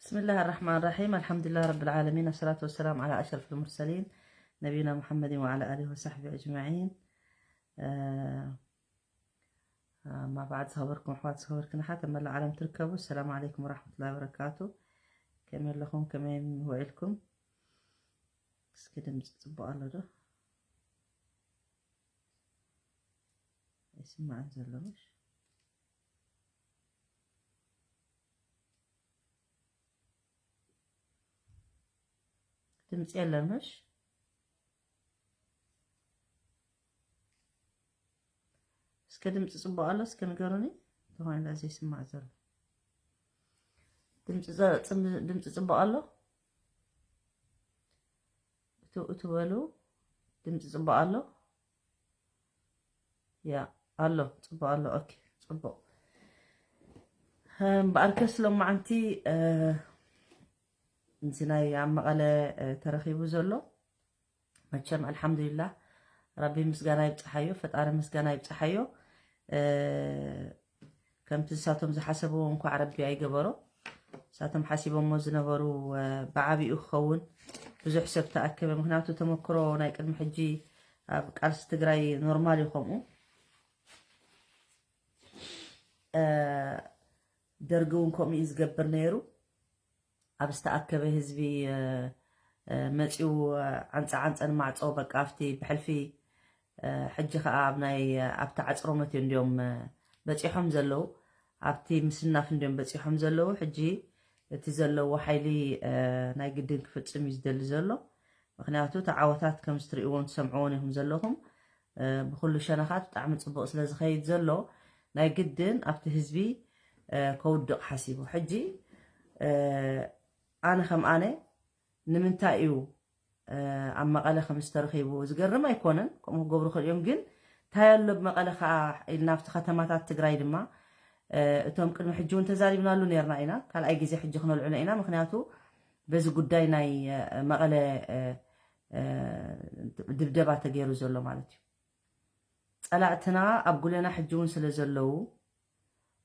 بسم الله الرحمن الرحيم. الحمد لله رب العالمين، الصلاة والسلام على أشرف المرسلين نبينا محمد وعلى آله وصحبه أجمعين. ما بعد، ዝኸበርኩም ኣሕዋት ዝኸበርክን ኣሓት ኣብ መላእ ዓለም ትርከቡ፣ السلام عليكم ورحمة الله وبركاته. ከመይ ኣለኹም? ከመይ ውዒልኩም? እስኪ ድምፂ ፅቡቕ ኣሎ ዶ? ኣይስማዕን ዘሎ ምሽ? ድምፂ የለን ምሽ? እስከ ድምፂ ፅቡቕ ኣሎ? እስከ ንገሩኒ። ተኾይኑ ዘይስማዕ ዘሎ ድምፂ ዘ- ፅም- ድምፂ ፅቡቕ ኣሎ? እቱ እቱ በሉ። ድምፂ ፅቡቕ ኣሎ? ያ ኣሎ፣ ፅቡቕ ኣሎ። ኦኬ፣ ፅቡቕ። እምበኣርከስ ሎማዓንቲ እዚ ናይ ኣብ መቐለ ተረኺቡ ዘሎ መቸም ኣልሓምዱሊላህ፣ ረቢ ምስጋና ይብፅሓዮ፣ ፈጣሪ ምስጋና ይብፅሓዮ። ከምቲ ንሳቶም ዝሓሰብዎ እንኳዕ ረቢ ኣይገበሮ። ንሳቶም ሓሲቦሞ ዝነበሩ ብዓቢኡ ክኸውን ብዙሕ ሰብ ተኣከበ። ምክንያቱ ተመክሮ ናይ ቅድሚ ሕጂ ኣብ ቃልሲ ትግራይ ኖርማል እዩ። ከምኡ ደርጊ እውን ከምኡ እዩ ዝገብር ነይሩ። ኣብ ዝተኣከበ ህዝቢ መፂኡ ዓንፃ ዓንፀ ንማዕፆ በቃ ኣብቲ ብሕልፊ ሕጂ ከዓ ኣብ ናይ ኣብቲ ዓፅሮ መትዮ እንዲዮም በፂሖም ዘለዉ፣ ኣብቲ ምስናፍ እንዲዮም በፂሖም ዘለዉ። ሕጂ እቲ ዘለዎ ሓይሊ ናይ ግድን ክፍፅም እዩ ዝደሊ ዘሎ። ምክንያቱ እቲ ዓወታት ከም ዝትርእይዎን ትሰምዕዎን ኢኹም ዘለኹም። ብኩሉ ሸነኻት ብጣዕሚ ፅቡቕ ስለ ዝኸይድ ዘሎ ናይ ግድን ኣብቲ ህዝቢ ከውድቕ ሓሲቡ። ሕጂ ኣነ ከም ኣነ ንምንታይ እዩ ኣብ መቐለ ከም ዝተረኺቡ ዝገርም ኣይኮነን። ከምኡ ክገብሩ ክእል እዮም። ግን እንታይ ኣሎ ኣብ መቐለ ከዓ ኢልና ኣብቲ ከተማታት ትግራይ ድማ እቶም ቅድሚ ሕጂ እውን ተዛሪብናሉ ነርና ኢና። ካልኣይ ግዜ ሕጂ ክነልዕሎ ኢና። ምክንያቱ በዚ ጉዳይ ናይ መቐለ ድብደባ ተገይሩ ዘሎ ማለት እዩ። ፀላእትና ኣብ ጉለና ሕጂ እውን ስለ ዘለዉ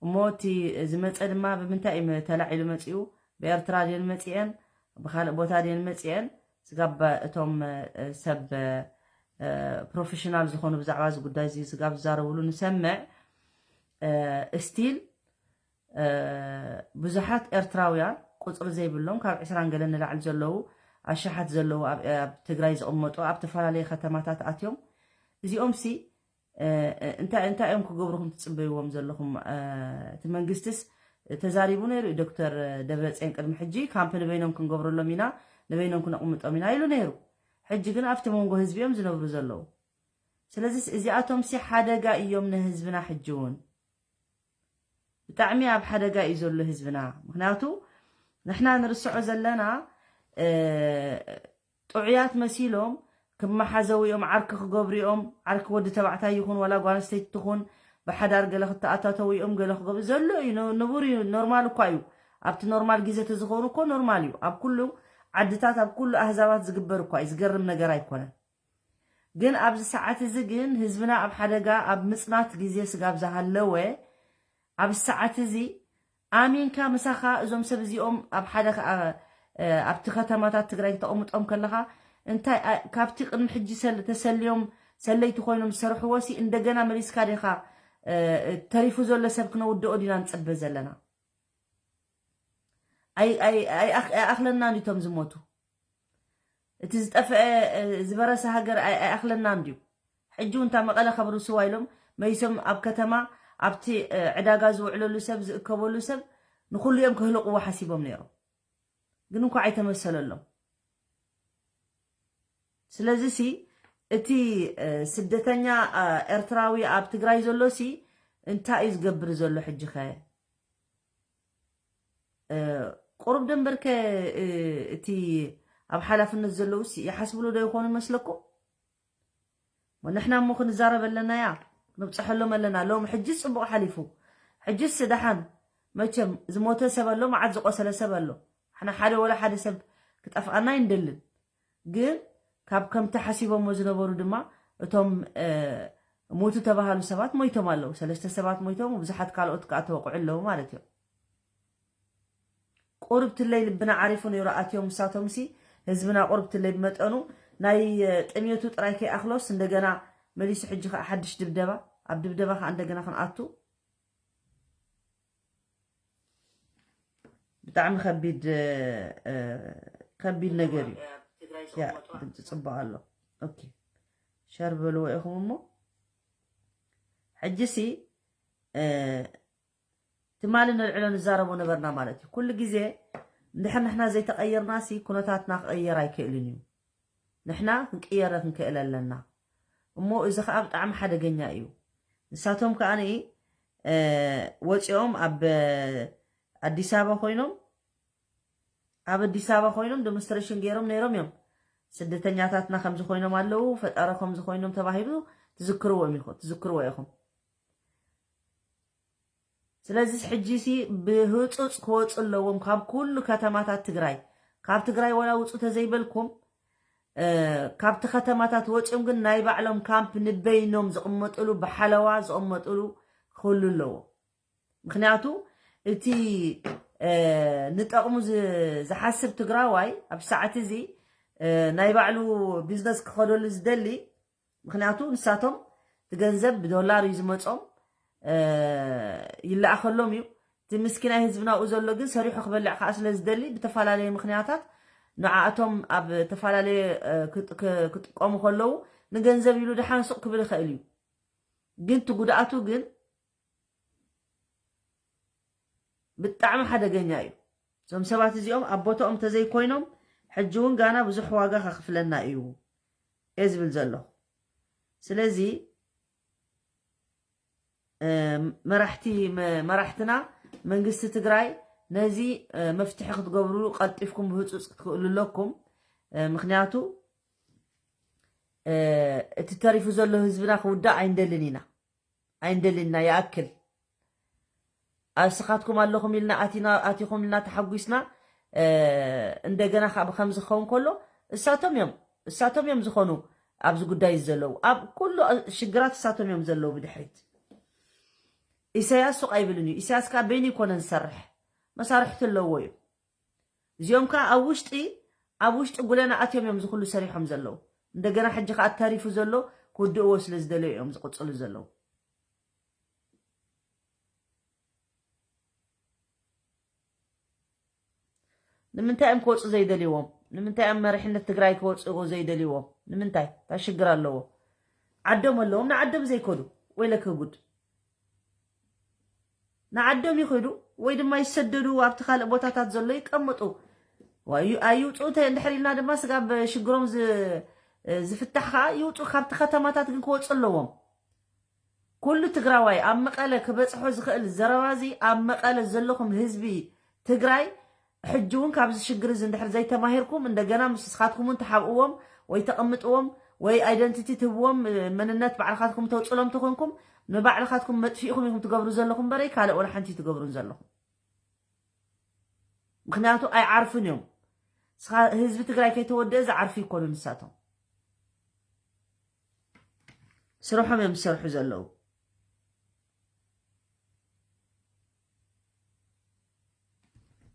እሞ እቲ ዝመፀ ድማ ብምንታይ እዩ ተላዒሉ መፂኡ? ብኤርትራ ድየን መፂአን? ብካልእ ቦታ ድየን መፂአን? ስጋብ እቶም ሰብ ፕሮፌሽናል ዝኾኑ ብዛዕባ እዚ ጉዳይ እዚ ስጋብ ዝዛረብሉ ንሰምዕ። ስቲል ብዙሓት ኤርትራውያን ቁፅሪ ዘይብሎም ካብ ዕስራን ገለን ንላዕሊ ዘለዉ ኣሻሓት ዘለዉ ኣብ ትግራይ ዝቕመጡ ኣብ ተፈላለየ ከተማታት ኣትዮም። እዚኦም ሲ እንታይ እንታይ እዮም ክገብሩኹም ትፅበይዎም ዘለኹም? እቲ መንግስትስ ተዛሪቡ ነይሩ እዩ። ዶክተር ደብረፅዮን ቅድሚ ሕጂ ካምፕ ንበይኖም ክንገብረሎም ኢና፣ ንበይኖም ክነቕምጦም ኢና ኢሉ ነይሩ። ሕጂ ግን ኣብቲ መንጎ ህዝቢ እዮም ዝነብሩ ዘለዉ። ስለዚስ እዚኣቶም ሲ ሓደጋ እዮም ንህዝብና። ሕጂ እውን ብጣዕሚ ኣብ ሓደጋ እዩ ዘሎ ህዝብና። ምክንያቱ ንሕና ንርስዖ ዘለና ጥዑያት መሲሎም ክመሓዘው እዮም፣ ዓርኪ ክገብሩ እዮም። ዓርኪ ወዲ ተባዕታይ ይኹን ዋላ ጓል ኣንስተይቲ ትኹን ብሓዳር ገለ ክተኣታተው እዮም፣ ገለ ክገብሩ ዘሎ እዩ። ኖ- ንቡር እዩ፣ ኖርማል እኳ እዩ። ኣብቲ ኖርማል ግዜ ተዝኸውን እኮ ኖርማል እዩ። ኣብ ኩሉ ዓድታት ኣብ ኩሉ ኣህዛባት ዝግበር እኳ እዩ፣ ዝገርም ነገር ኣይኮነን። ግን ኣብዚ ሰዓት እዚ ግን ህዝብና ኣብ ሓደጋ ኣብ ምፅናት ግዜ ስጋብ ዝሃለወ ኣብዚ ሰዓት እዚ ኣሚንካ ምሳኻ እዞም ሰብ እዚኦም ኣብ ሓደ ከኣ ኣብቲ ከተማታት ትግራይ ተቐምጦም ከለኻ እንታይ ካብቲ ቅድሚ ሕጂ ተሰልዮም ሰለይቲ ኮይኖም ዝሰርሕዎ ሲ እንደገና መሊስካ ዲኻ ተሪፉ ዘሎ ሰብ ክነውድኦ ዲና ንፅበ ዘለና? ኣይኣኽለናን እዩ እቶም ዝሞቱ። እቲ ዝጠፍአ ዝበረሰ ሃገር ኣይኣኽለናን ድዩ? ሕጂ እውን እታ መቐለ ከብርስዋ ኢሎም መይሶም ኣብ ከተማ ኣብቲ ዕዳጋ ዝውዕለሉ ሰብ ዝእከበሉ ሰብ ንኩሉ እዮም ክህልቕዎ ሓሲቦም ነይሮም። ግን እንኳ ኣይተመሰለሎም። ስለዚ ሲ እቲ ስደተኛ ኤርትራዊ ኣብ ትግራይ ዘሎ ሲ እንታይ እዩ ዝገብር ዘሎ ሕጂ ኸ? ቁሩብ ደንበርከ እቲ ኣብ ሓላፍነት ዘለውስ ይሓስብሉ ዶ ይኾኑ ይመስለኩም? ንሕና እሞ ክንዛረብ ኣለና እያ፣ ክንብፅሐሎም ኣለና። ሎም ሕጂ ፅቡቕ ሓሊፉ። ሕጂስ ደሓን መቸም ዝሞተ ሰብ ኣሎ፣ መዓት ዝቆሰለ ሰብ ኣሎ። ንሕና ሓደ ወላ ሓደ ሰብ ክጠፍኣና ኣይንደልን። ግን ካብ ከምቲ ሓሲቦሞ ዝነበሩ ድማ እቶም ሙቱ ተባሃሉ ሰባት ሞይቶም ኣለዉ። ሰለስተ ሰባት ሞይቶም፣ ብዙሓት ካልኦት ከዓ ተወቅዑ ኣለዉ ማለት እዮም። ቁርብትለይ ልብና ዓሪፉ ነይሩ። ኣትዮም ንሳቶምሲ ህዝብና ቁርብትለይ ብመጠኑ ናይ ጥሜቱ ጥራይ ከይኣኽሎስ እንደገና መሊሱ ሕጂ ከዓ ሓድሽ ድብደባ ኣብ ድብደባ ከዓ እንደገና ክንኣቱ ብጣዕሚ ከቢድ ከቢድ ነገር እዩ። ያ ድምፂ ፅቡቅ ኣሎ። ኦኬ ሸር በልዎ ኢኹም እሞ ሕጂሲ ትማሊ ነልዕሎ ንዛረቦ ነበርና ማለት እዩ። ኩሉ ግዜ እንድሕር ንሕና ዘይተቐየርና ሲ ኩነታትና ክቐየር ኣይክእልን እዩ። ንሕና ክንቅየረ ክንክእል ኣለና። እሞ እዚ ከዓ ብጣዕሚ ሓደገኛ እዩ። ንሳቶም ከዓ ወፂኦም ኣብ ኣዲስ ኣበባ ኮይኖም ኣብ ኣዲስ ኣበባ ኮይኖም ዴሞንስትሬሽን ገይሮም ነይሮም እዮም። ስደተኛታትና ከምዚ ኮይኖም ኣለዉ፣ ፈጠረ ከምዚ ኮይኖም ተባሂሉ ትዝክርዎም ኢኹ- ትዝክርዎ ኢኹም። ስለዚ ሕጂ ሲ ብህፁፅ ክወፁ ኣለዎም ካብ ኩሉ ከተማታት ትግራይ። ካብ ትግራይ ወላ ውፁ ተዘይበልኩም ካብቲ ከተማታት ወፂኦም ግን ናይ ባዕሎም ካምፕ ንበይኖም ዝቕመጥሉ ብሓለዋ ዝቕመጥሉ ክህሉ ኣለዎ። ምክንያቱ እቲ ንጠቕሙ ዝሓስብ ትግራዋይ ኣብ ሰዓት እዚ ናይ ባዕሉ ቢዝነስ ክኸደሉ ዝደሊ ምክንያቱ ንሳቶም እቲ ገንዘብ ብዶላር እዩ ዝመፆም ይለኣኸሎም እዩ። እቲ ምስኪናይ ህዝብና ኣብኡ ዘሎ ግን ሰሪሑ ክበልዕ ከዓ ስለ ዝደሊ ብተፈላለየ ምክንያታት ንዓኣቶም ኣብ ተፈላለየ ክጥቀሙ ከለዉ ንገንዘብ ኢሉ ደሓን ሱቕ ክብል ይኽእል እዩ። ግን እቲ ጉድኣቱ ግን ብጣዕሚ ሓደገኛ እዩ። እዞም ሰባት እዚኦም ኣብ ቦታኦም ተዘይኮይኖም ሕጂ እውን ጋና ብዙሕ ዋጋ ከኽፍለና እዩ እየ ዝብል ዘለኹ። ስለዚ መራሕቲ መራሕትና መንግስቲ ትግራይ ነዚ መፍትሒ ክትገብርሉ ቀልጢፍኩም ብህፁፅ ክትክእሉ ኣለኩም። ምክንያቱ እቲ ተሪፉ ዘሎ ህዝብና ክውዳእ ኣይንደልን ኢና። ኣይንደልን ኢና ይኣክል ኣስኻትኩም ኣለኹም ኢልና ኣቲና ኣቲኹም ኢልና ተሓጒስና እንደገና ካብ ከምዚ ክኸውን ከሎ እሳቶም እዮም እሳቶም እዮም ዝኾኑ ኣብዚ ጉዳይ ዘለዉ ኣብ ኩሉ ሽግራት እሳቶም እዮም ዘለዉ ብድሕሪት ኢሳያስ ሱቕ ኣይብልን እዩ ኢሳያስ ከዓ በይኑ ይኮነን ዝሰርሕ መሳርሕቲ ኣለዎ እዩ እዚኦም ከዓ ኣብ ውሽጢ ኣብ ውሽጢ ጉለና ኣትዮም እዮም ዝኩሉ ሰሪሖም ዘለዉ እንደገና ሕጂ ከዓ ተሪፉ ዘሎ ክውድእዎ ስለ ዝደለዩ እዮም ዝቕፅሉ ዘለዉ ንምንታይ እዮም ክወፁ ዘይደልዎም ንምንታይ እዮም መሪሕነት ትግራይ ክወፅዎ ዘይደልዎም ንምንታይ እንታይ ሽግር ኣለዎ ዓዶም ኣለዎም ንዓዶም ዘይከዱ ወይለከ ጉድ ንዓዶም ይኸዱ ወይ ድማ ይሰደዱ ኣብቲ ካልእ ቦታታት ዘሎ ይቀምጡ ኣይውፅኡ እንድሕር ኢልና ድማ ስጋብ ሽግሮም ዝፍታሕ ከዓ ይውፁ ካብቲ ከተማታት ግን ክወፁ ኣለዎም ኩሉ ትግራዋይ ኣብ መቐለ ክበፅሖ ዝኽእል ዘረባ እዚ ኣብ መቐለ ዘለኹም ህዝቢ ትግራይ ሕጂ እውን ካብዚ ሽግር እዚ እንድሕር ዘይተማሂርኩም እንደገና ምስ ንስኻትኩም እውን ትሓብእዎም ወይ ተቐምጥዎም ወይ ኣይደንቲቲ ትህብዎም መንነት ባዕልኻትኩም ተውፅሎም ተኾንኩም ንባዕልኻትኩም መጥፊእኹም ኢኹም ትገብሩ ዘለኹም በረይ ካልእ ወላ ሓንቲ ትገብሩን ዘለኹም ምክንያቱ ኣይዓርፉን እዮም ህዝቢ ትግራይ ከይተወደአ ዝዓርፉ ይኮኑ ንሳቶም ስርሖም እዮም ዝሰርሑ ዘለዉ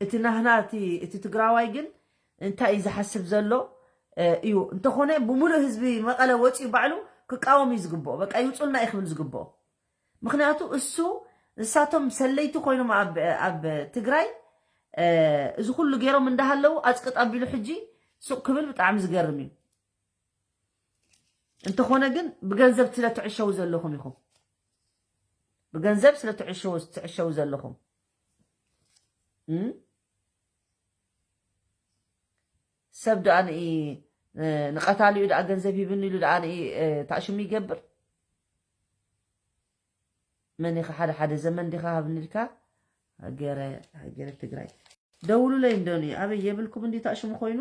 እቲ ናህና እቲ ትግራዋይ ግን እንታይ እዩ ዝሓስብ ዘሎ እዩ እንተኾነ ብምሉእ ህዝቢ መቐለ ወፂኡ ባዕሉ ክቃወም እዩ ዝግብኦ በቃ ይውፁልና እዩ ክብል ዝግብኦ ምክንያቱ እሱ ንሳቶም ሰለይቲ ኮይኖም ኣብ ትግራይ እዚ ኩሉ ገይሮም እንዳሃለዉ ኣፅቅጥ ኣቢሉ ሕጂ ሱቅ ክብል ብጣዕሚ ዝገርም እዩ እንተኾነ ግን ብገንዘብ ስለ ትዕሸው ዘለኹም ኢኹም ብገንዘብ ስለ ትዕሸው ዘለኹም ሰብ ደኣ ንኢ ንቐታሊኡ ደኣ ገንዘብ ሂብኒ ኢሉ ደኣ ንኢ ታእሽሙ ይገብር መን ኢኻ ሓደ ሓደ ዘመን ዲኻ ሃብኒ ኢልካ ሃገረ ሃገረ ትግራይ ደውሉለይ እንዶ ንኢ ኣበይ የብልኩም እንዲ ታእሽሙ ኮይኑ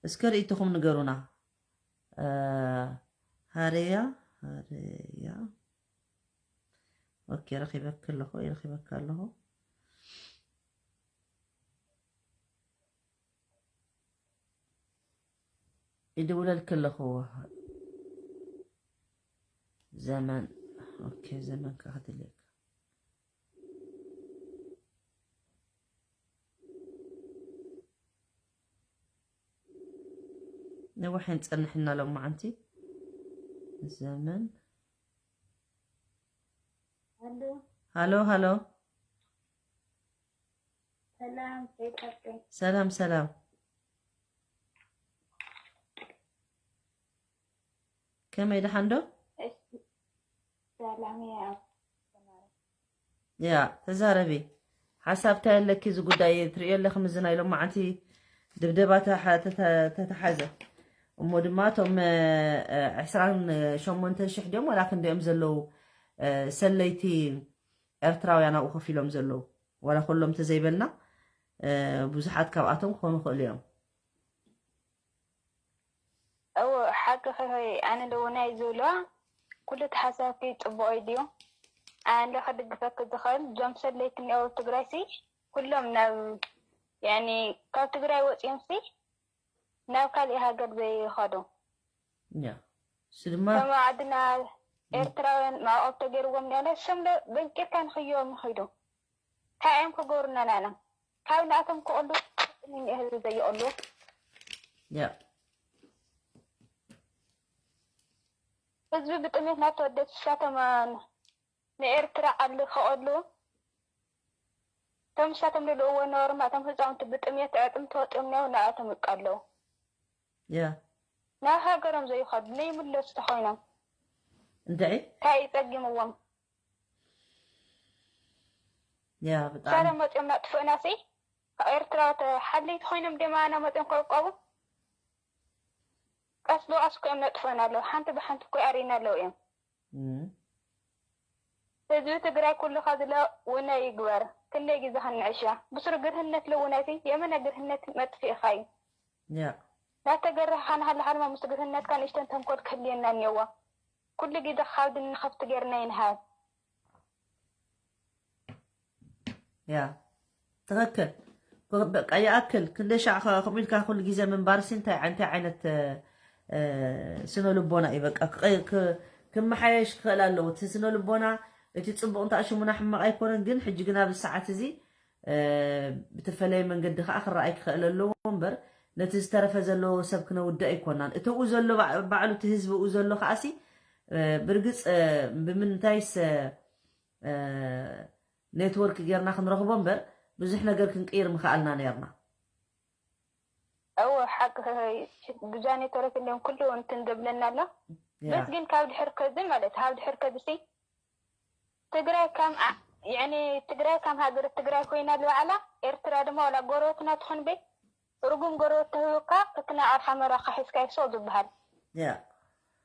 እስከ ርእይቶኹም ንገሩና ሃረያ ሃረያ ኦኬ ረኺበክ ኣለኹ ረኺበክ ኣለኹ ይድውለልክ ኣለኹ ዘመን ኦኬ፣ ዘመን ከ ክትልየካ። ነዋሕን ጸንሕና ሎማዓንቲ። ዘመን። ሃሎ። ሃሎ፣ ሃሎ። ሰላም፣ ከይፈቱ። ሰላም፣ ሰላም። ከመይ፣ ደሓን ዶ? እሺ፣ ሰላም እየ። ያ፣ ተዛረቢ። ሓሳብ እንታይ ኣለኪ? እዚ ጉዳይ ትርእዮ ኣለኺ፣ ምዚ ናይ ሎማዓንቲ ድብደባ ተሓ-፣ ተተ-፣ ተተሓዘ። እሞ ድማ እቶም፣ እ፣ ዕስራን ሸሞንተን ሽሕ ድዮም ዋላ ክንደዮም ዘለዉ፣ እ፣ ሰለይቲ ኤርትራውያን ኣብኡ ኮፍ ኢሎም ዘለዉ? ዋላ ኩሎም ተዘይበልና፣ እ፣ ብዙሓት ካብኣቶም ክኾኑ ይኽእሉ እዮም። እዎ፣ ሓቅኺ ኾይ፣ ኣነ ደው ናይ ዝብልዋ፣ ኩሉ ተሓሳብኪ ጽቡቕ እዩ ድዩ? ኣነ ከድግፈኪ ዝኽእል፣ እዞም ሰለይቲ እኒአው ኣብ ትግራይ ሲ፣ ኩሎም ናብ፣ ያኒ፣ ካብ ትግራይ ወጺኦም ሲ፣ ናብ ካሊእ ሃገር ዘይኸዱ። ያ፣ እሱ ድማ ከም ዓድና ኤርትራውያን ማዕቆብ ተገይርዎም ያለ፣ እሶም ዶ በንቂርካ ንኽዮም ይኸዱ። እንታይ እዮም ክገብሩና ናና? ካብ ንኣቶም ክቕሉ እኒሀ ህዝቢ ዘይቕሉ። ያ። ህዝቢ ብጥሜት ናተወደድ ንሳቶም ንኤርትራ ዓሊ ክቐሉ። እቶም ንሳቶም ልልእዎ ነበሩ፣ እቶም ህፃውንቲ ብጥሜት ዕጥም ተወጢኦም ነው ንኣቶም ይቃለዉ። ያ። ናብ ሃገሮም ዘይኸዱ፣ ነይምለሱ ተኾይኖም። እንድዒ? እንታይ እዩ ጸጊምዎም? ያ፣ ብጣዕሚ። ሳለ መጺኦም ናጥፍእና ሲ፣ ካብ ኤርትራ ተ-፣ ሓለይቲ ኮይኖም ደማና መጺኦም ከዕቆቡ? ቀስ ብቐስ እኮ እዮም ነጥፍእና ኣለዉ። ሓንቲ ብሓንቲ እኮ ኣሪና ኣለዉ እዮም። እም። ህዝቢ ትግራይ ኩሉ ከዝለ ውነ ይግበር። ክንደይ ግዜ ክንዕሻ? ብስሩ ግርህነት ለውነቲ የመነ ግርህነት መጥፊእኻ እዩ። ያ። ናተገረኻ ንሃለኻ ድማ ምስ ግርህነትካ ንእሽተን ተንኮል ክህልየና እኒአዎ። ኩሉ ግዜ ካብ ድንኸፍቲ ገይርና ይንሃብ። ያ፣ ትኽክል። በቃ ይኣክል። ክንደይ ሻዕ ከ-፣ ከምኡ ኢልካ ኩሉ ግዜ ምንባርሲ እንታይ፣ እንታይ ዓይነት፣ እ፣ እ፣ ስነ ልቦና እዩ? በቃ ክቐ-፣ ክ-፣ ክመሓየሽ ክኽእል ኣለዎ። እቲ ስነ ልቦና፣ እቲ ጽቡቕ እንተ ሽሙና ሕማቕ ኣይኮነን፣ ግን ሕጂ ግን ኣብዚ ሰዓት እዚ፣ እ፣ ብተፈለየ መንገዲ ከኣ ክረኣይ ክኽእል ኣለዎ እምበር፣ ነቲ ዝተረፈ ዘለዎ ሰብ ክነውድእ ኣይኮናን። እቲ ኡ ዘሎ ባዕ-፣ ባዕሉ እቲ ህዝቢ ኡ ዘሎ ከኣሲ፣ እ፣ ብርግጽ፣ እ፣ ብምንታይስ፣ እ፣ ኔትወርክ ጌርና ክንረኽቦ እምበር ብዙሕ ነገር ክንቅይር ምኽኣልና ነርና። እወ፣ ሓቂ፣ ብዛ ኔትወርክ እንዲም ኩሉ እንትን ዘብለና ኣሎ። ያ። በስ ግን ካብ ድሕር ከዚ ማለት፣ ካብ ድሕር ከዚ ሲ ትግራይ ከም ዓ-፣ ያኒ ትግራይ ከም ሃገር ትግራይ ኮይና ልባዕላ፣ ኤርትራ ድማ ዋላ ጎረቤትና ትኹን ቤት፣ ርጉም ጎረቤት ተህብካ፣ ክትናዕ ኣብ ሓመራ ካሒስካ ይሶ ዝበሃል። ያ።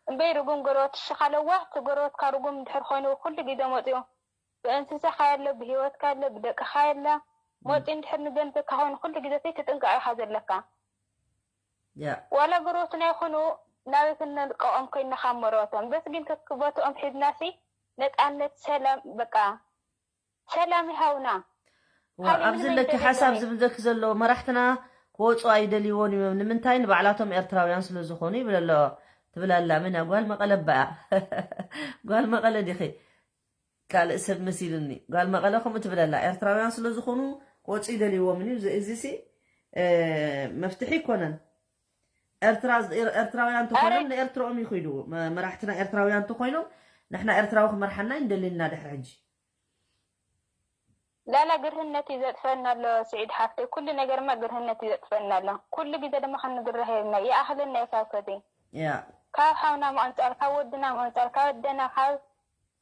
እምበይ ርጉም ጎረቤት እስኻ ለዋህ፣ እቲ ጎረቤትካ ርጉም እንድሕር ኮይኑ ኩሉ ግዜ መፅኡ ብእንስሳኻ የለ፣ ብህይወትካ የለ፣ ብደቅኻ የለ፣ መፂኡ እንድሕር ንገንዘብካ ኮይኑ ኩሉ ግዜ ሲ ትጥንቀቕ ኢኻ ዘለካ። ያ። ዋላ ጎረቤትና ይኹኑ ናበይ ክንልቀቖም ኮይንና ካብ መረበቶም። በስ ግን ከክቦትኦም ሒዝናሲ ነፃነት፣ ሰላም፣ በቃ ሰላም ይሃውና። ዋ፣ ካልእ ኣብዚ ምንም ለኪ ኣይደለናን ሓሳብ እዩ። ዝብለኪ ዘሎ መራሕትና ክወፁ ኣይደልይዎን እዮም። ንምንታይ? ንባዕላቶም ኤርትራውያን ስለ ዝኾኑ ይብል ኣሎ። ትብል ኣላ። መን እያ? ጓል መቐለ በኣ። ጓል መቐለ ዲኺ? ካልእ ሰብ መሲሉኒ። ጓል መቐለ ከምኡ ትብል ኣላ። ኤርትራውያን ስለ ዝኾኑ ክወፁ ይደልይዎምን እዩ። እዚ፣ እዚ ሲ፣ እ፣ መፍትሒ ኣይኮነን። ኤርትራ፣ ኤር-፣ ኤርትራውያን ተኾይኖም ኣረ ንኤርትራኦም ይኽዱ። መ-፣ መራሕትና ኤርትራውያን ተኾይኖም ንሕና ኤርትራዊ ክመርሓና ይንደልየና ድሕሪ ሕጂ። ላላ ግርህነት እዩ ዘጥፈና ኣሎ ስዒድ ሓፍተይ፣ ኩሉ ነገርማ ግርህነት እዩ ዘጥፈና ኣሎ። ኩሉ ግዜ ድማ ክንግረህ የብልና፣ ይኣኽለና እዩ ካብ ከዚ። ያ። ካብ ሓውና ምቕንጻል፣ ካብ ወድና ምቕንጻል፣ ካብ ኣደና፣ ካብ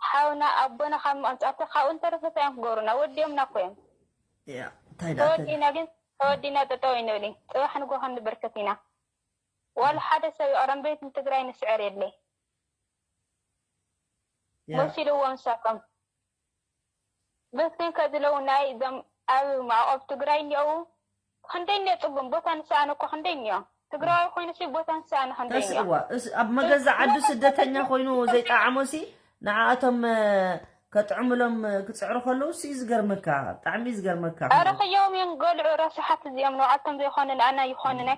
ሓውና ኣቦና ካብ ምቕንጻል፣ ካብኡ እንተረፈ እንታይ እዮም ክገብሩና? ወዲኦምና እኮ እዮም። ያ፣ እንታይ ደኣ ተወዲና ግን፣ ተወዲና ጠጠው ኣይንብል። ጽባሕ ንግሆ ክንበርከት ኢና። ዋላ ሓደ ሰብ ይቕረ እምበይ ንትግራይ ንስዕር የለይ። ያ። መሲልዎም ንሳቶም። በስ ግን ከዚ ለው ናይ እዞም ኣብ ማዕቆብ ትግራይ እኒአው ክንደይ እኒኦ ጽጉም ቦታ ንሰኣነ እኮ ክንደይ እኒኦ። ትግራዋይ ኮይኑ ሲ ቦታ ንሰኣነ ክንደይ እኒኦ። ተስእዋ፣ እስ-፣ ኣብ መገዛ ዓዱ ስደተኛ ኮይኑ ዘይጠዓሞ ሲ ንዓኣቶም፣ እ፣ ከጥዕምሎም፣ እ፣ ክጽዕሩ ከለዉ ሲ ዝገርመካ፣ ብጣዕሚ ዝገርመካ ኣረ ኮይኑ። ኸዮም እዮም ገልዑ ረሳሓት እዚኦም ንባዕልቶም ዘይኾኑ ንኣና ይኾኑና።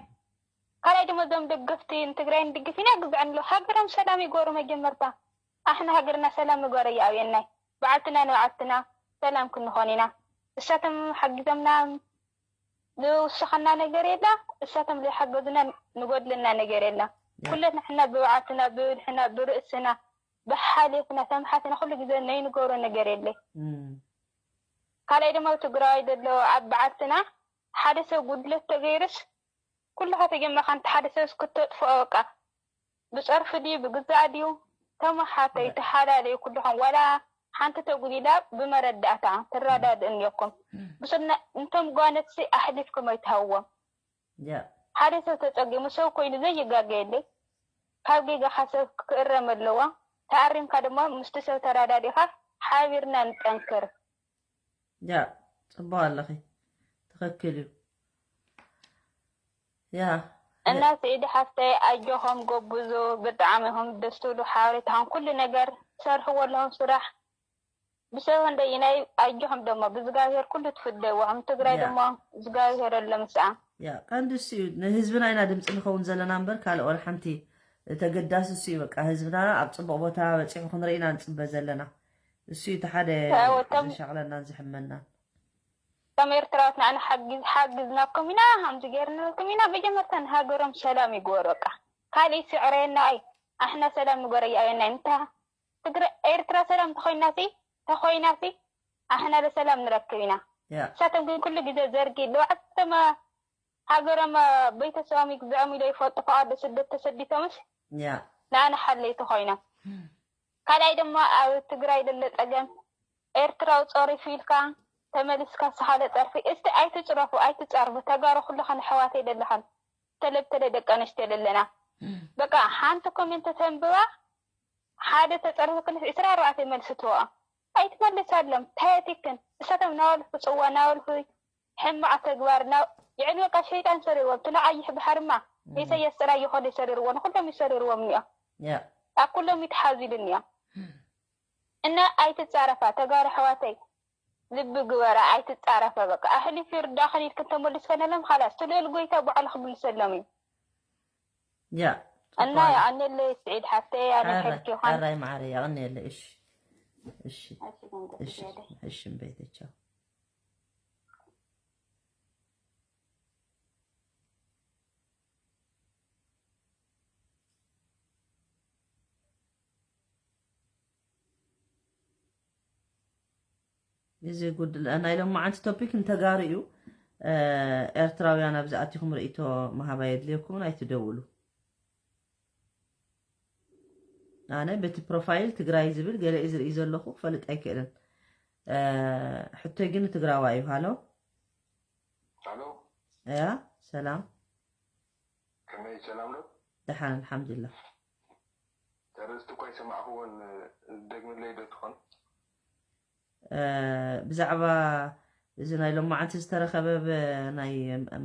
ካልኣይ ድማ እዞም ደገፍቲ ንትግራይ ንድግፍ ኢና ግዝዐን ኣለዉ። ሃገሮም ሰላም ይገሩ መጀመርታ። ኣሕና ሃገርና ሰላም ምግባር እያ ኣብየናይ። በዓልትና ንበዓልትና ሰላም ክንኾን ኢና። እሳቶም ሓጊዞምና ዝውስኸና ነገር የለ፣ እሳቶም ዘይሓገዙና ንጎድለና ነገር የለ። ኩለት ንሕና ብበዓልትና፣ ብብልሕና፣ ብርእስና፣ ብሓሌፍና፣ ተመሓትና ኩሉ ግዜ ናይ ንገብሮ ነገር የለ። ካልኣይ ድማ ኣብ ትግራይ ዘሎ ኣብ በዓልትና ሓደ ሰብ ጉድለት ተገይሩስ ኩልኻ ተጀመርካ እንተ ሓደ ሰብ እስክተጥፍኦ በቃ ብጸርፊ ድዩ ብግዛእ ድዩ ተመሓተይ ተሓላለዩ ኩልኹም ዋላ ሓንቲ ተጉዲላ ብመረዳእታ ትረዳድእን እኒኦኩም ብስና እንቶም ጓነትሲ ኣሕሊፍኩም ኣይትሃብዎም ያ ሓደ ሰብ ተጸጊሙ ሰብ ኮይኑ ዘይጋገየለይ ካብ ጌጋኻ ሰብ ክእረም ኣለዎ ተኣሪምካ ድማ ምስቲ ሰብ ተረዳዲኻ ሓቢርና ንጠንክር ያ ጽቡቅ ኣለኺ ትኽክል እዩ ያ እና ስዒድ ሓፍተይ ኣጆኹም ጎብዙ ብጣዕሚ ኢኹም ደስ ትብሉ ሓበሬታኹም ኩሉ ነገር ትሰርሕዎ ኣለኹም ስራሕ ብሰብ ክንደይ ናይ ኣጆኹም ደሞ ብዝጋብሄር ኩሉ ትፍደይዎ ከም ትግራይ ደሞ ዝጋብሄር ኣሎ ምስኣ ያ ቀንዲ እሱ እዩ ንህዝብና ኢና ድምፂ ንኸውን ዘለና እምበር ካልእ ወላ ሓንቲ ተገዳሲ እሱ እዩ በቃ ህዝብና ኣብ ፅቡቅ ቦታ በፂሑ ክንርኢ ኢና ንፅበ ዘለና እሱ እዩ እቲ ሓደ ዘሻቕለናን ዝሕመናን ከም ኤርትራዎት ንዓና ሓጊዝ ሓግዝናኩም ኢና ከምዚ ገይርናኩም ኢና መጀመርታ ንሃገሮም ሰላም ይግበሩ በቃ ካልእ ይስዕረየና ኣይ ኣሕና ሰላም ንገሮ ይኣየና እንታ ትግረ ኤርትራ ሰላም ተኾይናሲ ተኾይናሲ ኣሕና ለሰላም ንረክብ ኢና እሳቶም ግን ኩሉ ግዜ ዘርጊ ለዋዕተማ ሃገሮም ቤተሰቦም ይግዝኦም ኢሎ ይፈልጡ ፈቓዶ ስደት ተሰዲቶምስ ንኣና ሓለይቲ ኮይኖም ካልኣይ ድማ ኣብ ትግራይ ለለ ጸገም ኤርትራዊ ጸሪፉ ኢልካ ተመሊስካ ስኻ ለጸርፊ እስቲ ኣይትጽረፉ ኣይትጻርፉ ተጋሩ ኩልኽን ኣሕዋተይ ለለኽን ተለብተለ ደቂ ኣንስትዮ ለለና በቃ ሓንቲ ኮሜንት ተንብባ ሓደ ተጸርፊ ክልስ ዕስራ ኣርባዕተ መልሲ ትወኦ ኣይትመልሳሎም ታየቲክን እሳቶም ናወልፉ ጽዋ ናወልፉ ሕማቕ ተግባር ናብ የዕሊ በቃ ሸይጣን ሰሪርዎም እቲ ናይ ቀይሕ ባሕርማ ንኢሰያስ ጥራይ ይኾነ ይሰሪርዎ ንኩሎም ይሰሪርዎም እኒኦ ኣብ ኩሎም ይትሓዙ ኢሉ እኒኦ እና ኣይትጻረፋ ተጋሩ ኣሕዋተይ ልቢ ግበራ ኣይትጻረፋ በቃ ኣሕሊፉ ይርዳእኽን ኢልክን ተመሊስከነሎም ኻላስ እቲ ልኡል ጎይታ ባዕሉ ክምልሰሎም እዩ ያ እና የቐንየለይ ስዒድ ሓፍተይ ኣነ ሕጊ ይኾን ኣራይ ማዕረ የቐንየለይ እሺ እሺ እሺ እሺ እምበይተቻው እዚ ጉድ ናይ ሎማዓንቲ ቶፒክ ንተጋሩ እዩ ኤርትራውያን ኣብዚ ኣቲኹም ርእይቶ ምሃብ ኣየድልየኩምን ኣይትደውሉ ኣነ በቲ ፕሮፋይል ትግራይ ዝብል ገለ እዩ ዝርኢ ዘለኹ ክፈልጥ ኣይክእልን ሕቶይ ግን ትግራዋ እዩ ሃሎ ሃሎ ያ ሰላም ከመይ ሰላም ዶ ደሓን ኣልሓምዱላ ተርእስቲ እኳ ይሰማዕክዎን ደግምለይ ዶ ትኾን ብዛዕባ እዚ ናይ ሎማዓንቲ ዝተረኸበ ናይ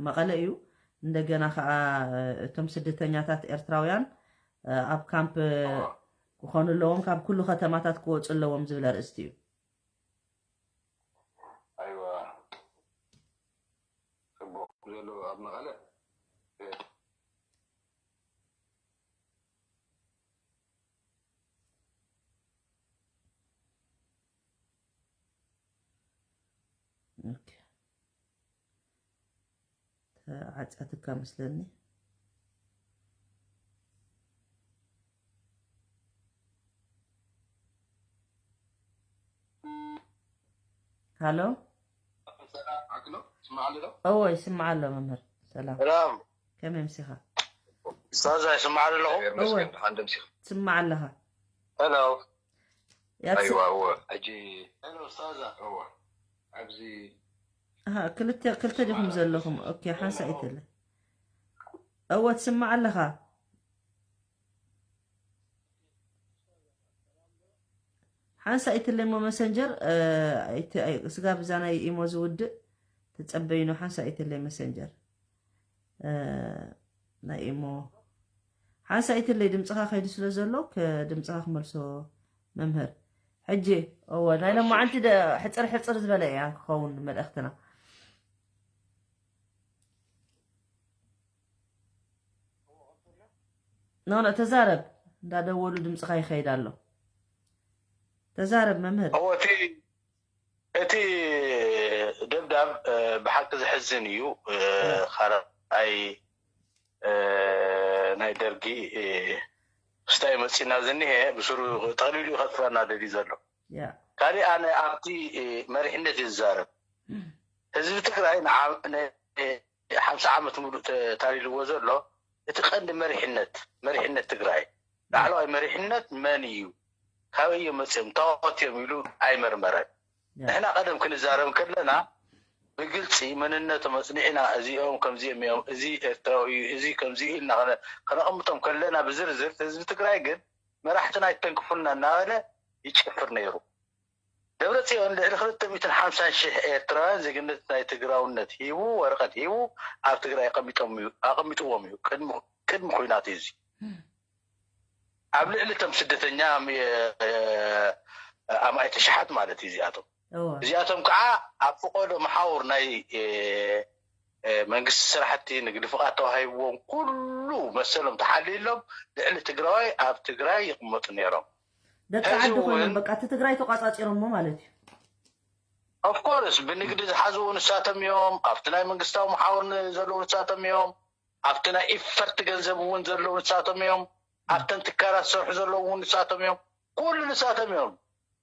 መቐለ እዩ እንደገና ከዓ እቶም ስደተኛታት ኤርትራውያን ኣብ ካምፕ ክኾኑ ኣለዎም ካብ ኩሉ ከተማታት ክወፁ ኣለዎም ዝብል ኣርእስቲ እዩ ኣይዋ ፅቡቅ ዘሎ ኣብ መቐለ ተዓፀትካ መስለኒ ሃሎ እዎ ይስማዕ ኣሎ መምህር ሰላም ከመይ ምሲኻ ስታዛ ይስማዕ ኣለኹ ትስማዕ ኣለኻ ሄሎ ያት- ኣይዋ እወ ሕጂ ሄሎ ስታዛ እወ ኣብዚ ኣሃ፣ ክልተ ክልተ ዲኹም ዘለኹም ኦኬ ሓንሳእ ይትለ እወ ትስማዕ ኣለኻ ሓንሳእ ይትለ እሞ መሰንጀር ስጋብ እዛ ናይ ኢሞ ዝውድእ ተጸበይኖ ሓንሳእ ይትለ መሰንጀር ናይ ኢሞ ሓንሳእ ይትለ ድምፅኻ ከይዱ ስለ ዘሎ ድምፅኻ ክመልሶ መምህር ሕጂ እወ ናይ ሎማዓንቲ ሕፅር ሕፅር ዝበለ እያ ክኸውን መልእኽትና ኖኖ ተዛረብ እንዳደወሉ ድምፅኻ ይኸይድ ኣሎ ተዛረብ መምህር። እዎ እቲ እቲ ደብዳብ እ፣ ብሓቂ ዘሕዝን እዩ። እ፣ ካልኣይ እ፣ ናይ ደርጊ እ፣ ክስታይ መፂና ዝኒሀ ብስሩ ጠቕሊሉ ከጥፈና ደልዩ ዘሎ። ያ ካሊእ ኣነ ኣብቲ እ፣ መሪሕነት እዩ ዝዛረብ። ህዝቢ ትግራይ ንዓ- ን- ሓምሳ ዓመት ሙሉእ ተታሊልዎ ዘሎ እቲ ቀንዲ መሪሕነት መሪሕነት ትግራይ ላዕለዋይ መሪሕነት መን እዩ፣ ካበይ እዮም መፅኦም፣ እንታይ እዮም ኢሉ ኣይመርመረን። ንሕና ቀደም ክንዛረብ ከለና ብግልፂ መንነቶም ኣፅኒዕና እዚኦም ከምዚኦም እዮም፣ እዚ ኤርትራዊ እዩ፣ እዚ ከምዚ ኢልና ከነ- ከነቐምጦም ከለና ብዝርዝር ህዝቢ ትግራይ ግን መራሕትና ኣይተንክፉልና እናበለ ይጨፍር ነይሩ። ደብረፅዮን ልዕሊ ክልተ ሚእትን ሓምሳን ሽሕ ኤርትራውያን ዜግነት ናይ ትግራውነት ሂቡ ወረቐት ሂቡ ኣብ ትግራይ ኣቐሚጦም እዩ ኣቐሚጥዎም እዩ። ቅድሚ ቅድሚ ኩናት እዩ እዚ ኣብ ልዕሊ እቶም ስደተኛ ሚ- ኣማኢት ኣሽሓት ማለት እዩ እዚኣቶም እወ እዚኣቶም ከዓ ኣብ ፈቐዶ መሓውር ናይ እ፣ እ፣ መንግስቲ ስራሕቲ ንግዲ ፍቓድ ተዋሂብዎም ኩሉ መሰሎም ተሓሊሎም ልዕሊ ትግራዋይ ኣብ ትግራይ ይቕመጡ ነይሮም። ደቂ ሕዚ ዓዲ ኮይኖም እውን- በቃ እቲ ትግራይ ተቋፃፂሮሞ ማለት እዩ። ኦፍኮርስ ብንግዲ ዝሓዝዎ ንሳቶም እዮም። ኣብቲ ናይ መንግስታዊ መሓውር ን- ዘለዉ ንሳቶም እዮም። ኣብቲ ናይ ኢፈርት ገንዘብ እውን ዘለዉ ንሳቶም እዮም። ኣብተን ትካላት ዝሰርሑ ዘለዉ እውን ንሳቶም እዮም። ኩሉ ንሳቶም እዮም።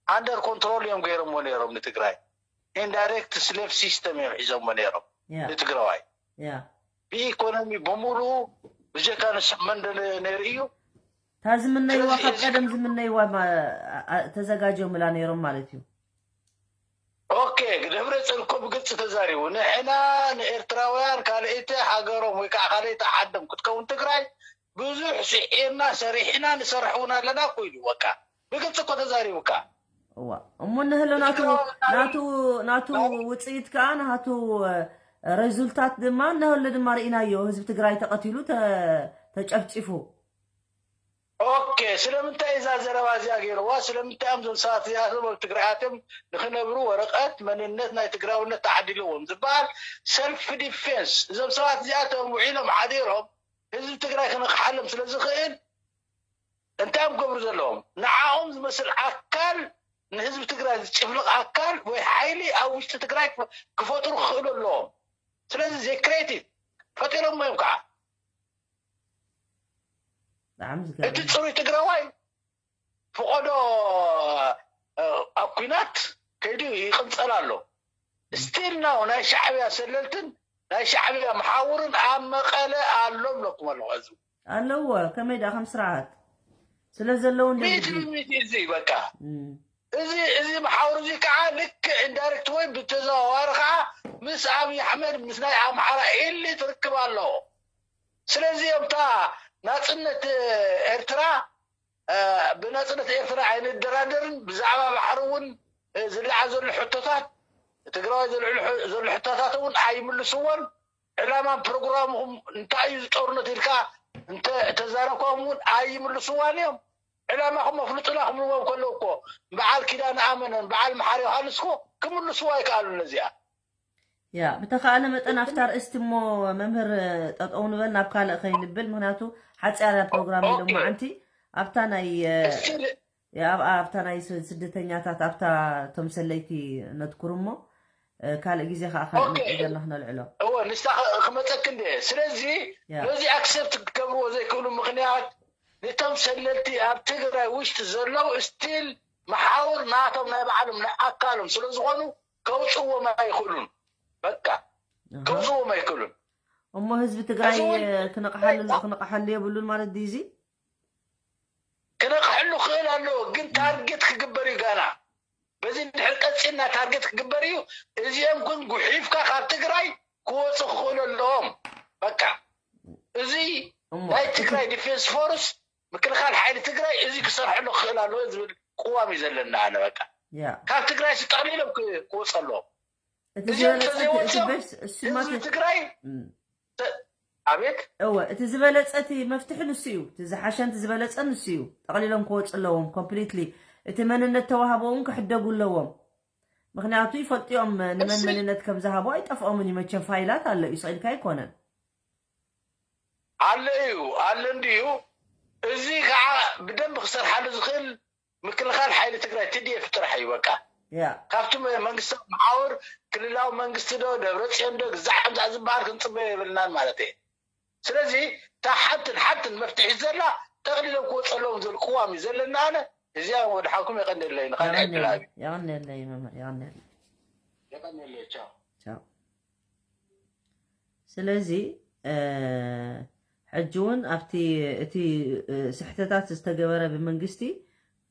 ኣንደር ኮንትሮል እዮም ገይሮሞ ነይሮም ንትግራይ። ኢንዳይሬክት ስሌቭ ሲስተም እዮም ሒዞሞ ነይሮም ያ ንትግራዋይ ያ ብኢኮኖሚ ብምሉኡ ብጀካ ንስብ መንደ ነይሩ እዩ። እታ ዝምነይዋ ስለዚህ ካብ እዚ- ቀደም ዝምነይዋ ማ- ኣ- ኣ- ተዘጋጅዮምላ ነይሮም ማለት እዩ። ኦኬ ደብረ ፅዮን እኮ ብግልፂ ተዛሪቡ ንሕና ንኤርትራውያን ካልእቲ ሃገሮም ወይ ከዓ ካልእቲ ዓዶም ክትከውን ትግራይ ብዙሕ ስዒርና ሰሪሕና ንሰርሕ እውን ኣለና እኮ ኢሉ በቃ ብግልፂ እኮ ተዛሪቡካ እዋ እሞ እነህሎ ናቱ ናቱ ናቱ ውፅኢት ከዓ ናቱ ረዙልታት ድማ እነህሎ ድማ ርኢናዮ። ህዝቢ ትግራይ ተቐቲሉ ተ- ተጨፍጪፉ። ኦኬ ስለምንታይ እዛ ዘረባ እዚኣ ገይርዋ? ስለምንታይ እዮም ዞም ሰባት እዚኣቶም ኣብ ትግራይ ኣትዮም ንክነብሩ ወረቀት መንነት ናይ ትግራውነት ተዓዲልዎም ዝበሃል ሰልፍ ዲፌንስ? እዞም ሰባት እዚኣቶም ውዒሎም ሓዲሮም ህዝቢ ትግራይ ክነቕሓሎም ስለ ዝኽእል እንታይ እዮም ክገብሩ ዘለዎም? ንዓኦም ዝመስል ኣካል ንህዝቢ ትግራይ ዝጭፍልቕ ኣካል ወይ ሓይሊ ኣብ ውሽጢ ትግራይ ክፈ- ክፈጥሩ ክኽእሉ ኣለዎም። ስለዚ ዘይክሬቲቭ ፈጢሮሞ እዮም ከዓ ብጣዕሚ እቲ ዝገርም። ፅሩይ ትግራዋይ ፍቆዶ እ፣ ኣብ ኩናት ከይዱ ይቕንፀል ኣሎ። ስቲል ናው ናይ ሻዕብያ ሰለልትን ናይ ሻዕብያ መሓውርን ኣብ መቐለ ኣሎ ብለኩም ኣለኹ። እዚ ኣለዎ ከመይ ደኣ ከም ስርዓት ስለ ዘለዉ እንደ ሚእቲ ግዲ። ሚእቲ እዚ በቃ እም። እዚ እዚ መሓውር እዚ ከዓ ልክዕ ኢንዳይሬክት ወይ ብተዘዋዋሪ ከዓ ምስ ኣብይ ኣሕመድ ምስ ናይ ኣምሓራ ኢሊ ትርክብ ኣለዎ። ስለዚ እምታ ናፅነት ኤርትራ እ፣ ብናፅነት ኤርትራ ኣይንደራደርን። ብዛዕባ ባሕሪ እውን እ፣ ዝለዓል ዘሎ ሕቶታት ትግራዋይ ዘልዕሉ ሕ- ዘሎ ሕቶታት እውን ኣይምልስዎን። ዕላማን ፕሮግራምኹም እንታይ እዩ ዝጦርነት ኢልካ እንተ ተዛረብኳም እውን ኣይምልስዋን እዮም። ዕላማኹም ኣፍልጡና ክብልዎም ከለዉ እኮ በዓል ኪዳነ ኣመነን በዓል መሓሪ ዮሃንስ እኮ ክምልስዋ ኣይከኣሉን ነዚኣ። ያ ብተኻእለ መጠን ኣብታ ርእስቲ እሞ መምህር ጠጠው ንበል ናብ ካልእ ከይንብል፣ ምክንያቱ ሓፂያ እያ ፕሮግራም ኦኬ። ኢሎም መዓንቲ ኣብታ ናይ እ፣ እስቲ ል- ያ፣ ኣብ- ኣብታ ናይ ስ- ስደተኛታት ኣብታ እቶም ሰለይቲ ነትኩር እሞ እ፣ ካልእ ግዜ ከዓ ካልእ ኦኬ። መፅእ ዘለና ክነልዕሎ። እወ ንስታ ኸ- ክመፀክ እንደ ስለዚ ያ። ነዚ ኣክሰፕት ክገብርዎ ዘይክእሉ ምክንያት ንቶም ሰለልቲ ኣብ ትግራይ ውሽጢ ዘለዉ ስቲል መሓውር ናቶም ናይ ባዕሎም ናይ ኣካሎም ስለ ዝኾኑ ከውፅዎም ኣይኽእሉን። በቃ ኣሃ። ከውፅዎም ኣይክእሉን። እሞ ህዝቢ ትግራይ እዚ እውን- እ፣ ክነቕሓሉ ክነቕሓሉ የብሉን ማለት ድዩ እዚ? ክነቕሕሉ ክእል ኣለዎ፣ ግን ታርጌት ክግበር እዩ ጋና። በዚ እንድሕር ቀፂልና ታርጌት ክግበር እዩ። እዚኦም ግን ጉሒፍካ ካብ ትግራይ ክወፁ ክኽእሉ ኣለዎም። በቃ እዚ እሞ ናይ ትግራይ ዲፌንስ ፎርስ ምክልኻል ሓይሊ ትግራይ እዚ ክሰርሐሉ ክኽእል ኣለዎ ዝብል ቅዋም እዩ ዘለና ኣነ። በቃ ያ ካብ ትግራይ ስጠቕሊሎም ክ- ክወፁ ኣለዎም። እቲ እዚኦም ዝበለፀ እቲ ተዘይወፅኦም ቤስ እሱ ህዝቢ ማለት ትግራይ እም። ተ- ኣቤት እወ እቲ ዝበለፀ እቲ መፍትሒ ንሱ እዩ። እቲ ዝሓሸን እቲ ዝበለፀ ንሱ እዩ። ጠቕሊሎም ክወፁ ኣለዎም ኮምፕሊትሊ። እቲ መንነት ተዋህቦ እውን ክሕደጉ ኣለዎም። ምክንያቱ ይፈልጡ እዮም ንመን እሱ- መንነት ከም ዝሃቦ ኣይጠፍኦምን እዩ። መቸም ፋይላት ኣሎ እዩ፣ ስቕ ኢልካ ኣይኮነን። ኣሎ እዩ ኣሎ እንድዩ። እዚ ከዓ ብደንብ ክሰርሓሉ ዝኽእል ምክልኻል ሓይሊ ትግራይ፣ ቲ ዲ ኤፍ ጥራሕ እዩ በቃ። ያ ካብቲ መ- መንግስታዊ መሓውር፣ ክልላዊ መንግስቲ ዶ፣ ደብረ ጽዮን ዶ፣ ግዛዕ ሓምዛ ዝበሃል ክንጽበዮ የብልናን ማለት እየ። ስለዚ እታ ሓንትን ሓንትን መፍትሒ ዘላ፣ ጠቕሊሎም ክወፀሎም ዝብል ቅዋም እዩ ዘለና። ኣነ እዚኣ ወድሓኩም፣ የቐንየለይ። ንካልእ ዕድል የቐንየለይ ሃቢ። የቐንየለይ መምህር፣ የቐንየለይ። የቐንየለይ። ቻው። ቻው። ስለዚ እ፣ ሕጂ እውን ኣብቲ እቲ እ፣ ስሕተታት ዝተገበረ ብመንግስቲ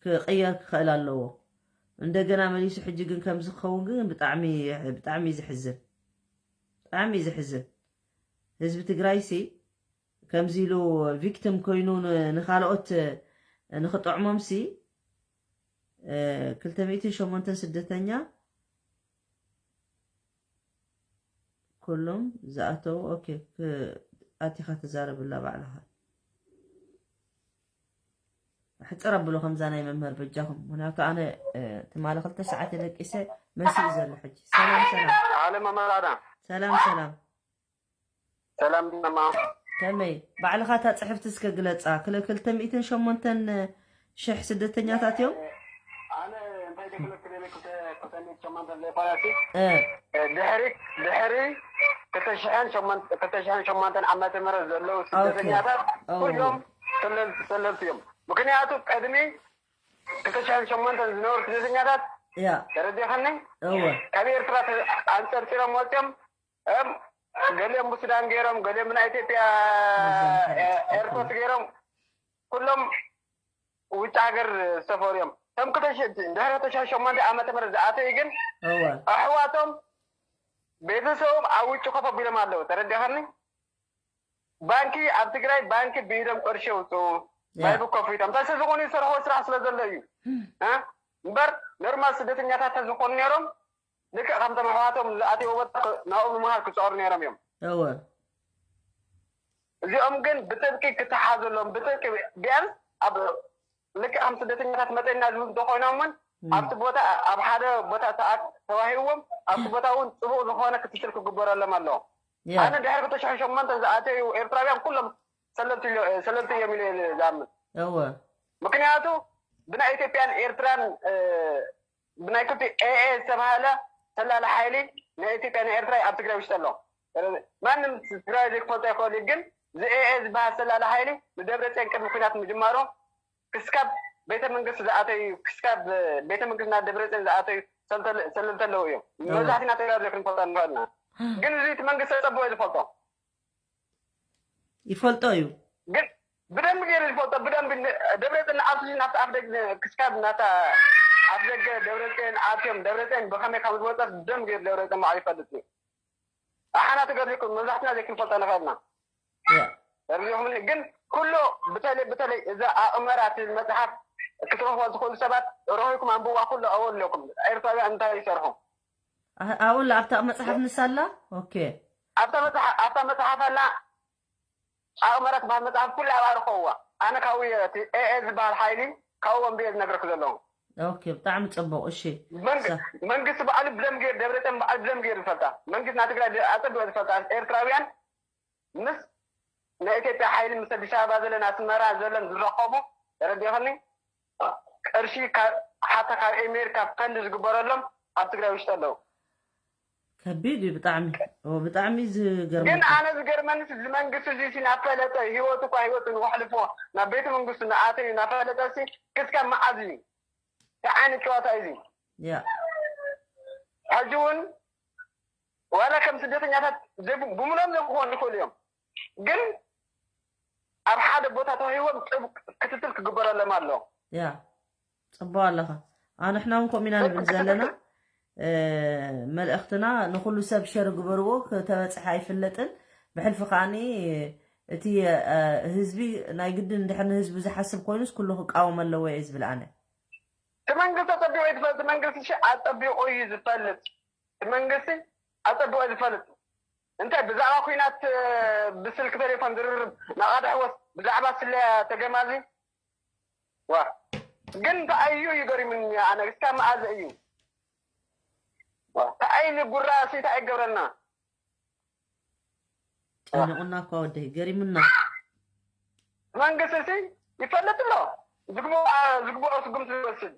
ክቕየር ክኽእል ኣለዎ። እንደገና መሊሱ ሕጂ ግን ከምዚ ክኸውን ግን ብጣዕሚ ብጣዕሚ እዩ ዘሕዝን፣ ብጣዕሚ እዩ ዘሕዝን። ህዝቢ ትግራይሲ ከምዚ ኢሉ ቪክቲም ኮይኑ ን- ንኻልኦት ንኽጥዕሞምሲ እ፣ ክልተ ሚእትን ሸሞንተን ስደተኛ ኩሎም ዝኣተው። ኦኬ፣ ክ- ኣቲኻ ተዛረብላ ባዕልኻ። ሕፅር ኣብሎ ከምዛ ናይ መምህር በጃኹም፣ ምክንያቱ ኣነ እ፣ ትማሊ ክልተ ሰዓት የለቂሰ መሲኡ ዘሎ ሕጂ። ሰላም ሰላም ዓለም ኣመራዳ ሰላም ሰላም። ሰላም ድማ ከመይ ባዕልኻ እታ ፅሕፍቲ እስከ ግለፃ። ክለ ክልተ ሚእትን ሸሞንተን ሽሕ ስደተኛታት እዮም። ኣነ እንታይ ደክለክል ክልተ ሚእቲ ሸሞንተ ዘይኮነሲ እ፣ ድሕሪ ድሕሪ ክልተ ሽሕን ሸሞንተ ክልተ ሽሕን ሸሞንተን ዓመተ ምህረት ዘለዉ ስደተኛታት እዎ። ኩሎም ሰለል- ሰለልቲ እዮም። ምክንያቱ ቅድሚ ክልተ ሽሕን ሸሞንተን ዝነበሩ ስደተኛታት ያ ተረዲኸኒ እወ ካብ ኤርትራ ተ- ኣንጠርጢሮም ወፂኦም እም፣ ገሊኦም ብሱዳን ገይሮም፣ ገሊኦም ብናይ ኢትዮጵያ ኤርፖርት ገይሮም ኩሎም ውጭ ሃገር ዝሰፈሩ እዮም። እቶም ክልተ ሺ- ድሕሪ ክልተ ሽሕን ሸሞንተ ዓመተ ምህረት ዝኣተዩ ግን እወ ኣሕዋቶም ቤተሰቦም ኣብ ውጭ ኮፍ ኣቢሎም ኣለዉ። ተረዲኸኒ? ባንኪ ኣብ ትግራይ ባንኪ ብኢዶም ቅርሺ የውፅኡ ያ ባይቡ ከፊቶም እንታይ ስለዝኾኑ ዝሰርሕዎ ስራሕ ስለዘሎ እዩ እ? እምበር ኖርማል ስደተኛታት ተዝኾኑ ነይሮም ልክዕ ከምቶም ኣሕዋቶም ዝኣትዎ ቦታ ክ- ናብኡ ንምሃር ክፀሩ ነይሮም እዮም። እወ እዚኦም ግን ብጥብቂ ክተሓዘሎም ብጥብቂ ቢያንስ ኣብ ልክዕ ከም ስደተኛታት መጠና ዝብል እንተኮይኖም እውን እም፣ ኣብቲ ቦታ ኣብ ሓደ ቦታ ተኣ- ተዋሂብዎም ኣብቲ ቦታ እውን ፅቡቅ ዝኾነ ክትትል ክግበረሎም ኣለዎ። ያ ኣነ ድሕሪ ክልተ ሽሕን ሸሞንተ ዝኣተዩ ኤርትራውያን ኩሎም ሰለልቲ ኢሎ- ሰለልቲ እዮም ኢለ እየ ዝኣምን። እወ ምክንያቱ ብናይ ኢትዮጵያን ኤርትራን እ፣ ብናይ ክልቲ ኤኤ ዝተባሃለ ሰላሊ ሓይሊ ናይ ኢትዮጵያ ናይ ኤርትራ ኣብ ትግራይ ውሽጢ ኣሎ። ማንም ትግራይ ዘይክፈልጦ ይኽእል እዩ፣ ግን እዚ ኤኤ ዝበሃል ሰላሊ ሓይሊ ንደብረፅዮን ቅድሚ ኩናት ምጅማሩ ክስካብ ቤተ መንግስቲ ዝኣተዩ ክስካብ ቤተ መንግስቲ ናብ ደብረፅዮን ዝኣተዩ ሰለልተ ኣለዉ እዮም። መብዛሕትና ተጋሩ ዘይክንፈልጦ ንኽእልና ግን እዚ እቲ መንግስቲ ተፀብኦ ዝፈልጦ ይፈልጦ እዩ። ግን ብደንብ ገይሩ ዝፈልጦ ብደንብ ደብረፅዮን ንኣክሱም ናብቲ ኣፍ ደገ ክስካብ ናታ ኣፍ ደገ ደብረፅዮን ኣትዮም ደብረፅዮን ብኸመይ ካብ ዝወፀ ብደንብ ገይሩ ደብረፅዮን ባዕሉ ይፈልጥ እዩ። ኣሓና ተገርኩም መብዛሕትና ዘይክንፈልጦ ንኽእልና ያ ተረዲኹምኒ ግን ኩሉ ብተለይ ብተለይ እዛ ኣእመራ ትብል መፅሓፍ ክትረኽቦ ዝኽእሉ ሰባት ረኺብኩም ኣንብብዋ ኩሉ ኣብኡ ኣለኩም። ኤርትራውያን እንታይ ይሰርሑ ኣ- ኣብኡ ኣብታ መፅሓፍ ንሳ ኣላ። ኦኬ ኣብታ መፅሓ- ኣብታ መፅሓፍ ኣላ ኣእመራ ትበሃል መፅሓፍ ኩሉ ኣብኣ ረኸብዋ። ኣነ ካብኡ እየ እቲ ኤኤ ዝበሃል ሓይሊ ካብኡ ኣንብየ ዝነግረክ ዘለኹ። ኦኬ ብጣዕሚ ፅቡቅ። እሺ መንግ- ሳ- መንግስቲ በዓሉ ብደም ገይሩ ደብረፅዮን በዓሉ ብደም ገይሩ ዝፈልጣ መንግስቲ ናይ ትግራይ ኣፀቢቑ ዝፈልጣ ኤርትራውያን ምስ ናይ ኢትዮጵያ ሓይሊ ምስ ኣዲስ ኣበባ ዘለን ኣስመራ ዘለን ዝረኸቡ ተረዲኸኒ ቅርሺ ካብ- ሓታ ካብ ኣሜሪካ ፈንድ ዝግበረሎም ኣብ ትግራይ ውሽጢ ኣለዉ። ከቢድ እዩ ብጣዕሚ። ኦ፣ ብጣዕሚ ዝገርም ግን ኣነ ዝገርመኒ እዚ መንግስቲ እዚ ሲ ናፈለጠ ህይወቱ እኳ ህይወቱ ንክሕልፎ ናብ ቤተ መንግስቱ ንኣተዩ ናፈለጠ ሲ ክስካብ መዓዝ እዩ? እንታይ ዓይነት ጨዋታ እዩ እዚ? ያ ሕጂ እውን ዋላ ከም ስደተኛታት ዘይብ- ብምሎም ዘይክኾኑ ይኽእሉ እዮም፣ ግን ኣብ ሓደ ቦታ ተዋሂቦም ጥብቅ ክትትል ክግበረሎም ኣሎ። ያ ፅቡቅ ኣለኻ። ኣንሕና እውን ከምኡ ኢና ንብል ዘለና። እ፣ መልእኽትና ንኩሉ ሰብ ሸር ግበርዎ። ከተበፅሐ ኣይፍለጥን። ብሕልፊ ከዓኒ እቲ እ፣ ህዝቢ ናይ ግድን እንድሕር ንህዝቢ ዝሓስብ ኮይኑስ ኩሉ ክቃወም ኣለዎ እየ ዝብል ኣነ። እቲ መንግስቲ ኣፀቢቑ እዩ ዝፈልጥ። እቲ መንግስቲ ሽ ኣፀቢቑ እዩ ዝፈልጥ። እቲ መንግስቲ ኣፀቢቑ እዩ ዝፈልጥ። እንታይ ብዛዕባ ኩናት እ፣ ብስልኪ ቴሌፎን ዝርርብ ናቃዳሕወስ ብዛዕባ ስለያ ተገማዚ ዋ ግን እንታይ እዩ እዩ ገሪሙኒ ኣነ እስካ መኣዘ እዩ ዋ እንታይ ንጉራ ሲ እንታይ ይገብረና ጨኒቁና እኳ ወደይ ገሪሙና። መንግስቲ ሲ ይፈልጥ ኣሎ ዝግብኦ ዝግብኦ ስጉምቲ ዝወስድ።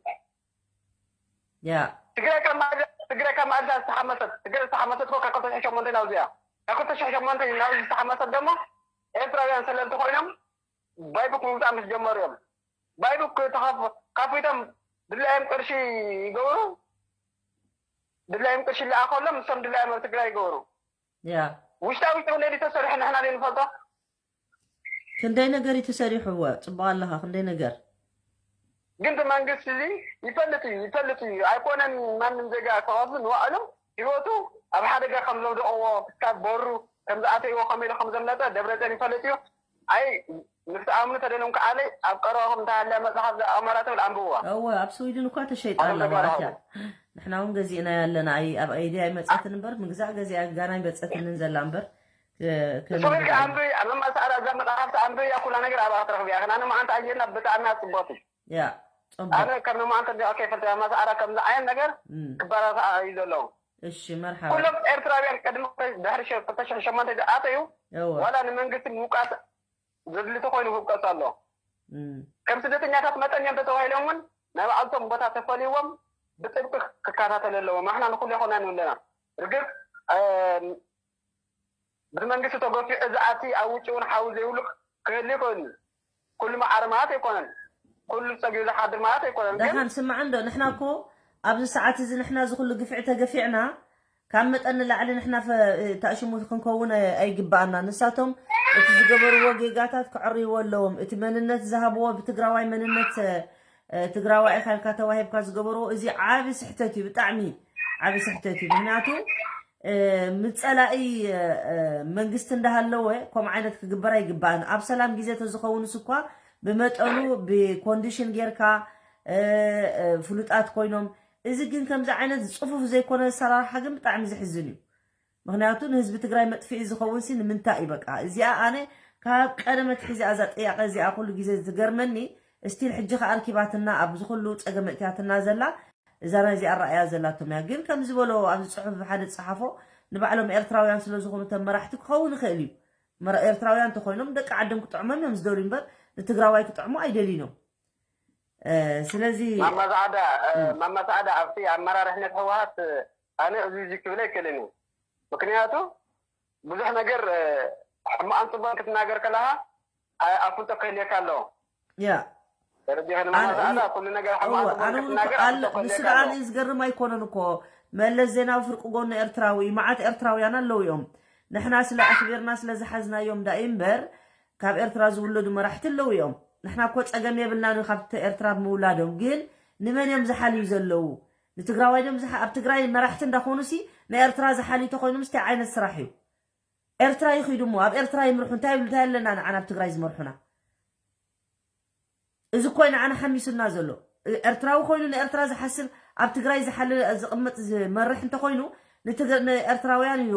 ያ ትግራይ ካብ ማእዛ ትግራይ ካብ ማእዛ ዝተሓመሰት ትግራይ ዝተሓመሰት እኮ ካብ ክልተ ሽሕን ሸሞንተን ናብዚኣ ካብ ክልተ ሽሕን ሸሞንተን ናብዚ ዝተሓመሰት ደሞ ኤርትራውያን ሰለልቲ ኮይኖም ባይቡክ ምምፃእ ምስ ጀመሩ እዮም። ባይቡክ ተኻፍ- ካፊቶም ድላዮም ቅርሺ ይገብሩ፣ ድላዮም ቅርሺ ይለኣኸሎም፣ ንሶም ድላዮም ኣብ ትግራይ ይገብሩ። ያ ውሽጣ ውሽጢ ክንደይ ድዩ ተሰሪሑ ንሕና ዘይንፈልጦ? ክንደይ ነገር እዩ ተሰሪሑ። እወ፣ ፅቡቅ ኣለኻ። ክንደይ ነገር ግን እቲ መንግስቲ እዚ ይፈልጥ እዩ ይፈልጥ እዩ ኣይኮነን። ማንም ዜጋ ክቐትል ንባዕሉ ህይወቱ ኣብ ሓደጋ ከም ዘውደቕዎ ክሳብ በሩ ከም ዝኣተይዎ ከመኢሉ ከም ዘምለጠ ደብረፅዮን ይፈልጥ እዩ። ኣይ ምስ ኣምኑ ተደልዮም ከዓለይ ኣብ ቀረባኹም እንተሃልያ መፅሓፍ ኣማራ ትብል ኣንብብዋ። እወ፣ ኣብ ስዊድን እኳ ተሸይጣ ኣቶም ኣላ ተጋሩ ዋዕትያ። ንሕና እውን ገዚእናያ ኣለና። ኣይ ኣብ ኣይዲ ኣይመፀትን እምበር ምግዛእ ገዚኣ ጋና ኣይመፀትንን ዘላ እምበር እ፣ ከ- እሱ ግን ከኣ ኣንብብያ መማሰኣራ እዛ መፅሓፍቲ ኣንብብያ ኩላ ነገር ኣብኣ ክትረኽብያ። ግን ኣነ መዓንቲ ኣየና ብጣዕሚ እያ ፅቡቕቲ። ያ ፅቡቅ። ኣነ ከም መማንተ ዲኣ ከይፈልጠ መማሰኣራ ከምዚ ዓይነት ነገር እም፣ ክበራታዕ እዩ ዘለዎ። እሺ መርሓባ። ኩሎም ኤርትራውያን ቅድሚ ድሕሪ ሸ- ክልተ ሽሕን ሸሞንተ ዝኣተዩ እወ ዋላ ንመንግስቲ ምውቃስ ዘድሊ ተኮይኑ ክውቀሱ ኣሎ። እም፣ ከም ስደተኛታት መጠን እዮም ተተባሂሎም እውን ናይ ባዕልቶም ቦታ ተፈልይዎም ብጥብቂ ክከታተል ኣለዎም። ኣሕና ንኩሉ ይኮና ንብለና ርግብ ብመንግስቲ ተገፊዑ ዝኣቲ ኣብ ውጭ እውን ሓዊ ዘይብሉ ክህል ይኽእል እዩ። ኩሉ መዓረ ማለት ኣይኮነን። ኩሉ ፀጊቡ ዝሓድር ማለት ኣይኮነን። ግን ደሓን ስማዕ እንዶ ንሕና እኮ ኣብዚ ሰዓት እዚ ንሕና እዚ ኩሉ ግፍዒ ተገፊዕና ካብ መጠን ንላዕሊ ንሕና ፈ- ታእሽሙ ክንከውን ኣይ- ኣይግባኣና። ንሳቶም እቲ ዝገበርዎ ጌጋታት ክዕርይዎ ኣለዎም። እቲ መንነት ዝሃብዎ ብትግራዋይ መንነት እ፣ ትግራዋይ ኢኻ ኢልካ ተዋሂብካ ዝገበርዎ እዚ ዓቢ ስሕተት እዩ። ብጣዕሚ ዓቢ ስሕተት እዩ። ምክንያቱ እ፣ ምጸላኢ እ፣ መንግስቲ እንዳሃለወ ከምኡ ዓይነት ክግበር ኣይግባእን። ኣብ ሰላም ግዜ ተዝኸውንስ እኳ ብመጠኑ ብኮንዲሽን ጌርካ እ፣ እ፣ ፍሉጣት ኮይኖም። እዚ ግን ከምዚ ዓይነት ጽፉፍ ዘይኮነ ኣሰራርሓ ግን ብጣዕሚ ዘሕዝን እዩ። ምክንያቱ ንህዝቢ ትግራይ መጥፍኢ ዝኸውን ሲ ንምንታይ እዩ? በቃ እዚኣ ኣነ ካብ ቀደመ ኣትሒዘ እዛ ጥያቄ እዚኣ ኩሉ ግዜ ዝገርመኒ እስቲል ሕጂ ከኣ ኣርኪባትና ኣብዚ ኩሉ ጸገም ኣእትያትና ዘላ እዛ ናይዚ ኣረኣያ ዘላቶም እያ። ግን ከም ዝበሎ ኣብዚ ጽሑፍ ሓደ ዝጸሓፎ ንባዕሎም ኤርትራውያን ስለ ዝኾኑ እቶም መራሕቲ ክኸውን ይኽእል እዩ። መራ- ኤርትራውያን እንተኾይኖም ደቂ ዓዶም ክጥዕሞም እዮም ዝደልዩ እምበር ንትግራዋይ ክጥዕሙ ኣይደልዩን እዮም። እ፣ ስለዚ ማማ ሰዓዳ እ፣ ማማ ሰዓዳ ኣብቲ ኣመራርሕነት ህወሓት እ፣ ኣነ እዚ እዚ ክብል ኣይክእልን እዩ። ምክንያቱ ብዙሕ ነገር እ፣ ሕማቕን ፅቡቅን ክትናገር ከለካ ኣ- ኣፍልጦ ክህልየካ ኣለዎ። ያ ተረዲኸኒ ማማ ኣነ- ሰዓዳ ኩሉ ነገር ሕማቕን እወ፣ ፅቡቅን ኣነ እውን ክትናገር እኮ ኣለ ኣፍልጦ ንሱ ክህልየካ ደኣ ኣለዎ። ኣነ ዝገርም ኣይኮነን እኮ መለስ ዜናዊ ፍርቂ ጎኑ ኤርትራዊ እዩ። መዓት ኤርትራውያን ኣለዉ እዮም። ንሕና ስለ ኣኽቢርና ስለ ዝሓዝናዮም ዳኢ እምበር ካብ ኤርትራ ዝውለዱ መራሕቲ ኣለዉ እዮም። ንሕና እኮ ጸገም የብልናን እዩ ካብቲ ኤርትራ ብምውላዶም። ግን ንመን እዮም ዝሓልዩ ዘለዉ? ንትግራዋይ ድዮም ዝሓ- ኣብ ትግራይ መራሕቲ እንዳኾኑ ሲ ንኤርትራ ዝሓልዩ ተኾይኖም ስታይ ዓይነት ስራሕ እዩ? ኤርትራ ይኺዱ እሞ ኣብ ኤርትራ ይምርሑ እንታይ ይብሉ እንታይ ኣለና ንዓና ኣብ ትግራይ ዝመርሑና? እዚ እኮ ንዓና ሓሚሱና ዘሎ። ኤርትራዊ ኮይኑ ንኤርትራ ዝሓስብ ኣብ ትግራይ ዝሓል ዝቕምጥ ዝመርሕ እንተኮይኑ ንትግ- ንኤርትራውያን እዩ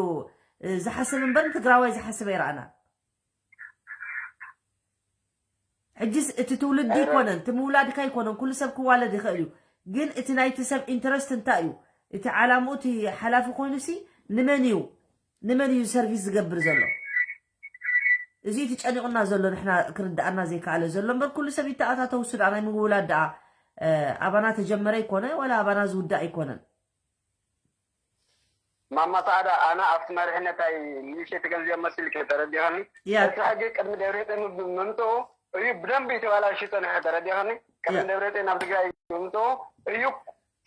ዝሓስብ እምበር ንትግራዋይ ዝሓስብ ኣይረኣና። ሕጂስ እቲ ትውልዲ ኣይኮነን እቲ ምውላድካ ኣይኮነን ኩሉ ሰብ ክዋለድ ይኽእል እዩ። ግን እቲ ናይቲ ሰብ ኢንተረስት እንታይ እዩ? እቲ ዓላምኡ እቲ ሓላፊ ኮይኑሲ ንመን እዩ ንመን እዩ ሰርቪስ ዝገብር ዘሎ? እዚ እዩ ተጨኒቑና ዘሎ ንሕና ክርድኣና ዘይከኣለ ዘሎ እምበር ኩሉ ሰብ ይተኣታተው እሱ ደኣ ናይ ምውላድ ደኣ ኣባና ተጀመረ ኣይኮነ ወላ ኣባና ዝውዳእ ኣይኮነን። ማማ ሰዓዳ ኣነ ኣብቲ መሪሕነት ኣይ ንእሽተይ ትገንዝዮ መሲልኪ ተረዲኸኒ። ያ እቲ ሕጂ ቅድሚ ደብረፅዮን ምምፅኡ እዩ ብደንቢ ተባላሽዩ ፀኒሑ ተረዲኸኒ። ቅድሚ ያ ደብረፅዮን ኣብ ትግራይ ምምፅኡ እዩ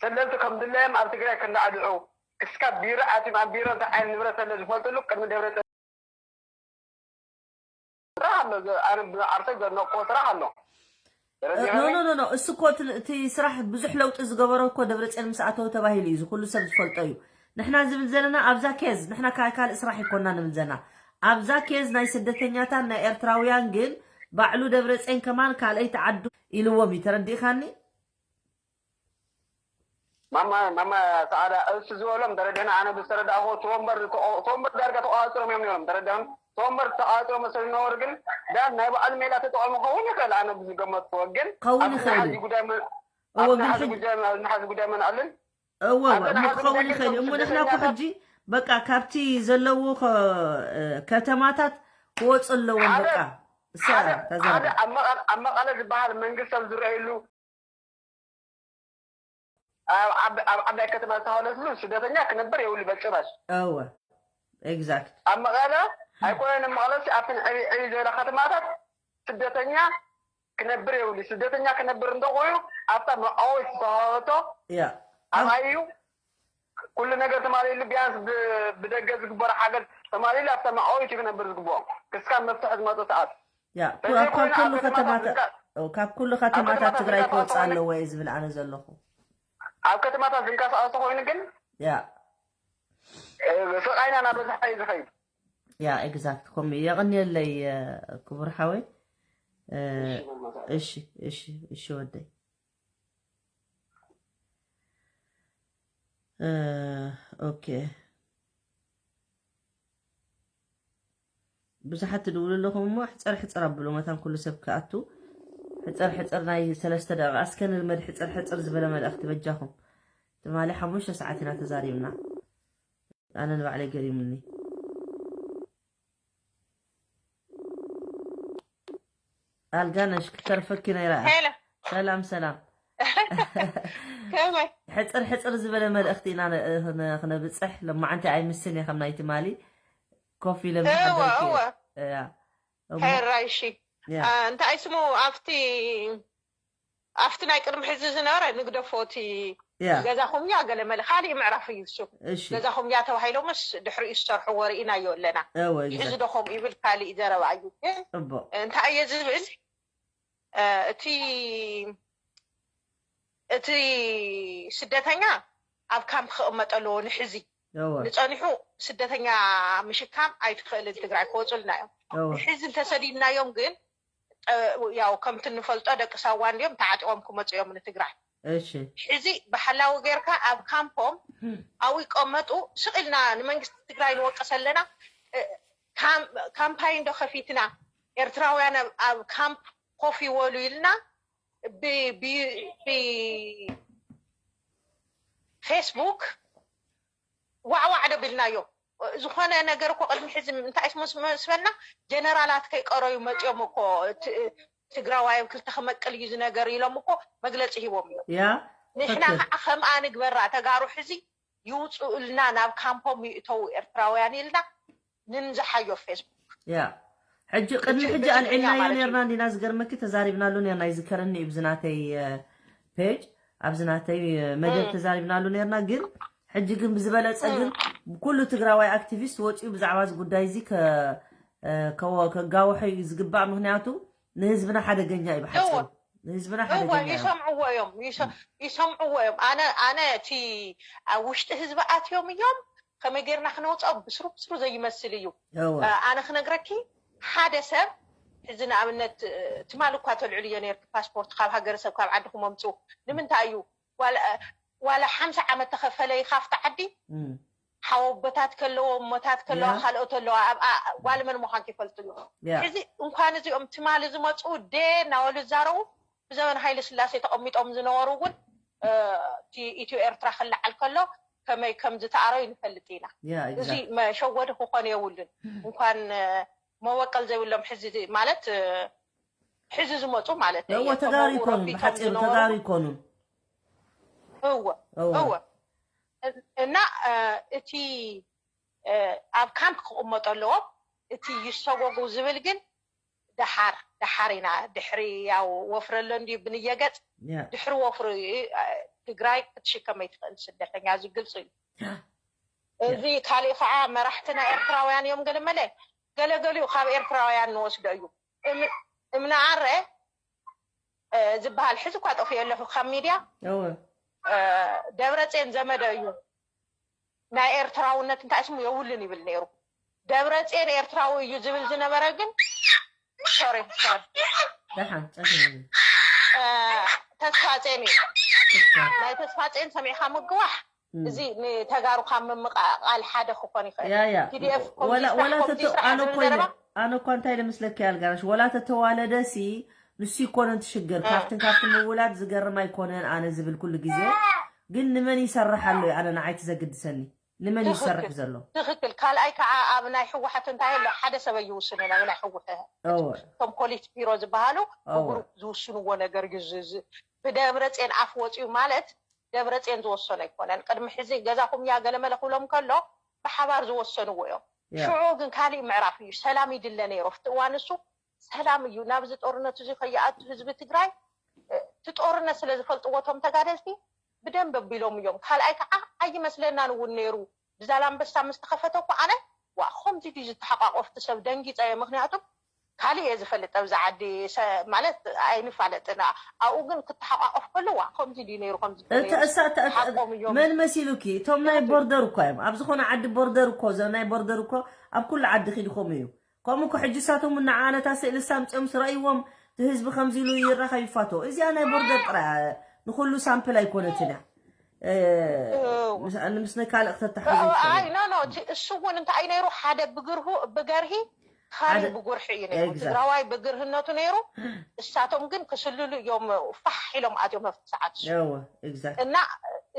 ሰለልቲ ከም ድላዮም ኣብ ትግራይ ከናዕድዑ ክስካብ ቢሮ ኣትዮም ኣብ ቢሮ እንታይ ዓይነት ንብረት ዘሎ ዝፈልጥሉ ቅድሚ ደብረፅዮን ስራሕ ኣሎ። ዘ- ኣነ ብዓርሰይ ዘድነቅዎ ስራሕ ኣሎ። ኖ ኖ ኖ ኖ እሱ እኮ እቲ- እቲ ስራሕ ብዙሕ ለውጢ ዝገበረ እኮ ደብረፅዮን ምስ ኣተወ ተባሂሉ እዩ እዚ ኩሉ ሰብ ዝፈልጦ እዩ። ንሕና ዝብል ዘለና ኣብዛ ኬዝ ንሕና ካ- ካልእ ስራሕ ይኮና ንብል ዘለና ኣብዛ ኬዝ ናይ ስደተኛታት ናይ ኤርትራውያን ግን ባዕሉ ደብረፅዮን ከማን ካልኣይቲ ዓዱ ኢልዎም እዩ ተረዲእካኒ። ማማ ማማ ሰዓዳ እሱ ዝበሎም ተረዲእና ኣነ ብዝተረዳእኹ እቲ ወንበር እቲ ወንበር ዳርጋ ተቋፅሮም እዮም ነሮም ተረዲእም እቲ ወንበር ተቋፅሮ መሰሉ ነበሩ ግን ዳን ናይ ባዕሉ ሜላ ተጠቐሙ ክኸውን ይኽእል ኣነ ብዝገመትኩዎ ግን ክኸውን ኣብዚ ይኽእል ሓዚ እዩ። ጉዳይ መ- እወ ኣብዚ ግን ሓዚ ሕጂ ጉዳይ ኣብዚ ሓዚ ጉዳይ መንኣልን እወ እወ ኣብዚ እሞ ናሓዚ ክኸውን ጉዳይ ይኽእል እዩ። ግን እሞ ንሕና እኮ ስደተኛታት ሕጂ በቃ ካብቲ ዘለዎ ከ- ከተማታት ክወፁ ኣለዎም። ሓደ በቃ እሳ ተዛረብ። ኣብ መቐለ ዝበሃል መንግስቲ ኣብ ዝረኣየሉ ኣብ ዓባይ ከተማ ዝተሃለትሉ ስደተኛ ክነብር የብሉ በጭራሽ። እወ exact ኣብ መቐለ ኣይኮነን። መቐለ ኣብተን ዕብይ ዝበላ ከተማታት ስደተኛ ክነብር የብሉ። ስደተኛ ክነብር እንተኮይኑ ኣብታ መዓወት ዝተሃለቶ ያ ኣብኣዩ ኩሉ ነገር ተማሊሉ ቢያንስ ብደገ ዝግበሩ ሓገዝ ተማሊሉ ኣብታ መዓወት ክነብር ዝግብኦም ክስካብ መፍትሒ ዝመፁ ሰዓት ያ ካብ ኩሉ ከተማታት ካብ ኩሉ ከተማታት ትግራይ ክወፅእ ኣለዎ እየ ዝብል ኣነ ዘለኹ። ኣብ ከተማታት ዝንቀሳቀሱ ኮይኑ ግን ያ ስቃይና እናበዝሐ እዩ ዝኸይድ። ያ exact ከምኡ እዩ። የቐንየለይ ክቡር ሓወይ። እሺ እሺ እሺ ወደይ ኦኬ። ብዙሓት ትድውሉ ኣለኹም እሞ ሕፅር ሕፅር ኣብሉ መታን ኩሉ ሰብ ክኣቱ። ሕፅር ሕፅር ናይ ሰለስተ ደቂቃ እስከ ንልመድ። ሕፅር ሕፅር ዝበለ መልእኽቲ በጃኹም። ትማሊ ሓሙሽተ ሰዓት ኢና ተዛሪብና። ኣነ ንባዕለይ ገሪሙኒ። ኣልጋነሽ ክተርፈኪ ነይራ። ሄሎ ሰላም ሰላም። ከመይ ሕፅር ሕፅር ዝበለ መልእኽቲ ኢና ክነብፅሕ። ለማዓንቲ ኣይምስን እየ ከም ናይ ትማሊ ኮፍ ኢለ እወ እወ ሕራይ እሺ። እንታይ ስሙ ኣብቲ ኣብቲ ናይ ቅድሚ ሕዚ ዝነበረ ንግደፎ እቲ ገዛኹም እያ ገለ መለ ካሊእ ምዕራፍ እዩ እሱ። ገዛኹም እያ ተባሂሎምስ ድሕሪኡ ዝሰርሕዎ ርኢናዮ ኣለና። ሕዚ ዶ ከምኡ ይብል ካሊእ ዘረባ እዩ። ግን እንታይ እየ ዝብል እቲ እቲ ስደተኛ ኣብ ካምፕ ክቕመጥ ኣለዎ። ንሕዚ ንፀኒሑ ስደተኛ ምሽካም ኣይትኽእልን ትግራይ ክወፁልና እዮም። ንሕዚ እንተሰዲድናዮም ግን ያው ከምቲ እንፈልጦ ደቂ ሳዋ እንዲዮም ተዓጢቆም ክመፁ እዮም ንትግራይ። ሕዚ ብሓላዊ ጌርካ ኣብ ካምፖም ኣብኡ ይቀመጡ። ስቕ ኢልና ንመንግስቲ ትግራይ ንወቅስ ኣለና። ካምፓይን ዶ ከፊትና ኤርትራውያን ኣብ ካምፕ ኮፍ ይወሉ ኢልና ብፌስቡክ ዋዕዋዕ ዶ ቢልናዮ። ዝኾነ ነገር እኮ ቅድሚ ሕዚ እንታይ ስሞ ስበልና ጀነራላት ከይቀረዩ መፅኦም እኮ ትግራዋይ ኣብ ክልተ ክመቅል እዩ ዝነገር ኢሎም እኮ መግለፂ ሂቦም እዮም። ንሕና ከዓ ከምኣ ንግበራ ተጋሩ ሕዚ ይውፅኡልና ናብ ካምፖም ይእተዉ ኤርትራውያን ኢልና ንንዝሓዮ ፌስቡክ። ያ ሕጂ ቅድሚ ሕጂ ኣልዒልናዮ ነርና እንዲና ዝገርመኪ ተዛሪብናሉ ነርና ይዝከረኒ እዩ ብዝናተይ ፔጅ ኣብዚ ናተይ መደብ ተዛሪብናሉ ነርና። ግን ሕጂ ግን ብዝበለፀ ግን ኩሉ ትግራዋይ ኣክቲቪስት ወፂኡ ብዛዕባ እዚ ጉዳይ እዚ ከጋወሖ እዩ ዝግባእ። ምክንያቱ ንህዝብና ሓደገኛ እዩ ብሓፂሩ ንህዝብና ሓደገኛ እዩ። ይሰምዕዎ እዮም ይሰምዕዎ እዮም። ኣነ ኣነ እቲ ኣብ ውሽጢ ህዝቢ ኣትዮም እዮም ከመይ ጌርና ክነውፅኦ ብስሩ ብስሩ ዘይመስል እዩ። ኣነ ክነግረኪ ሓደ ሰብ ሕዚ ንኣብነት ትማል እኳ ተልዕልዮ ነርኪ ፓስፖርት ካብ ሃገረሰብ ካብ ዓድኹም ኣምፅኡ ንምንታይ እዩ ዋላ ሓምሳ ዓመት ተኸፈለ ኢኻ ኣብቲ ዓዲ ሓወቦታት ከለዎ እሞታት ከለዋ ካልኦት ኣለዋ ኣብኣ ጓል መን ምዃንኪ ይፈልጡ እዮም። ሕዚ እንኳን እዚኦም ትማሊ ዝመፁ ዴ እናበሉ ዝዛረቡ ብዘበን ሃይለ ስላሴ ተቐሚጦም ዝነበሩ እውን እቲ ኢትዮ ኤርትራ ክለዓል ከሎ ከመይ ከም ዝተኣረዩ ንፈልጥ ኢና። እዚ መሸወዲ ክኾን የብሉን። እንኳን መወቀል ዘይብሎም ሕዚ ማለት ሕዚ ዝመፁ ማለት እዎ ተጋሩ ይኮኑ ብሓፂሩ ተጋሩ ይኮኑ። እወ እወ እና እቲ ኣብ ካምፕ ክቕመጡ ኣለዎም። እቲ ይሰጎጉ ዝብል ግን ደሓር ደሓር ኢና ድሕሪ ያው ወፍሪ ኣሎ እንዲ ብንየገፅ ድሕሪ ወፍሪ ትግራይ ክትሽከም ኣይትኽእል ስደተኛ እዚ ግልፂ እዩ። እዚ ካሊእ ከዓ መራሕትና ኤርትራውያን እዮም ገለመለ ገለገሊኡ ካብ ኤርትራውያን ንወስዶ እዩ እምነኣረ ዝበሃል ሕዚ እኳ ጠፊኡ ኣለኹ ካብ ሚድያ ደብረፅዮን ዘመደ እዩ ናይ ኤርትራውነት እንታይ ስሙ የብሉን ይብል ነይሩ። ደብረፅዮን ኤርትራዊ እዩ ዝብል ዝነበረ ግን ሶሪ ደሓን ጸግኒ ተስፋፅዮን እዩ። ናይ ተስፋፅዮን ሰሚዕካ ምግዋሕ እዚ ንተጋሩ ካብ ምምቃቃል ሓደ ክኾን ይኽእል። ያ ያ ቲዲኤፍ ወላ ኮምዚ ስራሕ ወላ ኮምዚ ተተ ስራሕ ኣነ ዝብል ኮይነ ዘረባ ኣነ እኳ እንታይ ለምስለኪ ኣልጋነሽ ወላ ተተዋለደሲ ንሱ ይኮነን ትሽገር ካብትን ካብትን ምውላድ ዝገርም ኣይኮነን ኣነ ዝብል ኩሉ ግዜ ግን ንመን ይሰርሕ ኣሎ እዩ ኣነ ንዓይ ትዘግድሰኒ ንመን ይሰርሕ ዘሎ? ትኽክል። ካልኣይ ከዓ ኣብ ናይ ህወሓት እንታይ ኣሎ ሓደ ሰበ ይውስኑ ናብ ናይ ህወሓት እወ እቶም ኮሊት ቢሮ ዝበሃሉ እወ ብግሩፕ ዝውስንዎ ነገር እዩ። ዝ- ዝ- ብደብረፅዮን ኣፍ ወፂኡ ማለት ደብረፅዮን ዝወሰኖ ኣይኮነን። ቅድሚ ሕዚ ገዛኹም እያ ገለመለ ክብሎም ከሎ ብሓባር ዝወሰንዎ እዮም። ያ ሽዑ ግን ካሊእ ምዕራፍ እዩ። ሰላም ይድለ ነይሩ ኣብቲ እዋን እሱ ሰላም እዩ። ናብዚ ጦርነት እዚ ከይኣቱ ህዝቢ ትግራይ እ፣ እቲ ጦርነት ስለ ዝፈልጥዎ እቶም ተጋደልቲ ብደንብ ኣቢሎም እዮም። ካልኣይ ከዓ ኣይመስለናን እውን ነይሩ ብዛላምበሳ ምስ ተኸፈተ እኮ ኣነ ዋ ከምዚ ድዩ ዝተሓቋቆፍቲ ሰብ ደንጊፀ እየ። ምክንያቱ ካልእ እየ ዝፈልጥ ኣብዚ ዓዲ ሰ- ማለት ኣይንፋለጥን። ኣብኡ ግን ክተሓቋቆፍ ከሎ ዋ ከምዚ ድዩ ነይሩ ከምዚ ድዩ እተ ነይሩ እሳ እተ እተ- ሓቆም እዮም። መን መሲሉኪ? እቶም ናይ ትኽክል። ቦርደር እኮ እዮም። ኣብዚ ኾነ ዓዲ ቦርደር እኮ ዘ ናይ ቦርደር እኮ ኣብ ኩሉ ዓዲ ኺድኹም እዩ። ከምኡ እኮ ሕጂ እሳቶም ንዓነታ ስእሊ ሳምፅኦም ስረእይዎም እቲ ህዝቢ ከምዚ ኢሉ ይራኸብ ይፋቶ። እዚኣ ናይ ቦርደር ጥራይ እያ። ንኹሉ ሳምፕል ኣይኮነትን እያ። እ፣ እው። ምስ ኣነ ምስ ናይ ካልእ ክተተሓዘ ኣይ ይትኽእል። ኖ ኖ እቲ እሱ እውን እንታይ ነይሩ ሓደ ብግርሁ ብገርሂ ካልእ ሓደ- ብጉርሒ እዩ ነይሩ። ኤግዛክት። ትግራዋይ ብግርህነቱ ነይሩ። እሳቶም ግን ክስልሉ እዮም ፋሕ ኢሎም ኣትዮም ኣብቲ ሰዓት እሱ። እወ፣ ኤግዛክት። እና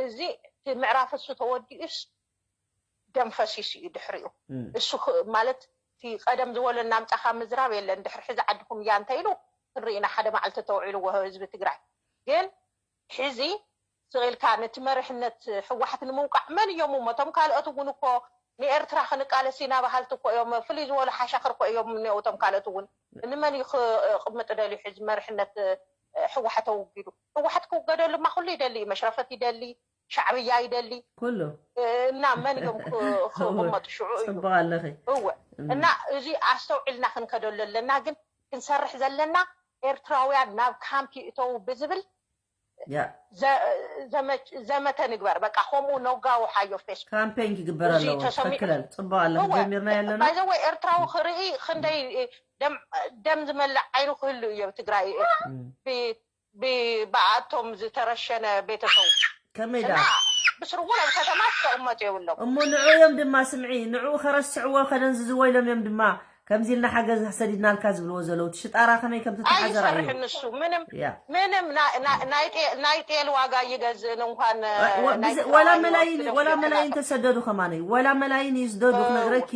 እዚ እቲ ምዕራፍ እሱ ተወዲኡስ ደም ፈሲሱ እዩ ድሕሪኡ። እም፣ እሱ ክ- ማለት እቲ ቀደም ዝበሎ እናምፃኻ ምዝራብ የለን። ድሕሪ ሕዚ ዓድኹም እያ እንተ ኢሉ ክንርኢ ኢና ሓደ መዓልቲ ተውዒልዎ ህዝቢ ትግራይ። ግን ሕዚ ስቕ ኢልካ ነቲ መሪሕነት ህወሓት ንምውቃዕ መን እዮም እሞ እቶም ካልኦት እውን እኮ ንኤርትራ ክንቃለስ ኢና በሃልቲ እኮ እዮም። ፍልይ ዝበሉ ሓሻኽር እኮ እዮም እኒአው እቶም ካልኦት እውን። ንመን እዩ ክቕምጥ ደልዩ ሕዚ መሪሕነት ህወሓት ኣውጊዱ? ህወሓት ክውገደሉ ድማ ኩሉ ይደሊ እዩ። መሽረፈት ይደሊ፣ ሻዕብያ ይደሊ ኩሉ እና መን እዮም ክ- ክቕመጡ ሽዑ እዩ። ፅቡቅ ኣለኺ። እወ እም፣ እና እዚ ኣስተውዒልና ክንከደሉ ኣለና። ግን ክንሰርሕ ዘለና ኤርትራውያን ናብ ካምፕ ይእተው ብዝብል ያ ዘ- ዘመ- ዘመተ ንግበር። በቃ ከምኡ ነጋውሓዮ ፌስቡክ ካምፔን ክግበር እዚ ኣለዎ። ተሰሚዑ ትኽክል። ፅቡቅ ኣለኺ። እወ ጀሚርና ኣለና። ባይዘወይ ኤርትራዊ ክርኢ ክንደይ ደም ደም ዝመልእ ዓይኑ ክህሉ እዩ ኣብ ትግራይ። ብ- ብ- ብኣቶም ዝተረሸነ ቤተሰቡ ከመይ እና ዳ ብስሩ እውን ኣብ ከተማ ዝተቐመጡ የብሎም። እሞ ንዑ እዮም ድማ ስምዒ ንዑ ከረስዕዎ ከደንዝዝዎ ኢሎም እዮም ድማ ከምዚ ኢልና ሓገዝ ሰዲድናልካ ዝብልዎ ዘለዉ እቲ ሽጣራ ከመይ ከም ትተሓዘራ እዩ። ኣይሰርሕን ንሱ ምንም ያ ምንም ና- ና- ናይ ጤ- ናይ ጤል ዋጋ ይገዝእን እንኳን ወ- ናይ ብዘ- ትግራዋይ ወላ ህይወት መላይን ክደፍእ ወላ ይችላል። መላይን ተሰደዱ ከማን እዩ ወላ መላይን እዩ ዝደዱ እው። ክነግረኪ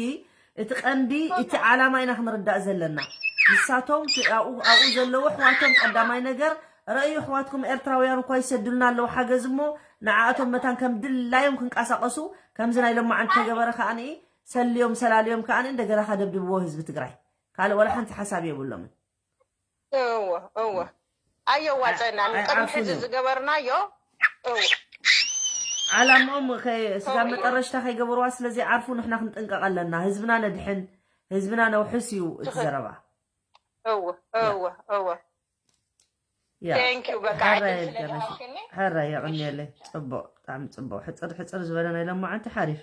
እቲ ቀንዲ እቲ ዓላማ ኢና ክንርዳእ ዘለና ንሳቶም እቲ ኣብኡ ኣብኡ ዘለዉ ኣሕዋቶም ቀዳማይ ነገር ረእዩ ኣሕዋትኩም ኤርትራውያን እኳ ይሰዱልና ኣለዉ ሓገዝ እሞ ንዓኣቶም መታን ከም ድላዮም ክንቀሳቀሱ ከምዚ ናይ ሎማዓንቲ ተገበረ ከዓኒ ሰልዮም ሰላልዮም ከዓኒ እንደገና ከደብድብዎ ህዝቢ ትግራይ ካልእ ወላ ሓንቲ ሓሳብ የብሎምን እወ እወ ኣየዋፀና ኣይ- ቅድሚ ሕዚ ኣይዓርፉን እዮም። ዝገበርናዮ እወ ዓላምኦም ከይ- ስጋብ እወ። መጠረሽታ ከይገበርዋ ስለዚ ዓርፉ ንሕና ክንጥንቀቕ ኣለና ህዝብና ነድሕን ህዝብና ነውሕስ እዩ እቲ ትኽክል። ዘረባ እወ እወ እወ ያ Thank you በቃ ሕራይ ዕድል ስለ የቀንሽ ዝሃብክኒ ሕራይ የቀንየለይ ፅቡቅ ብጣዕሚ ፅቡቅ ሕፅር ሕፅር ዝበለ ናይ ሎማዓንቲ ሓሪፍ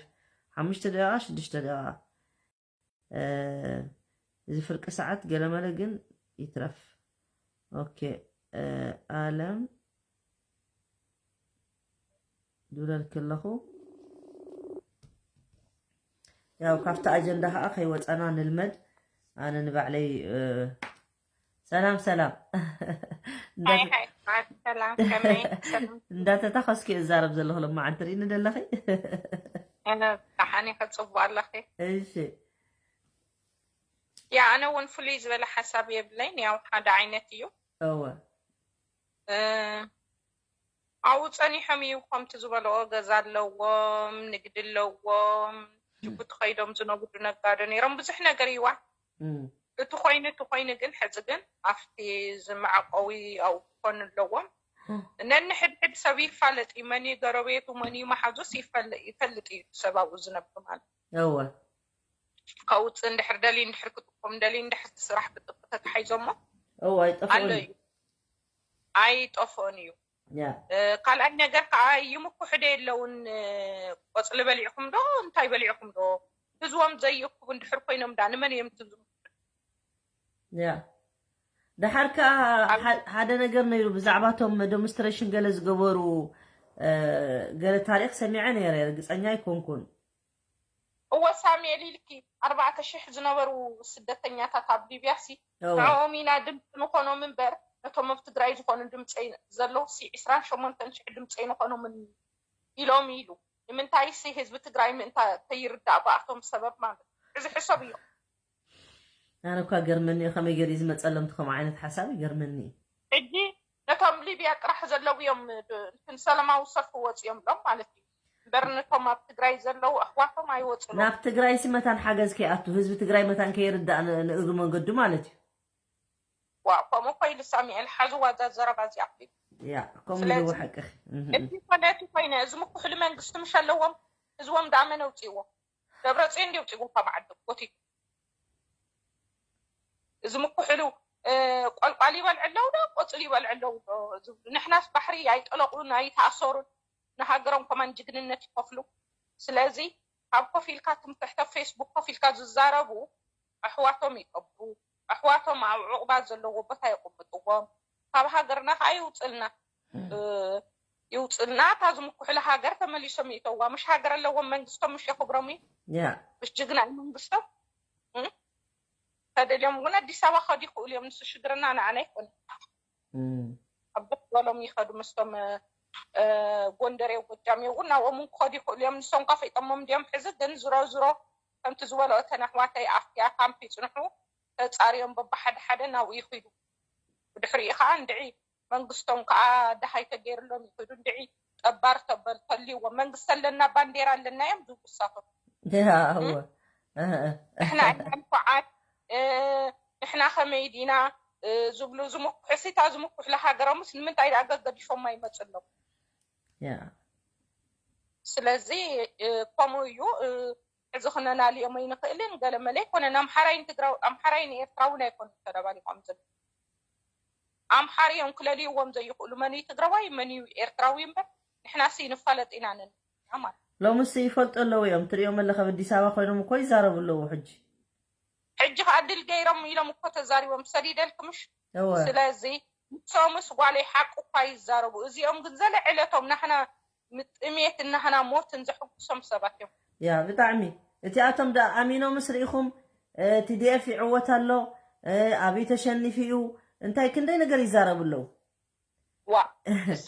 ሓሙሽተ ደቂቃ ሽዱሽተ ደቂቃ እ፣ እዚ ፍርቂ ሰዓት ገለመለ ግን ይትረፍ ኦኬ እ፣ ኣለም ድብለልኪ ኣለኹ ያው ካብቲ ኣጀንዳ ከዓ ከይወፀና ንልመድ ኣነ ንባዕለይ እ፣ ሰላም ሰላም ሃይ ሃይ ሰላም ከመይ ሰላም እንዳተታኸስኪ እዛረብ ዘለኹ ለማዓንቲ ርእኒ ደለኺ ደሓን ኢኸ ፅቡቅ ኣለኺ እሺ ያ ኣነ እውን ፍሉይ ዝበለ ሓሳብ የብለይን ያው ሓደ ዓይነት እዩ እወ እ፣ ኣብኡ ፀኒሖም እዩ ከምቲ ዝበልኦ ገዛ ኣለዎም ንግዲ ኣለዎም ጅቡቲ ከይዶም ዝነግዱ ነጋዶ ነይሮም ብዙሕ ነገር ይዋ እም፣ እቲ ኮይኑ እቲ ኮይኑ ግን ሕዚ ግን ኣብቲ ዝመዕቀዊ ኣብኡ ክኾኑ ኣለዎም ነንሕድሕድ ሰብ ይፋለጥ እዩ መን እዩ ገረቤቱ መን እዩ መሓዙስ ይፈል- ይፈልጥ እዩ ሰብ ኣብኡ ዝነብር ማለት እወ ከውፅእ እንድሕር ደልዩ እንድሕር ክጥቁም ደልዩ እንድሕር እቲ ስራሕ ብጥብቂ ተታሒዞሞ እወ ኣሎ ኣይጠፍኡን እዩ ኣይጠፍኦን እዩ ያ እ፣ ካልኣይ ነገር ከዓ ይምኩሕዶ የለውን እ፣ ቆፅሊ በሊዕኩም ዶ እንታይ በሊዕኩም ዶ ህዝቦም ዘይእክቡ እንድሕር ኮይኖም ዳ ንመን እዮም ትዝሙ ያ ደሓር ከዓ ኣብ- ሓ- ሓደ ነገር ነይሩ ብዛዕባ እቶም ዴሞንስትሬሽን ገለ ዝገበሩ እ፣ ገለ ታሪክ ሰሚዐ ነይረ ርግፀኛ ኣይኮንኩን እወ ሳሙኤል ኢልኪ ኣርባዕተ ሽሕ ዝነበሩ ስደተኛታት ኣብ ሊብያ ሲ እወ ንዕኦም ኢና ድምፂ ንኾኖም እምበር ነቶም ኣብ ትግራይ ዝኾኑ ድምፂ ዘለዉ ሲ ዕስራን ሸሞንተን ሽሕ ድምፂ ንኾኖምን ኢሎም ኢሉ ንምንታይሲ ህዝቢ ትግራይ ምእንታ ተይርዳእ ብኣቶም ሰበብ ማለት እዩ። እዚ ሕሰብ እዮም። ኣነ እኳ ገርመኒ እዩ ከመይ ገይሩ እዩ ዝመፀሎም ከምኡ ዓይነት ሓሳብ ይገርመኒ እዩ። ሕጂ ነቶም ሊብያ ጥራሕ ዘለዉ እዮም ብ- እንትን ሰላማዊ ሰልፊ ወፂኦም ሎም ማለት እዩ። እምበር ነቶም ኣብ ትግራይ ዘለዉ ኣሕዋቶም ኣይወፅሎም። ናብ ትግራይሲ መታን ሓገዝ ከይኣቱ ህዝቢ ትግራይ መታን ከይርዳእ ን- ንእግሪ መንገዱ ማለት እዩ። ዋ ከምኡ ኮይሉ ሳሚኤል ሓዝዋ እዛ ዘረባ እዚኣ። ያ ከምኡ ኢልዎ ሓቅኺ እህ። እቲ ኮነ እቲ ኮይነ እዚ ምኩሕሊ መንግስቲ ምሽ ኣለዎም። ህዝቦም ደኣ መን ኣውፅእዎ? ደብረፅዮን እንዲ ኣውፅእዎ ካብ ዓዲ ጎቲቱ። እዚ ምኩሕሉ እ፣ ቆልቋል ይበልዕ ኣለዉ ዶ ቆፅሊ ይበልዕ ኣለዉ ዶ ዝብሉ? ንሕናስ ባሕሪ ኣይጠለቁን ኣይተኣሰሩን። ንሃገሮም ከማን ጅግንነት ይከፍሉ። ስለዚ ካብ ኮፍ ኢልካ ትምክሕቲ ኣብ ፌስቡክ ኮፍ ኢልካ ዝዛረቡ ኣሕዋቶም ይቀብሩ። ኣሕዋቶም ኣብ ዕቑባ ዘለዎ ቦታ የቕምጥዎም። ካብ ሃገርና ከዓ ይውፅልና እ፣ ይውፅልና። እታ ዝምኩሕሉ ሃገር ተመሊሶም ይእተዋ። ምሽ ሃገር ኣለዎም መንግስቶም ምሽ የኽብሮም እዩ። ያ ምሽ ጅግና እዩ መንግስቶም። እ? ተደልዮም እውን ኣዲስ ኣበባ ከዱ ይኽእሉ እዮም። ንሱ ሽግርና ንዓና ይኮነ። እም። ኣብ በሎም ይኸዱ ምስቶም እ፣ ጎንደር ዮ ጎጃም ዮ እውን ናብኦም እውን ክኸዱ ይኽእሉ እዮም። ንሶም ካፈይጠሞም እንዲዮም ሕዚ ግን ዝሮ ዝሮ ከምቲ ዝበልኦ እተን ኣሕዋተይ ኣፍትያ ካምፕ ይፅንሑ ተፃርዮም በብሓደ ሓደ ናብኡ ይኽዱ። ብድሕሪኡ ከዓ እንድዒ መንግስቶም ከዓ ደሃይ ተገይርሎም ይኽዱ እንድዒ ጠባር ተበል ተልይዎም መንግስቲ ኣለና ባንዴራ ኣለና እዮም ዝብሉ እሳቶም። ያ እወ እህ፣ እህ። ንሕና ኢና ንኩዓት እ፣ ንሕና ከመይ ዲና እ፣ ዝብሉ ዝምኩሑ ሲታ ዝምኩሑ ለሃገሮምስ ንምንታይ ደኣ ገገዲፎም ኣይመፅሎም? ያ ስለዚ እ፣ ከምኡ እዩ እ፣ ሕዚ ክነናልዮም ኣይንኽእልን። ገለ መለ ኣይኮነን። ኣምሓራይን ትግራዊ ኣምሓራይን ኤርትራውን ኣይኮኑን ተደባሊቆም ዘሎ። ኣምሓሪ እዮም ክለልይዎም ዘይኽእሉ። መን እዩ ትግራዋይ መን እዩ ኤርትራዊ እምበር ንሕናሲ ንፋለጥ ኢና ነን ማለት። ሎምስ ይፈልጡ ኣለዉ እዮም ትሪኦም ኣለካ ኣብ ኣዲስ ኣበባ ኮይኖም እኮ ይዛረቡ ኣለዉ ሕጂ። ሕጂ ከዓ ድል ገይሮም ኢሎም እኮ ተዛሪቦም ሰዲደልክምሽ። እወ ስለዚ ንሶምስ ጓለይ ሓቂ እኳ ይዛረቡ። እዚኦም ግን ዘለዕለቶም ናህና ምጥሜት እናህና ሞትን ዘሐጉሶም ሰባት እዮም። ያ ብጣዕሚ እቲኣቶም ዳ ኣሚኖምስ ርኢኹም እ፣ ቲዲኤፍ ይዕወት ኣሎ እ፣ ኣብይ ተሸኒፉ እዩ እንታይ ክንደይ ነገር ይዛረቡ ኣለዉ። ዋ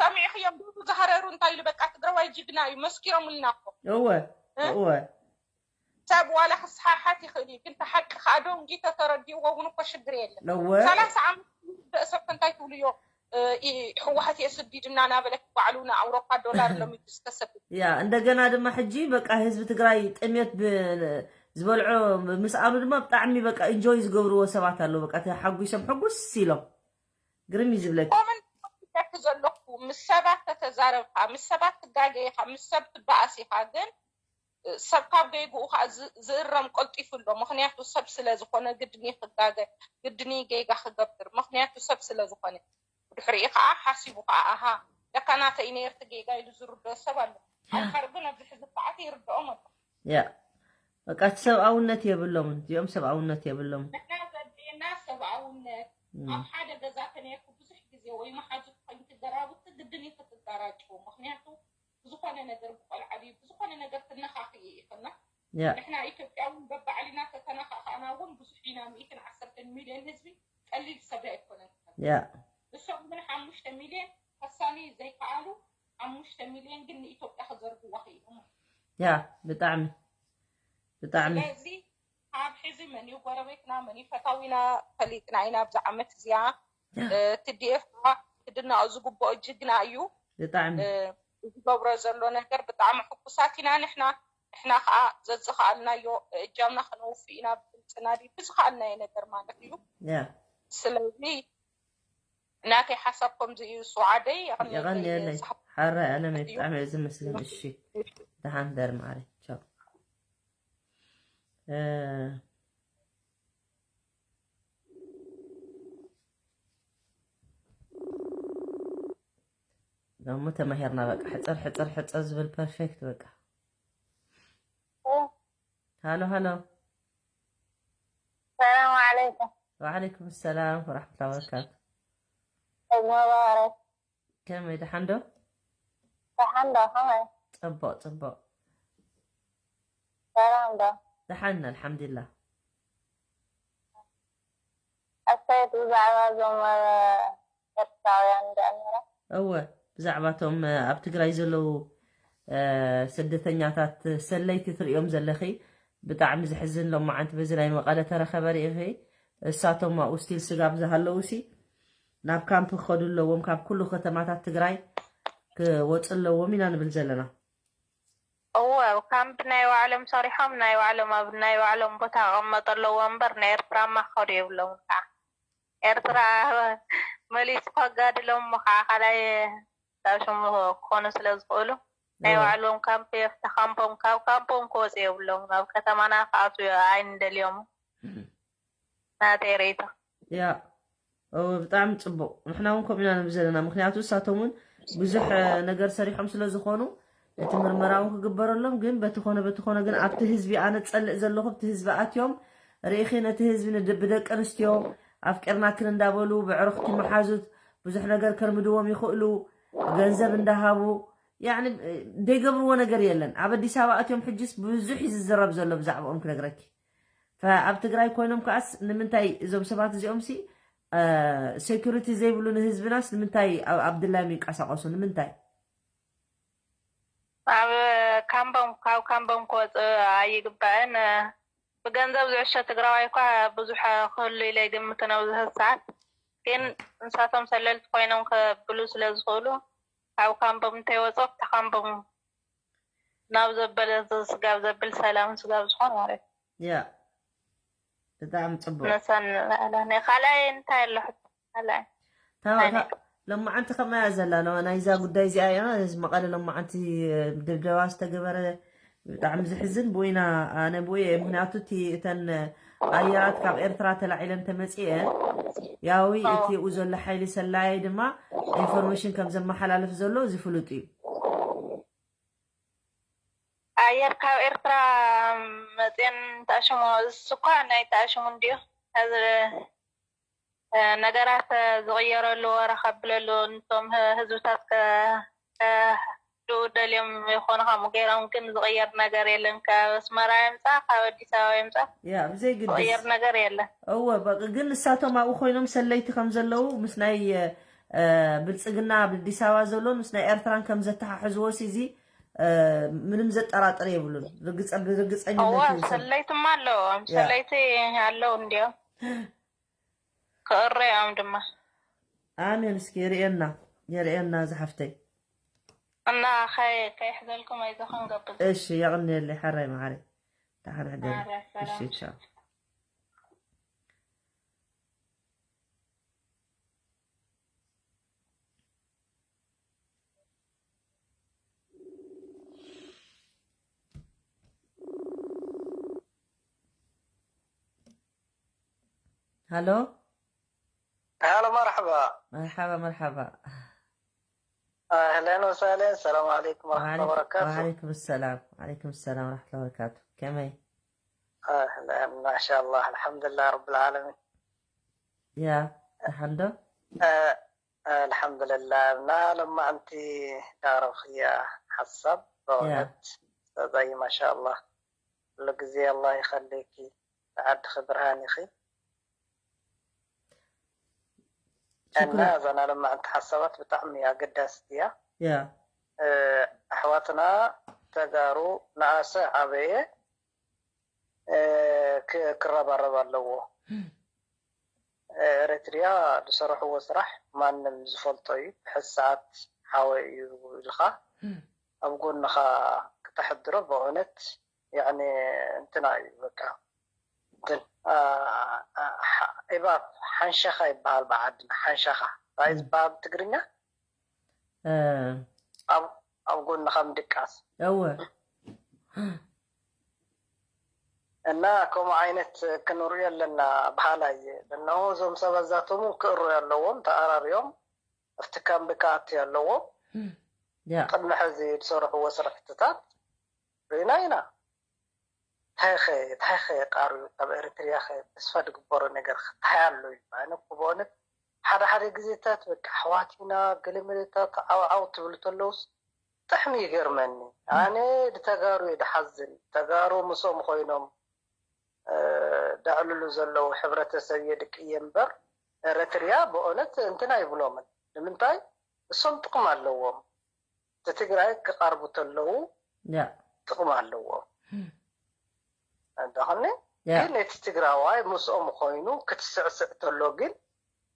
ሰሚዕኽዮም ዶ ዝሃረሩ እንታይ ኢሉ በቃ ትግራዋይ ጅግና እዩ መስኪሮምልና እኮ። እወ እ? እወ ሰብ ዋላ ክሰሓሓት ይኽእል እዩ ግን ተሓቂ ከዓ ዶንጊ ተተረዲእዎ እውን እኮ ሽግር የለን። እወ ሰላሳ ዓመት ደእ ሰብ እንታይ ትብልዮ እ፣ ኢ- ህወሓት እየ ስዲድና ናበለ ባዕሉ ንኣውሮፓ ዶላር ሎሚ ዝተሰድ ያ እንደገና ድማ ሕጂ በቃ ህዝቢ ትግራይ ጥሜት ብ- ዝበልዖ ምስኣኑ ድማ ብጣዕሚ በቃ ኢንጆይ ዝገብርዎ ሰባት ኣለዉ በቃ ተሓጒሶም ሕጉስ ኢሎም ግርም እዩ ዝብለኪ ኮመን ዘለኩ ምስ ሰባት ተተዛረብካ ምስ ሰባት ትጋገ ኢኻ ምስ ሰብ ትበኣስ ኢኻ ግን ሰብ ካብ ገይግኡ ከዓ ዝ- ዝእረም ቀልጢፉ ኣሎ ምክንያቱ ሰብ ስለ ዝኾነ ግድኒ ክጋገ ግድኒ ገይጋ ክገብር ምክንያቱ ሰብ ስለ ዝኾነ ብድሕሪኡ ከዓ ሓሲቡ ከዓ ኣሃ ለካ ናተይ ነይርቲ ገይጋ ኢሉ ዝርድኦ ሰብ ኣሎ ኣምሓር ግን ኣብዚ ሕዚ ሰዓት ይርድኦም ኣሎ ያ በቃ እቲ ሰብኣውነት የብሎምን እዚኦም ሰብኣውነት የብሎምን ንሕና ዘድልየና ሰብኣውነት ኣብ ሓደ ገዛ ተነይርኩ ብዙሕ ግዜ ወይ መሓዙት ኮይንኪ ገራብቲ ግድን እዩ ክትጋራጭው ምክንያቱ ብዝኾነ ነገር ብቆልዓ ድዩ ብዝኾነ ነገር ትነኻኽኢ ኢኽና። ንሕና ኢትዮጵያ እውን በባዕልና ተተነኻኻእና እውን ብዙሕ ኢና፣ ሚእትን ዓሰርተን ሚልዮን ህዝቢ ቀሊል ሰብ ኣይኮነን። ንሶም ግን ሓሙሽተ ሚልዮን ከሳኒ ዘይከኣሉ ሓሙሽተ ሚልዮን ግን ንኢትዮጵያ ክዘርግዋ ክኢሎም። ያ ብጣዕሚ ብጣዕሚ ስለዚ ካብ ሕዚ መን እዩ ጎረቤትና መን እዩ ፈታዊና ፈሊጥና ኢና። ኣብዚ ዓመት እዚኣ ቲዲኤፍ ከዓ ክድነቕ ዝግብኦ ጅግና እዩ። ብጣዕሚ ዝገብሮ ዘሎ ነገር ብጣዕሚ ሕጉሳት ኢና ንሕና። ንሕና ከዓ ዘዝኸኣልናዮ እጃምና ከነውፍእ ኢና ብድምፅና ድዩ ብዝኸኣልናዮ ነገር ማለት እዩ። ስለዚ ናተይ ሓሳብ ከምዚ እዩ። ሱዓደይ የቐንየለይ ሓራይ ኣለመይ ብጣዕሚ እየ ዝምስግን። እሺ ደሓን ደር ማዕረይ ቻው። ሎሚ ተማሂርና በቃ ሕፅር ሕፅር ሕፅር ዝብል ፐርፌክት በቃ። ሃሎ ሃሎ ሰላም ዓለይኩም። ወዓለይኩም ሰላም ወራሕመቱላ ወበረካቱ። ሕዚ መባረክ ከመይ ደሓን ዶ? ደሓን ዶ ከመይ? ፅቡቕ ፅቡቕ። ሰላም ዶ? ደሓን ኣልሓምዱሊላህ። ኣስተያየት ብዛዕባ እዞም ኤርትራውያን ደኣ ነይራ። እወ ብዛዕባ እቶም ኣብ ትግራይ ዘለዉ ስደተኛታት ሰለይቲ ትርእዮም ዘለኺ። ብጣዕሚ ዝሕዝን። ሎማዓንቲ በዚ ናይ መቐለ ተረኸበ ርኢኺ። እሳቶም ኣብኡ ስቲል ስጋብ ዝሃለውሲ ናብ ካምፕ ክኸዱ ኣለዎም። ካብ ኩሉ ከተማታት ትግራይ ክወፁ ኣለዎም ኢና ንብል ዘለና። እወ፣ ኣብ ካምፕ ናይ ባዕሎም ሰሪሖም ናይ ባዕሎም ኣብ ናይ ባዕሎም ቦታ ክቕመጡ ኣለዎ እምበር ንኤርትራማ ክኸዱ የብሎም። ከዓ ኤርትራ መሊሱ ከጋድሎም እሞ ከዓ ካልኣይ ካብ ሽሙ ክኾኑ ስለ ዝኽእሉ ናይ ባዕሎም ካምፕ የፍታ ካምፖም ካብ ካምፖም ክወፁ የብሎም። ኣብ ከተማና ክኣትዉ ኣይንደልዮም። ናተይ ርእይቶ። ያ እወ፣ ብጣዕሚ ፅቡቕ። ንሕና እውን ከምኡ ኢና ንብል ዘለና። ምክንያቱ እሳቶም እውን ብዙሕ ነገር ሰሪሖም ስለ ዝኾኑ እቲ ምርመራ እውን ክግበረሎም፣ ግን በቲ ኮነ በቲ ኮነ ግን ኣብቲ ህዝቢ ኣነ ዝፀልእ ዘለኹ ኣብቲ ህዝቢ ኣትዮም ርኢኺ ነቲ ህዝቢ ንድ- ብደቂ ኣንስትዮ ኣፍቂርናክን እንዳበሉ ብዕርኽቲ መሓዙት ብዙሕ ነገር ከልምድዎም ይኽእሉ። ገንዘብ እንዳሃቡ ያኒ ዘይገብርዎ ነገር የለን። ኣብ ኣዲስ ኣበባ ኣትዮም ሕጅስ ብዙሕ እዩ ዝዝረብ ዘሎ ብዛዕባኦም ክነግረኪ። ኣብ ትግራይ ኮይኖም ከዓስ ንምንታይ እዞም ሰባት እዚኦም ሲ ሴኩሪቲ ዘይብሉ ንህዝብናስ ንምንታይ ኣብ ኣብድላዮም ይንቀሳቀሱ ንምንታይ? ኣብ ካምቦም ካብ ካምቦም ክወፅእ ኣይግባእን። ብገንዘብ ዝዕሸ ትግራዋይ እኳ ብዙሕ ክህሉ ኢለ ይግምትን ኣብዚ ሕዚ ሰዓት ግን ንሳቶም ሰለልቲ ኮይኖም ከብሉ ስለ ዝኽእሉ ካብ ካምቦም እንተይወፁ ኣብቲ ካምቦም ናብ ዘበለ ስጋብ ዘብል ሰላም ስጋብ ዝኾን ማለት እዩ። ያ ብጣዕሚ ፅቡቅ። ነሳን ኣላኒ ካልኣይ እንታይ ኣሎ ሕቶ? ካልኣይ ታባታ ሎማዓንቲ ከምያ ዘላ ሎ ናይዛ ጉዳይ እዚኣ እያ እዚ መቐለ ሎማዓንቲ ድብደባ ዝተገበረ ብጣዕሚ ዝሕዝን ብኡ ኢና ኣነ ብኡ እየ ምክንያቱ እቲ እተን ኣየራት ካብ ኤርትራ ተላዒለን ተመፂኤን ያዊ እቲ ኡ ዘሎ ሓይሊ ሰላያይ ድማ ኢንፎርሜሽን ከም ዘመሓላልፍ ዘሎ እዚ ፍሉጥ እዩ። ኣየር ካብ ኤርትራ መፅየን ተኣሽሞ እሱ እኳ ናይ ተኣሽሙ እንድዩ ሕዚ ነገራት ዝቕየረሉ ወረ ከብለሉ ንቶም ህዝብታት ከሕድኡ ደልዮም ይኾኑ ከምኡ ገይሮም ግን ዝቕየር ነገር የለን ካብ ኣስመራ የምፃ ካብ ኣዲስ ኣበባ የምፃ ያ ብዘይግድስ ዝቕየር ነገር የለን እወ በ- ግን ንሳቶም ኣብኡ ኮይኖም ሰለይቲ ከም ዘለዉ ምስ ናይ እ፣ ብልፅግና ኣብ ኣዲስ ኣበባ ዘሎን ምስ ናይ ኤርትራን ከም ዘተሓሕዝዎ ሲ እዚ እ፣ ምንም ዘጠራጥር የብሉን። ርግፀ- ብርግፀኝነት እወ እዩ ሰብ- ሰለይትማ ኣለዎም ያ። ሰለይቲ ኣለዉ እንዲዮም ክእረዮም ድማ ኣሜን። እስኪ የርእየና የርእየና ዝሓፍተይ። እና ከይ- ከይሕዘልኩም ኣይዞ ክንገብር እሺ የቕንየለይ ሓራይ መዓረይ። ተሓንሕደኒ። ማርያ ሰላም። እሺ ቻው። ሃሎ ሃሎ መርሓባ መርሓባ መርሓባ ኣህለን ወሳለን ሰላም ዓለይኩም ወረሕመቱላሂ ወበረካቱ ወዓለይኩም ሰላም ወዓለይኩም ሰላም ወረሕመቱላሂ ወበረካቱ ከመይ ኣህለን ማሻላ ኣልሓምዱላ ረብልዓለሚን ያ ደሓን ዶ ኣልሓምዱልላ እና ሎማዕንቲ ዳረብክያ ሓሳብ በእውነት ሰበይ ማሻላ ኩሉ ግዜ ኣላ ይኸልኪ ንዓድኺ ብርሃን ኢኺ እና ሽኩራን እዛ ናይ ሎማዕንቲ ሓሳባት ብጣዕሚ ኣገዳሲት እያ ያ ኣሕዋትና ተጋሩ ንኣሰ ዓበየ ክረባረብ ኣለዎ። ኤረትርያ ዝሰረሕዎ ስራሕ ማንም ዝፈልጦ እዩ። ብሕዚ ሰዓት ሓወይ እዩ ኢልኻ ኣብ ጎንኻ ክተሕድሮ ብእውነት ያኒ እንትና እዩ በቃ እንትን እባ ሓንሸኻ ይበሃል ብዓድና ሓንሸኻ እንታይ ዝበሃል ብትግርኛ ኣብ ጎንኻ ምድቃስ እወ እና ከምኡ ዓይነት ክንሪኦ ኣለና በሃላይ እየ። እነሆ እዞም ሰባት እዛቶም እውን ክእረዩ ኣለዎም፣ ተኣራርዮም ኣብቲ ካምቢ ክኣትዩ ኣለዎም። ያ ቅድሚ ሕዚ ዝሰርሕዎ ስራሕትታት ርኢና ኢና። እንታይ ኸ እንታይ ኸ የቃርዩ ካብ ኤሪትርያ ኸ ተስፋ ዝግበሮ ነገር ኸ እንታይ ኣሎ እዩ? ኣነ እኮ ብእውነት ሓደ ሓደ ግዜታት በቃ ኣሕዋት ኢና ገለ መለታት ዓው ዓው ትብሉ ተለውስ ብጣዕሚ ይገርመኒ። ኣነ ንተጋሩ እየ ዝሓዝን። ተጋሩ ምስኦም ኮይኖም ደዕልሉ ዘለዉ ሕብረተሰብ እየ ድቅየ እምበር ኤረትርያ ብኦነት እንትን ኣይብሎምን። ንምንታይ እሶም ጥቅሚ ኣለዎም። ንትግራይ ክቐርቡ ተለዉ ያ ጥቕሚ ኣለዎም ም። እንደኾነ ያ ግን እቲ ትግራዋይ ምስኦም ኮይኑ ክትስዕስዕ ተሎ ግን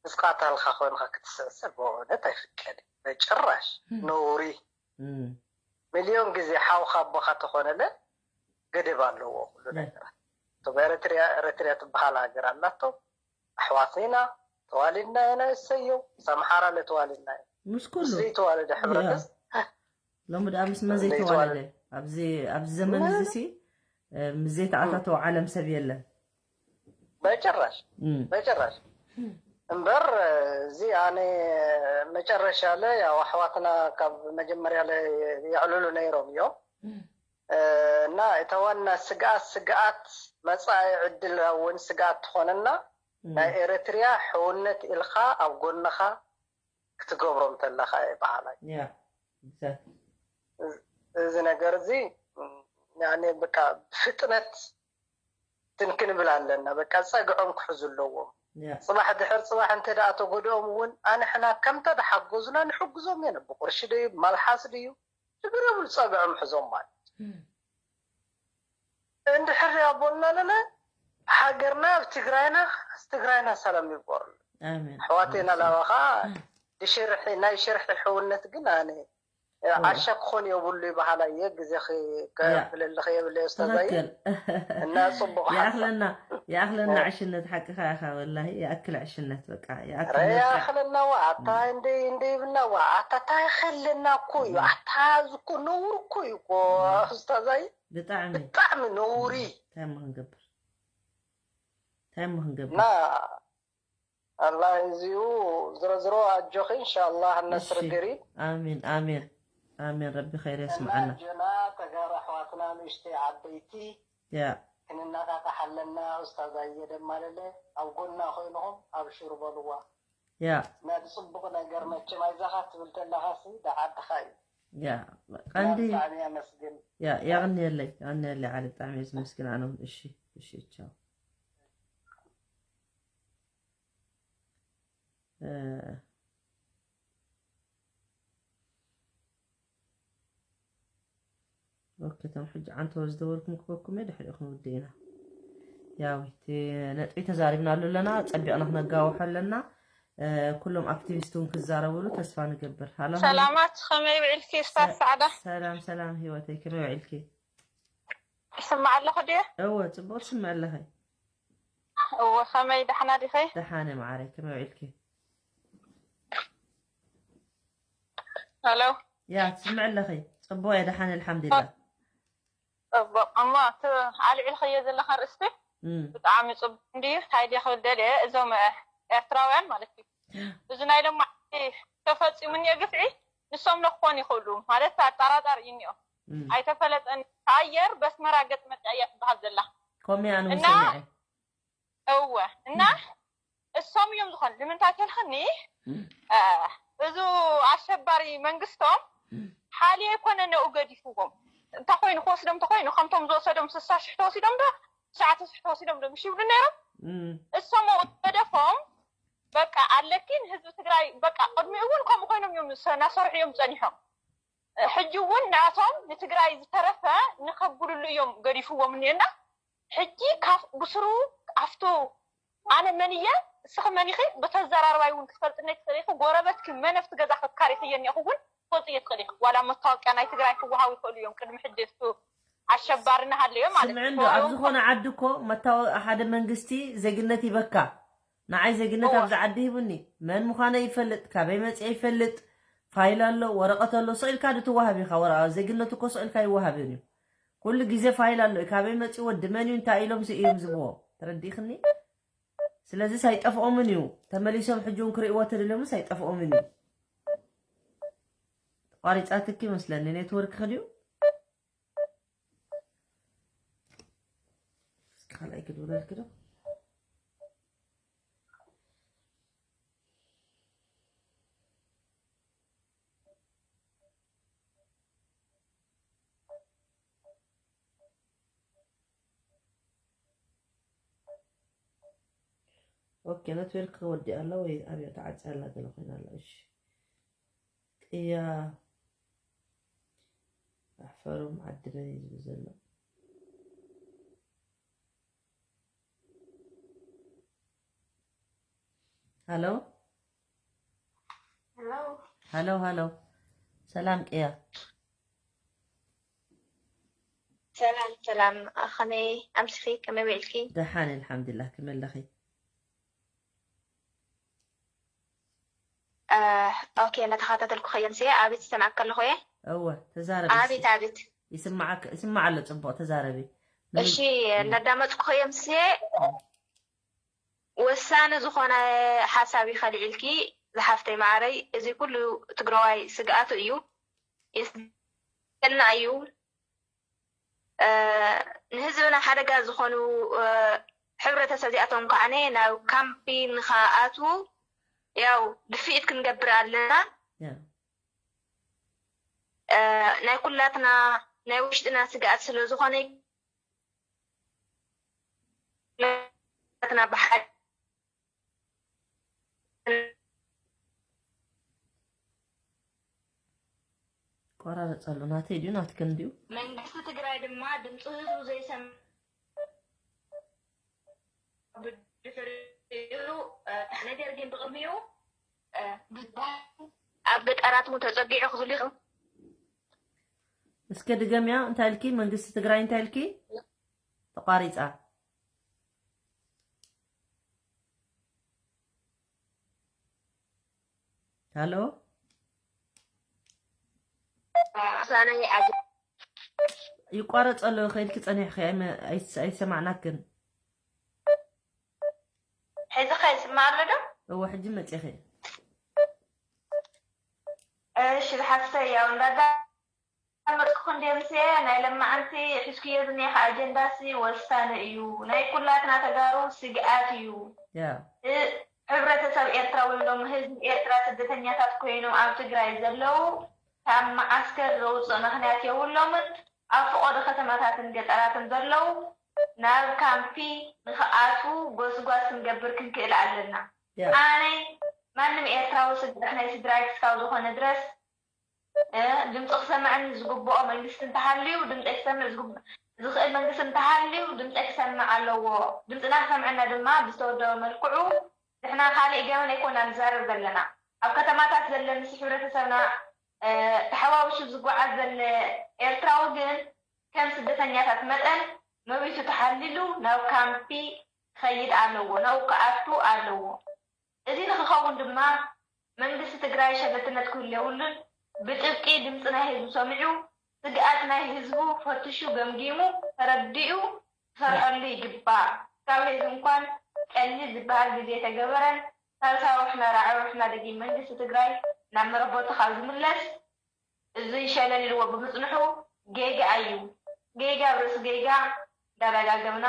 ምስ ቃታልካ ኮይንካ ክትስዕስዕ ብእውነት ኣይፍቀድ በጭራሽ ም። ነውሪ ም። ሚልዮን ግዜ ሓውካ ኣቦካ ተኾነለ ገደብ ኣለዎ ኩሉ ያ ነገራት እቶም ኤረትርያ ኤረትርያ ትበሃል ሃገር ኣላቶም ኣሕዋትና ኢና ተዋሊድና ኢና እሰየው ምስ ኣምሓራ ለተዋሊድና ኢና ምስ ኩሉ ምስ ዘይተዋለደ ሕብረተስ ሎሚ ደኣ ምስ መን ዘይተዋለደ ኣብዚ ኣብዚ ዘመን እዚ ሲ እ፣ ምስ ዘይተኣታተወ ዓለም ሰብ የለን በጭራሽ እም፣ በጭራሽ እምበር እዚ ኣነ መጨረሻ ለ ያው ኣሕዋትና ካብ መጀመርያ ለ የዕልሉ ነይሮም እዮም እ፣ እና እታ ዋና ስግኣት ስግኣት መፃኢ ዕድል እውን ስግኣት ትኾነና እም፣ ናይ ኤረትርያ ሕውነት ኢልካ ኣብ ጎንኻ ክትገብሮም ተለኻ እየ በዓላይ ያ exactly እዚ ነገር እዚ ያኔ በቃ ብፍጥነት ትንክንብል ኣለና በቃ ፀግዖም ክሕዙ ኣለዎም ያ ፅባሕ ድሕር ፅባሕ እንተ ደኣ ተጎድኦም እውን ኣንሕና ከምተ ደሓገዙና ንሕግዞም የነ ብቁርሺ ድዩ ብማልሓስ ድዩ ሽግር የብሉ ፀግዖም ሕዞም ማለት እም፣ እንድሕር ኣቦልና ለለ ሃገርና ኣብ ትግራይና ትግራይና ሰላም ይግበሩ ኣሜን ኣሕዋቴና ላባኻ ሽርሒ ናይ ሽርሒ ሕውነት ግን ኣነ ዓሻ ክኾን የብሉ ይበሃላ እየ ግዜ ከብለልኽ የብለ ስታዛይ ትኽክል እና ፅቡቅ ሓሳብ ይኣኽለና ይኣኽለና ዕሽነት ሓቅኻ ኢኻ ወላሂ ይኣክል ዕሽነት በቃ ይኣክል ረ በቃ ያኽለና ዋ ኣታ እንደ እንደ ይብልና ዋ ኣታ ታይ ኸለና እኮ እዩ ኣታ እዚ እኮ ነውር እኮ እዩ እኮ ስታዛይ ብጣዕሚ ብጣዕሚ ነውሪ እንታይ እሞ ክንገብር እንታይ እሞ ክንገብር እና ኣላ እዚኡ ዝረዝሮ ኣጆኺ ኢንሻላህ ነስር እሺ። ገሪብ ኣሜን ኣሜን ኣሜን ረቢ ኸይር እና የስምዓና ጀና ተጋሩ ኣሕዋትና ንእሽተይ ዓበይቲ ያ ክንነቃቃሕ ኣለና ኡስታዝ ኣየ ደማለለ ኣብ ጎና ኮይንኹም ኣብሽሩ በልዋ ያ እና ብፅቡቅ ነገር መቸም ኣይዛኻ ትብል ተለኻሲ ደዓድኻ እዩ ያ ቀንዲ ብጣዕሚ ኣመስግን ያ የቕንየለይ የቕንየለይ ዓሊ ብጣዕሚ እየ ዝምስግን ኣነ እውን እሺ እሺ ቻው እ፣ ኦኬ እቶም ሕጂ ዓንተወ ዝደወልኩም ክበኩም እየ ድሕሪኡ ክንውድእ ኢና ያው እቲ ነጥቢ ተዛሪብናሉ ኣለና ጸቢቕና ክነጋውሖ ኣለና እ፣ ኩሎም ኣክቲቪስት እውን ክዛረብሉ ተስፋ ንገብር ሃሎ ሃሎ ሰላማት ከመይ ውዒልኪ ስታፍ ሰዓዳ ሰላም ሰላም ህይወተይ ከመይ ውዒልኪ ይስማዕ ኣለኹ ድየ እወ ጽቡቕ ትስምዕ ኣለኸ እወ ከመይ ዳሕና ዲኸ ደሓነ ማዓረይ ከመይ ውዒልኪ ሄሎ ያ ትስምዕ ኣለኸ ጽቡቕ እየ ደሓነ ኣልሓምዱሊላ ጽቡቕ እሞ እቲ ኣልዒልኸዮ ዘለኻ ርእስቲ እም፣ ብጣዕሚ ጽቡቕ እንድዩ እንታይ ድየ ክብል ደልየ እዞም እ፣ ኤርትራውያን ማለት እዩ እዚ ናይ ሎማዓንቲ ተፈጺሙ እኒኦ ግፍዒ ንሶም ነክኾን ይኽእሉ ማለት ኣጠራጣሪ እዩ እኒኦ እም፣ ኣይተፈለጠን ኣየር በስመራ ገጥ መፅያ እያ ትበሃል ዘላ ከምኡ ኣነ እውን እና ሰሚዐ እወ እና እሶም እዮም ዝኾን ንምንታይ ተልክኒ እ፣ እዙ ኣሸባሪ መንግስቶም ሓልዮ ኣይኮነ ነኡ ገዲፍዎም እንታይ ኮይኑ ክወስዶም እንተኮይኑ ከምቶም ዝወሰዶም ስሳ ሽሕ ተወሲዶም ዶ ትሽዓተ ሽሕ ተወሲዶም ዶ ምሽ ይብሉ ነይሮም እም፣ እሶም ኣብኡ ገደፎም በቃ ኣለኪ ንህዝቢ ትግራይ በቃ ቅድሚኡ እውን ከምኡ ኮይኖም እዮም ዝሰ- እናሰርሑ እዮም ፀኒሖም ሕጂ እውን ንኣቶም ንትግራይ ዝተረፈ ንኸብሉሉ እዮም ገዲፍዎም እኒኦና ሕጂ ካብ ብስሩ ኣብቱ ኣነ መን እየ እስኺ መን ኢኺ ብተዘራርባይ እውን ክትፈልጥነይ ትኽእል ኢኺ ጎረበትኪ መን ኣብቲ ገዛ ከካሪኽዮ እኒኹ እውን ትፈልጥዮ ትኽእል ኢኺ ዋላ መታወቅያ ናይ ትግራይ ክወሃቡ ይኽእሉ እዮም ቅድሚ ሕጂ እሱ ኣሸባሪ እናሃለዮ ማለት ስምዒ እዩ እንዶ ኣብ ዝኾነ ዓዲ እኮ መታወቂ ሓደ መንግስቲ ዜግነት ይበካ ንዓይ ዜግነት ኣብዚ ዓዲ ሂቡኒ መን ምዃነ ይፈልጥ ካበይ መፅአ ይፈልጥ ፋይል ኣሎ ወረቐት ኣሎ ስቕ ኢልካ ዶ ትወሃብ ኢኻ ወረቐት ዜግነት እኮ ስቕ ኢልካ ይወሃብ እዩ ኩሉ ግዜ ፋይል ኣሎ እዩ ካበይ መፅኡ ወዲ መን እዩ እንታይ ኢሎም ሲ እዮም ዝብዎ ተረዲእኽኒ ስለዚ ሳይጠፍኦምን እዩ ተመሊሶም ሕጂ እውን ክርእይዎ ተደልዮምስ ኣይጠፍኦምን እዩ ተቋሪፃትኪ መስለኒ ኔትወርክ ክድዩ እስኪ ካልኣይ ክድውለልኪ ዶ ኦኬ ነትወርክ ወዲኣ ኣላ ወይ ኣብያ ተዓፂ ኣላ ገለ ኮይና ኣላ እሺ ቅያ ኣሕፈሮም ዓድና እዩ ዝብል ዘሎ። ሃሎ ሄሎ ሃሎ ሃሎ፣ ሰላም ቅያ። ሰላም ሰላም፣ ከመይ ኣምስኺ? ከመይ ውዒልኪ? ደሓን ኣልሓምዱሊላህ። ከመይ ኣለኺ? ኦኬ፣ እናተኸታተልኩ ኸየምሲ። ኣቤት፣ ዝሰማዕካ ኣለኹ እየ። እወ፣ ተዛረቢ። ኣቤት ኣቤት። ይስማዓክ፣ ይስማዕ ኣሎ ጽቡቕ፣ ተዛረቢ። እሺ፣ እናዳመፅኩ ኸየምሲ። ወሳኒ ዝኾነ ሓሳብ እዩ ከልዒልኪ ዝሓፍተይ ማዕረይ። እዚ ኩሉ ትግራዋይ ስግኣቱ እዩ፣ የስደና እዩ። እ፣ ንህዝብና ሓደጋ ዝኾኑ፣ እ፣ ሕብረተሰብ እዚኣቶም ከዓነ ናብ ካምፒ ንኸኣትዉ ያው ድፍኢት ክንገብር ኣለና። ያ። እ፣ ናይ ኩላትና ናይ ውሽጥና ስግኣት ስለ ዝኾነ ኩላትና ብሓደ ቆራረጸሉ ናተይ ድዩ ናትክን ድዩ? መንግስቲ ትግራይ ድማ ድምፂ ህዝቡ ዘይሰምዕ ብድሕሪኡ፣ እ፣ ነገር ግን ብቕድሚኡ፣ እ፣ ኣብ ገጠራት እውን ተፀጊዑ ክህሉ ይኽእል። እስከ ድገምያ፣ እንታይ ኢልኪ? መንግስቲ ትግራይ እንታይ ኢልኪ? ተቋሪጻ። ሃሎ፣ ኣሳነይ ኣገ- ይቋረጽ ኣሎ። ከይድኪ ጸኒሕኪ ኣይመ-፣ ኣይስ-፣ ኣይሰማዕናክን። ሕዚ ኸ ይስማዕ ኣሎ ዶ? እወ፣ ሕጂ መጺኺ። እሺ፣ ዝሓፍተይ ያው እንዳዳመፅኩ ክንደምስየ ናይ ለማዓንቲ ሒዝክዮ ዝኒኻ ኣጀንዳሲ ወሳኒ እዩ። ናይ ኩላትና ተጋሩ ስግኣት እዩ። ያ። እ-፣ ሕብረተሰብ ኤርትራ ወይ ሎም ህዝቢ ኤርትራ ስደተኛታት ኮይኖም ኣብ ትግራይ ዘለዉ ካብ መዓስከር ዘውፅእ ምኽንያት የብሎምን። ኣብ ፈቐዶ ከተማታትን ገጠራትን ዘለዉ ናብ ካምፒ ንኽኣትዉ ጎስጓስ ክንገብር ክንክእል ኣለና። ያ። ኣነ ማንም ኤርትራዊ ስግኣት ናይ ስድራይ ክሳብ ዝኾነ ድረስ፣ እ፣ ድምፂ ክሰምዐኒ ዝግብኦ መንግስቲ እንተሃልዩ፣ ድምፂ ክሰምዕ ዝግብ-፣ ዝኽእል መንግስቲ እንተሃልዩ ድምፂ ክሰምዕ ኣለዎ። ድምፅና ክሰምዐና ድማ ብዝተወደበ መልክዑ ንሕና ካልእ ገበን ኣይኮና ንዛረብ ዘለና። ኣብ ከተማታት ዘለ ምስ ሕብረተሰብና፣ እ፣ ተሓዋዊሱ ዝጓዓዝ ዘለ ኤርትራዊ ግን ከም ስደተኛታት መጠን መብቱ ተሓሊሉ ናብ ካምፒ ክኸይድ ኣለዎ፣ ናብኡ ክኣቱ ኣለዎ። እዚ ንክኸውን ድማ መንግስቲ ትግራይ ሸለልትነት ክህሉ የብሉን። ብጥብቂ ድምፂ ናይ ህዝቡ ሰሚዑ፣ ስግኣት ናይ ህዝቡ ፈትሹ ገምጊሙ ተረዲኡ ክሰርሐሉ ይግባእ። ካብ ህዝቢ እንኳን ቀሊል ዝበሃል ግዜ ተገበረን ሳልሳዊ ሕመራ ዕሩብ ሕመራ ደጊም መንግስቲ ትግራይ ናብ መረበቱ ካብ ዝምለስ እዚ ሸለል ኢልዎ ብምፅንሑ ጌጋ እዩ። ጌጋ ኣብ ርእሲ ጌጋ እንዳደጋገምና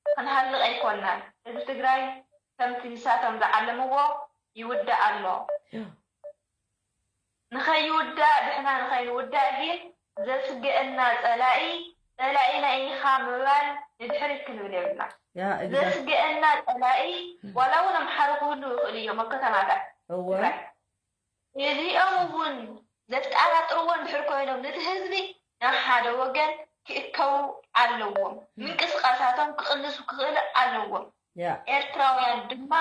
ክንሃልቕ ኣይኮናን። ህዝቢ ትግራይ ከምቲ ንሳቶም ዝዓለምዎ ይውዳእ ኣሎ። ንኸይውዳእ ድሕና ንኸይንውዳእ ግን ዘስግአና ፀላኢ ፀላኢና ኢኻ ምባል ንድሕሪት ክንብል የብልና። ያ፣ exact። ዘስግአና ፀላኢ ዋላ እውን ኣምሓሩ ክህሉ ይኽእሉ እዮም ኣብ ከተማታት እወ። ትግራይ። እዚኦም እውን ዘጠራጥርዎ እንድሕር ኮይኖም ነቲ ህዝቢ ናብ ሓደ ወገን ክእከቡ ኣለዎም። ምንቅስቃሳቶም ክቕንሱ ክኽእሉ ኣለዎም። ያ። ኤርትራውያን ድማ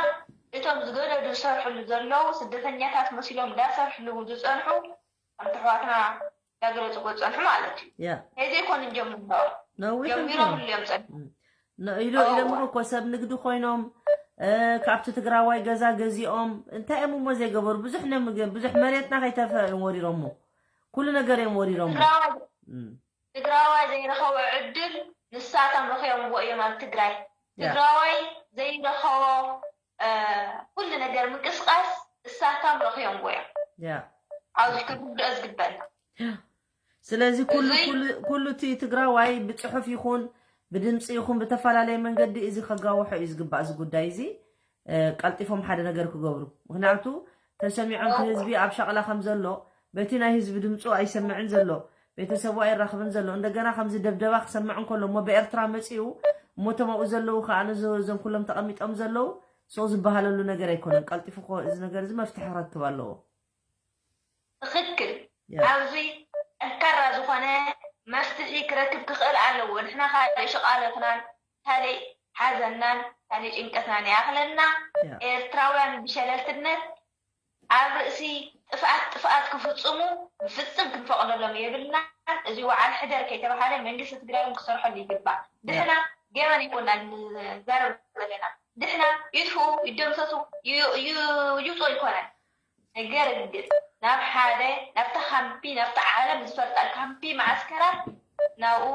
እቶም ዝገደዱ ዝሰርሕሉ ዘለዉ ስደተኛታት መሲሎም እንዳሰርሕሉ እውን ዝፀንሑ ከምቲ ኣሕዋትና እንዳገለፅዎ ዝፀንሑ ማለት እዩ። ያ። ከይዘይኮኑ ጀምሮ ነዊሕ ጀሚሮም እንኮ። እዮም ፀንሑ። ን-፣ ኢሎ-፣ ኢሎም እኮ ሰብ ንግዲ ኮይኖም፣ እ፣ ካብቲ ትግራዋይ ገዛ ገዚኦም፣ እንታይ እዮም እሞ ዘይገበሩ? ብዙሕ ነ-፣ ብዙሕ መሬትና ከይተርፈ እዮም ወሪሮሞ። ኩሉ ነገር እዮም ወሪሮሞ። ትግራዋይ እም። ትግራዋይ ዘይረኸቦ ዕድል ንሳቶም ረኺቦምዎ እዮም ኣብ ትግራይ። ያ። ትግራዋይ ዘይረኸቦ፣ እ፣ ኩሉ ነገር ምንቅስቃስ ንሳቶም ረኺቦምዎ እዮም። ያ። ኣብዚ ክንርድኦ ዝግበና። ስለዚ ኩሉ፣ እዚ ኩሉ፣ ኩሉ እቲ ትግራዋይ ብጽሑፍ ይኹን ብድምፂ ይኹን ብተፈላለየ መንገዲ እዚ ከጋውሖ እዩ ዝግባእ። እዚ ጉዳይ እዚ፣ እ፣ ቀልጢፎም ሓደ ነገር ክገብሩ። ምኽንያቱ ተሰሚዖም እቲ ህዝቢ ኣብ ሻቕላ ከም ዘሎ፣ በቲ ናይ ህዝቢ ድምፁ ኣይሰምዕን ዘሎ፣ ቤተሰቡ ኣይራኽብን ዘሎ፣ እንደገና ከምዚ ደብደባ ክሰምዕ እንከሎ እሞ ብኤርትራ መፂኡ እሞ እቶም ኣብኡ ዘለዉ ከዓ ነዞ-፣ እዞም ኩሎም ተቐሚጦም ዘለዉ ሰው ዝበሃለሉ ነገር ኣይኮነን። ቀልጢፉ እኮ እዚ ነገር እዚ መፍትሒ ክረክብ ኣለዎ። ትኽክል። ያ። ኣብዚ ጠንካራ ዝኾነ መፍትሒ ክረክብ ክኽእል ኣለዎ። ንሕና ካልእ ሽቓሎትናን ካልእ ሓዘንናን ካልእ ጭንቀትናን ይኣኽለና። ያ። ኤርትራውያን ብሸለልትነት ኣብ ርእሲ ጥፍኣት ጥፍኣት ክፍጽሙ ብፍጽም ክንፈቕደሎም የብልናን። እዚ ወዓል ሕደር ከይተባሃለ መንግስቲ ትግራይ እውን ክሰርሐሉ ይግባእ። ድሕና ገበን ይኮና ንዛረብ ዘለና ድሕና ይጥፍኡ ይደምሰሱ ዩ- ዩ- ይውፅኡ ይኮነን። ነገር ግን ናብ ሓደ ናብታ ካምፒ ናብታ ዓለም ዝፈልጣ ካምፒ መዓስከራት ናብኡ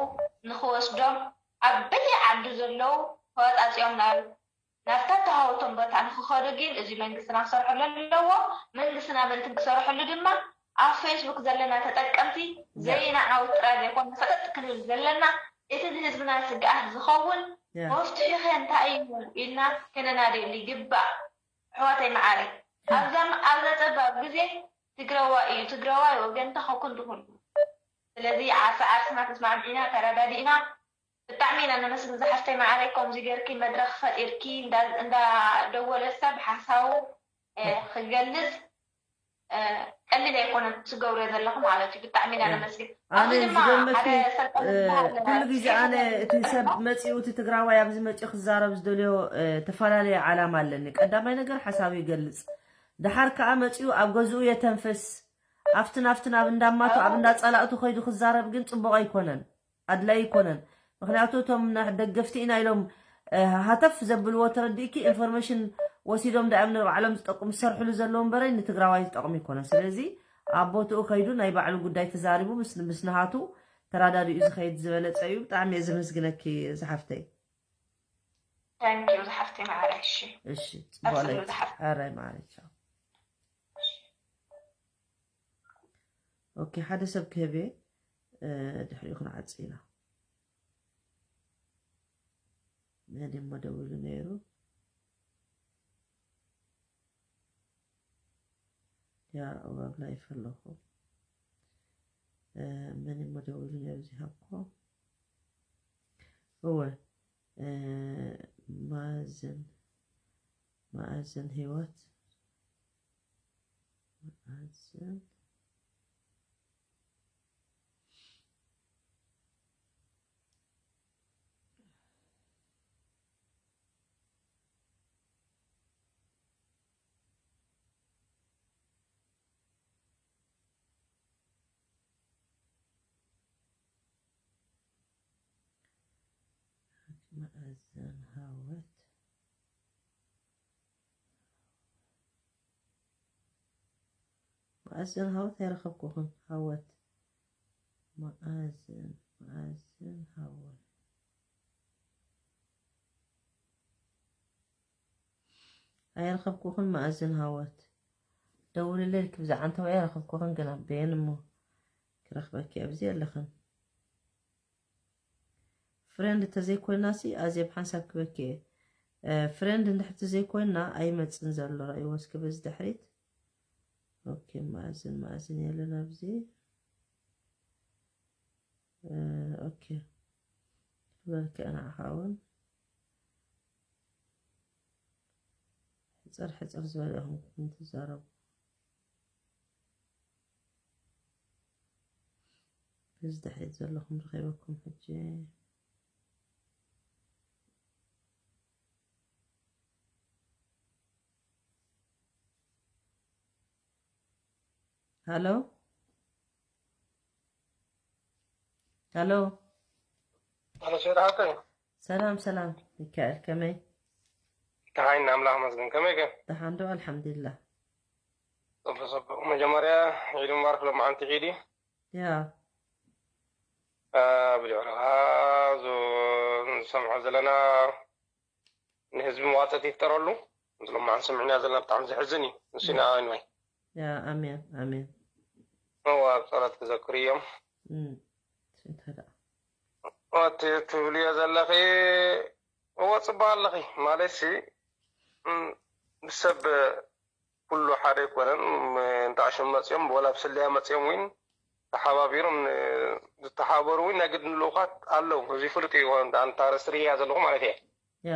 ንክወስዶም ኣብ በየ ዓዱ ዘለዉ ተወፃፂኦም ናብ ናብታ ተሃወቶም ቦታ ንክኸዱ ግን እዚ መንግስትና ክሰርሐሉ ኣለዎ። መንግስትና ምእንትን ክሰርሐሉ ድማ ኣብ ፌስቡክ ዘለና ተጠቀምቲ ያ። ዘይንዓውት ጥራይ ዘይኮነ ፈጠጥ ክንብል ዘለና እቲ ንህዝብና ስግኣት ዝኸውን ያ። መፍትሒ ከ እንታይ እዩ ኢልና ከነናድየሉ ይግባእ። ኣሕዋተይ መዓረይ ኣብዛ ኣብዛ ፀባብ ግዜ ትግረዋይ እዩ ትግረዋይ ወገንታ ከኩን ትኹን ስለዚ ዓርሰ ዓርስና ተስማዕሚዕና ተረዳዲእና ብጣዕሚ ኢና ነመስግን ዝሓፍተይ መዓረይ ከምዚ ገርኪ መድረክ ፈጢርኪ እንዳ- እንዳደወለ ሰብ ሓሳቡ እ፣ ክገልፅ እ፣ ቀሊል ኣይኮነን ትገብርዮ ዘለኹ ማለት እዩ ብጣዕሚ ኢና እ፣ ነመስግን ኣነ ኣብዚ ድማ ዝገርመኪ ሓደ ሰልጠነ እ፣ ዝበሃል ኩሉ ግዜ ጽሑፍ ኣነ እቲ ሰብ ነበር መፂኡ እቲ ትግራዋይ ኣብዚ መፂኡ ክዛረብ ዝደልዮ እ፣ ተፈላለየ ዓላማ ኣለኒ። ቀዳማይ ነገር ሓሳቡ ይገልፅ፣ ደሓር ከዓ መፂኡ ኣብ ገዝኡ የተንፍስ። ኣብቲ ናብቲ ናብ እንዳማቱ ኣብ እንዳ ፀላእቱ ከይዱ ክዛረብ ግን ፅቡቕ ኣይኮነን፣ ኣድላይ ኣይኮነን። ምክንያቱ እቶም ና- ደገፍቲ ኢና ኢሎም እ፣ ሃተፍ ዘብልዎ ተረዲእኪ ኢንፎርሜሽን ወሲዶም ዳእም ንባዕሎም ዝጠቅሙ ዝሰርሕሉ ዘለዉ እምበረ ንትግራዋይ ዝጠቅሙ ኣይኮነን። ስለዚ ኣብ ቦትኡ ከይዱ ናይ ባዕሉ ጉዳይ ተዛሪቡ ምስ ምስ ንሃቱ ተራዳዲኡ ዝኸይድ ዝበለፀ እዩ። ብጣዕሚ እየ ዘመስግነኪ ዝሓፍተይ። ታንኪዩ ዝሓፍተይ መዓረይ እሺ እሺ ፅቡቅ ቀፅሉ ለይቲ ዝሓፍተይ ሕራይ ማዕረይ ቻው። ኦኬ ሓደ ሰብ ክህብ እየ እ፣ ድሕሪኡ ክንዓጽ ኢና። መን እሞ ደዊሉ ነይሩ? ያ ኣብ ላይፍ ኣለኹ። እ፣ መን እሞ ደዊሉ ነይሩ? እዚሃ እኮ እወ እ፣ ማእዝን ማእዝን ህይወት ማእዝን መኣዘን ሃወት መኣዘን ሃወት ኣይረኸብኩኽን። ሃወት መኣዘን መኣዘን ሃወት ኣይረኸብኩኽን። መኣዘን ሃወት ደውልለይ ክብዛ ዓንተው ኣይረኸብኩኽን። ግን ኣበየን እሞ ክረኽበኪ ኣብዚ ኣለኽን። ፍሬንድ ተዘይኮይናሲ ኣዜብ ሓንሳብ ክበኪ እየ። እ፣ ፍሬንድ እንድሕር ተዘይኮይና ኣይመፅን ዘሎ። ረእይዎ እስኪ በዚ ድሕሪት። ኦኬ፣ መኣዝን መኣዝን የለን ኣብዚ። እ፣ ኦኬ። ክብለልኪ ኣነ ዓኻ እውን ሕፅር ሕፅር ዝበለ ኢኹም ትዛረቡ። በዚ ድሕሪት ዘለኹም ረኺበኩም ሕጂ። ሃሎ ሃሎ ኣሎ ሰይድ ሓቀይ ሰላም ሰላም ሚካኤል ከመይ ተሓይና ኣምላኽ መስገን ከመይ ከ ደሓን ዶ ኣልሓምዱሊላህ ጽቡቅ ጽቡቅ መጀመርያ ዒድ ሙባረክ ሎማዓንቲ ዒድ እዩ ያ ብልዕልኻ ንሰምዖ ዘለና ንህዝቢ መዋፅእቲ ይፍጠረሉ ሎማዓንቲ ሰምዕና ዘለና ብጣዕሚ ዘሕዝን እዩ ንሱ ኢና ንዋይ ያ ኣሜን ኣሜን እዋ ኣብ ፀሎት ክዘክሩ እዮም እም፣ ስንተ ደኣ እቲ ትብልዮ ዘለኺ እዎ ፅቡቅ ኣለኺ ማለት ሲ እም፣ ሰብ ኩሉ ሓደ ኣይኮነን ም- እንተ ኣሽም መፅኦም ወላ ብስለያ መፅኦም እውን ተሓባቢሮም ን- ዝተሓበሩ እውን ናይ ግድን ልኡኻት ኣለዉ እዚ ፍሉጥ እዩ ኣንታ ረስርያ ዘለኹ ማለት እየ ያ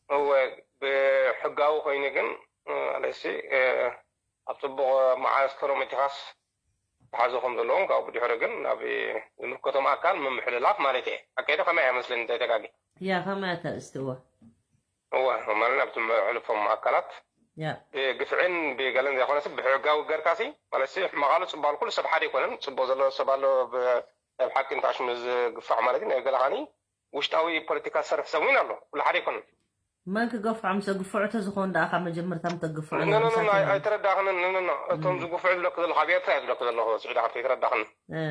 እወ ብሕጋዊ ኮይኑ ግን ኣለሲ ኣብ ፅቡቅ መዓስከሮም እቲኻስ ተሓዞ ከም ዘለዎም ካብኡ ብድሕሪ ግን ናብ ዝምልከቶም ኣካል ምምሕልላፍ ማለት እየ። ኣካይዶ ከመይ እያ መስለኒ እንተይተጋጊ? ያ፣ ከመይ እያ እታ እስቲ? እዋ። እዋ፣ ማለት ናብቲ መሕልፎም ኣካላት ያ። ብግፍዕን ብገለን ዘይኮነስ ብሕጋዊ ገርካሲ፣ ማለት ሲ ሕማቕ ኣሎ ጽቡቕ ኣሎ፣ ኩሉ ሰብ ሓደ ኣይኮነን። ጽቡቕ ዘሎ ሰብ ኣሎ፣ ብ-፣ ናይ ብሓቂ እንታሽ ምስ ዝግፋዕ ማለት እዩ። ናይ ገለ ኻኒ ውሽጣዊ ፖለቲካ ዝሰርሕ ሰብ እውን ኣሎ። ኩሉ ሓደ ኣይኮነን። መን ክገፍዖም? ሰብ ግፍዑ ተዝኾን ደኣ ካብ መጀመርታ ምተግፍዑ ኖ፣ ኖ፣ ኖ፣ ኖ፣ ነይሮም ኣይ-፣ ሳተና። ኣይተረዳእኽንን። ኖ፣ ኖ፣ ኖ። እቶም እም። ዝግፍዑ ዝብለኩ ዘለኹ ኣብ ኤርትራ እየ ዝብለኩ ዘለኹ፣ ስዒድ ሃብተ፣ ኣይተረዳእኽንን። እ።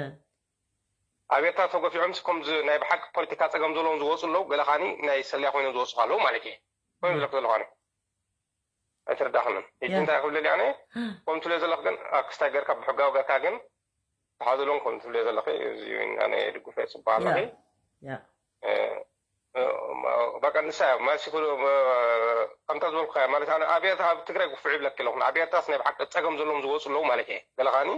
ኣብ ኤርትራ ተገፊዖምስ ከምዚ ናይ ብሓቂ ፖለቲካ ጸገም ዘለዎም ዝወጹ ኣለዉ፣ ገለ ኻኒ ናይ ሰልያ ኮይኖም ዝወጹ ኣለዉ ማለት እየ። ኮይኑ እም። ዝብለኩ ዘለኹ ኣነ። ኣይተረዳእኽንን። ሕጂ ያ። እንታይ ክብለል ኣነ? ከምኡ ትብለዮ ዘለኽ ግን፣ ኣብ ክስታይ ገርካ፣ ብሕጋዊ ገርካ ግን፣ ተሓዘሎም ከምኡ ትብለዮ ዘለኺ፣ እዚ ኣነ ይድግፎ እየ፣ ጽቡቕ ያ። ኣለኺ። ያ። እ፣ እ፣ በቃ ንሳ እያ፣ ማለት፣ ሲኩ-፣ እ፣ ከምታ ዝበልኩኻ እያ፣ ማለት፣ ኣነ ኣብ ኤርትራ፣ ኣብ ትግራይ ግፉዕ ይብለኪ ኣለኹ። ኣብ ኤርትራስ ናይ ብሓቂ ጸገም ዘለዎም ዝወጹ ኣለዉ ማለት እየ። ገለ ኻኒ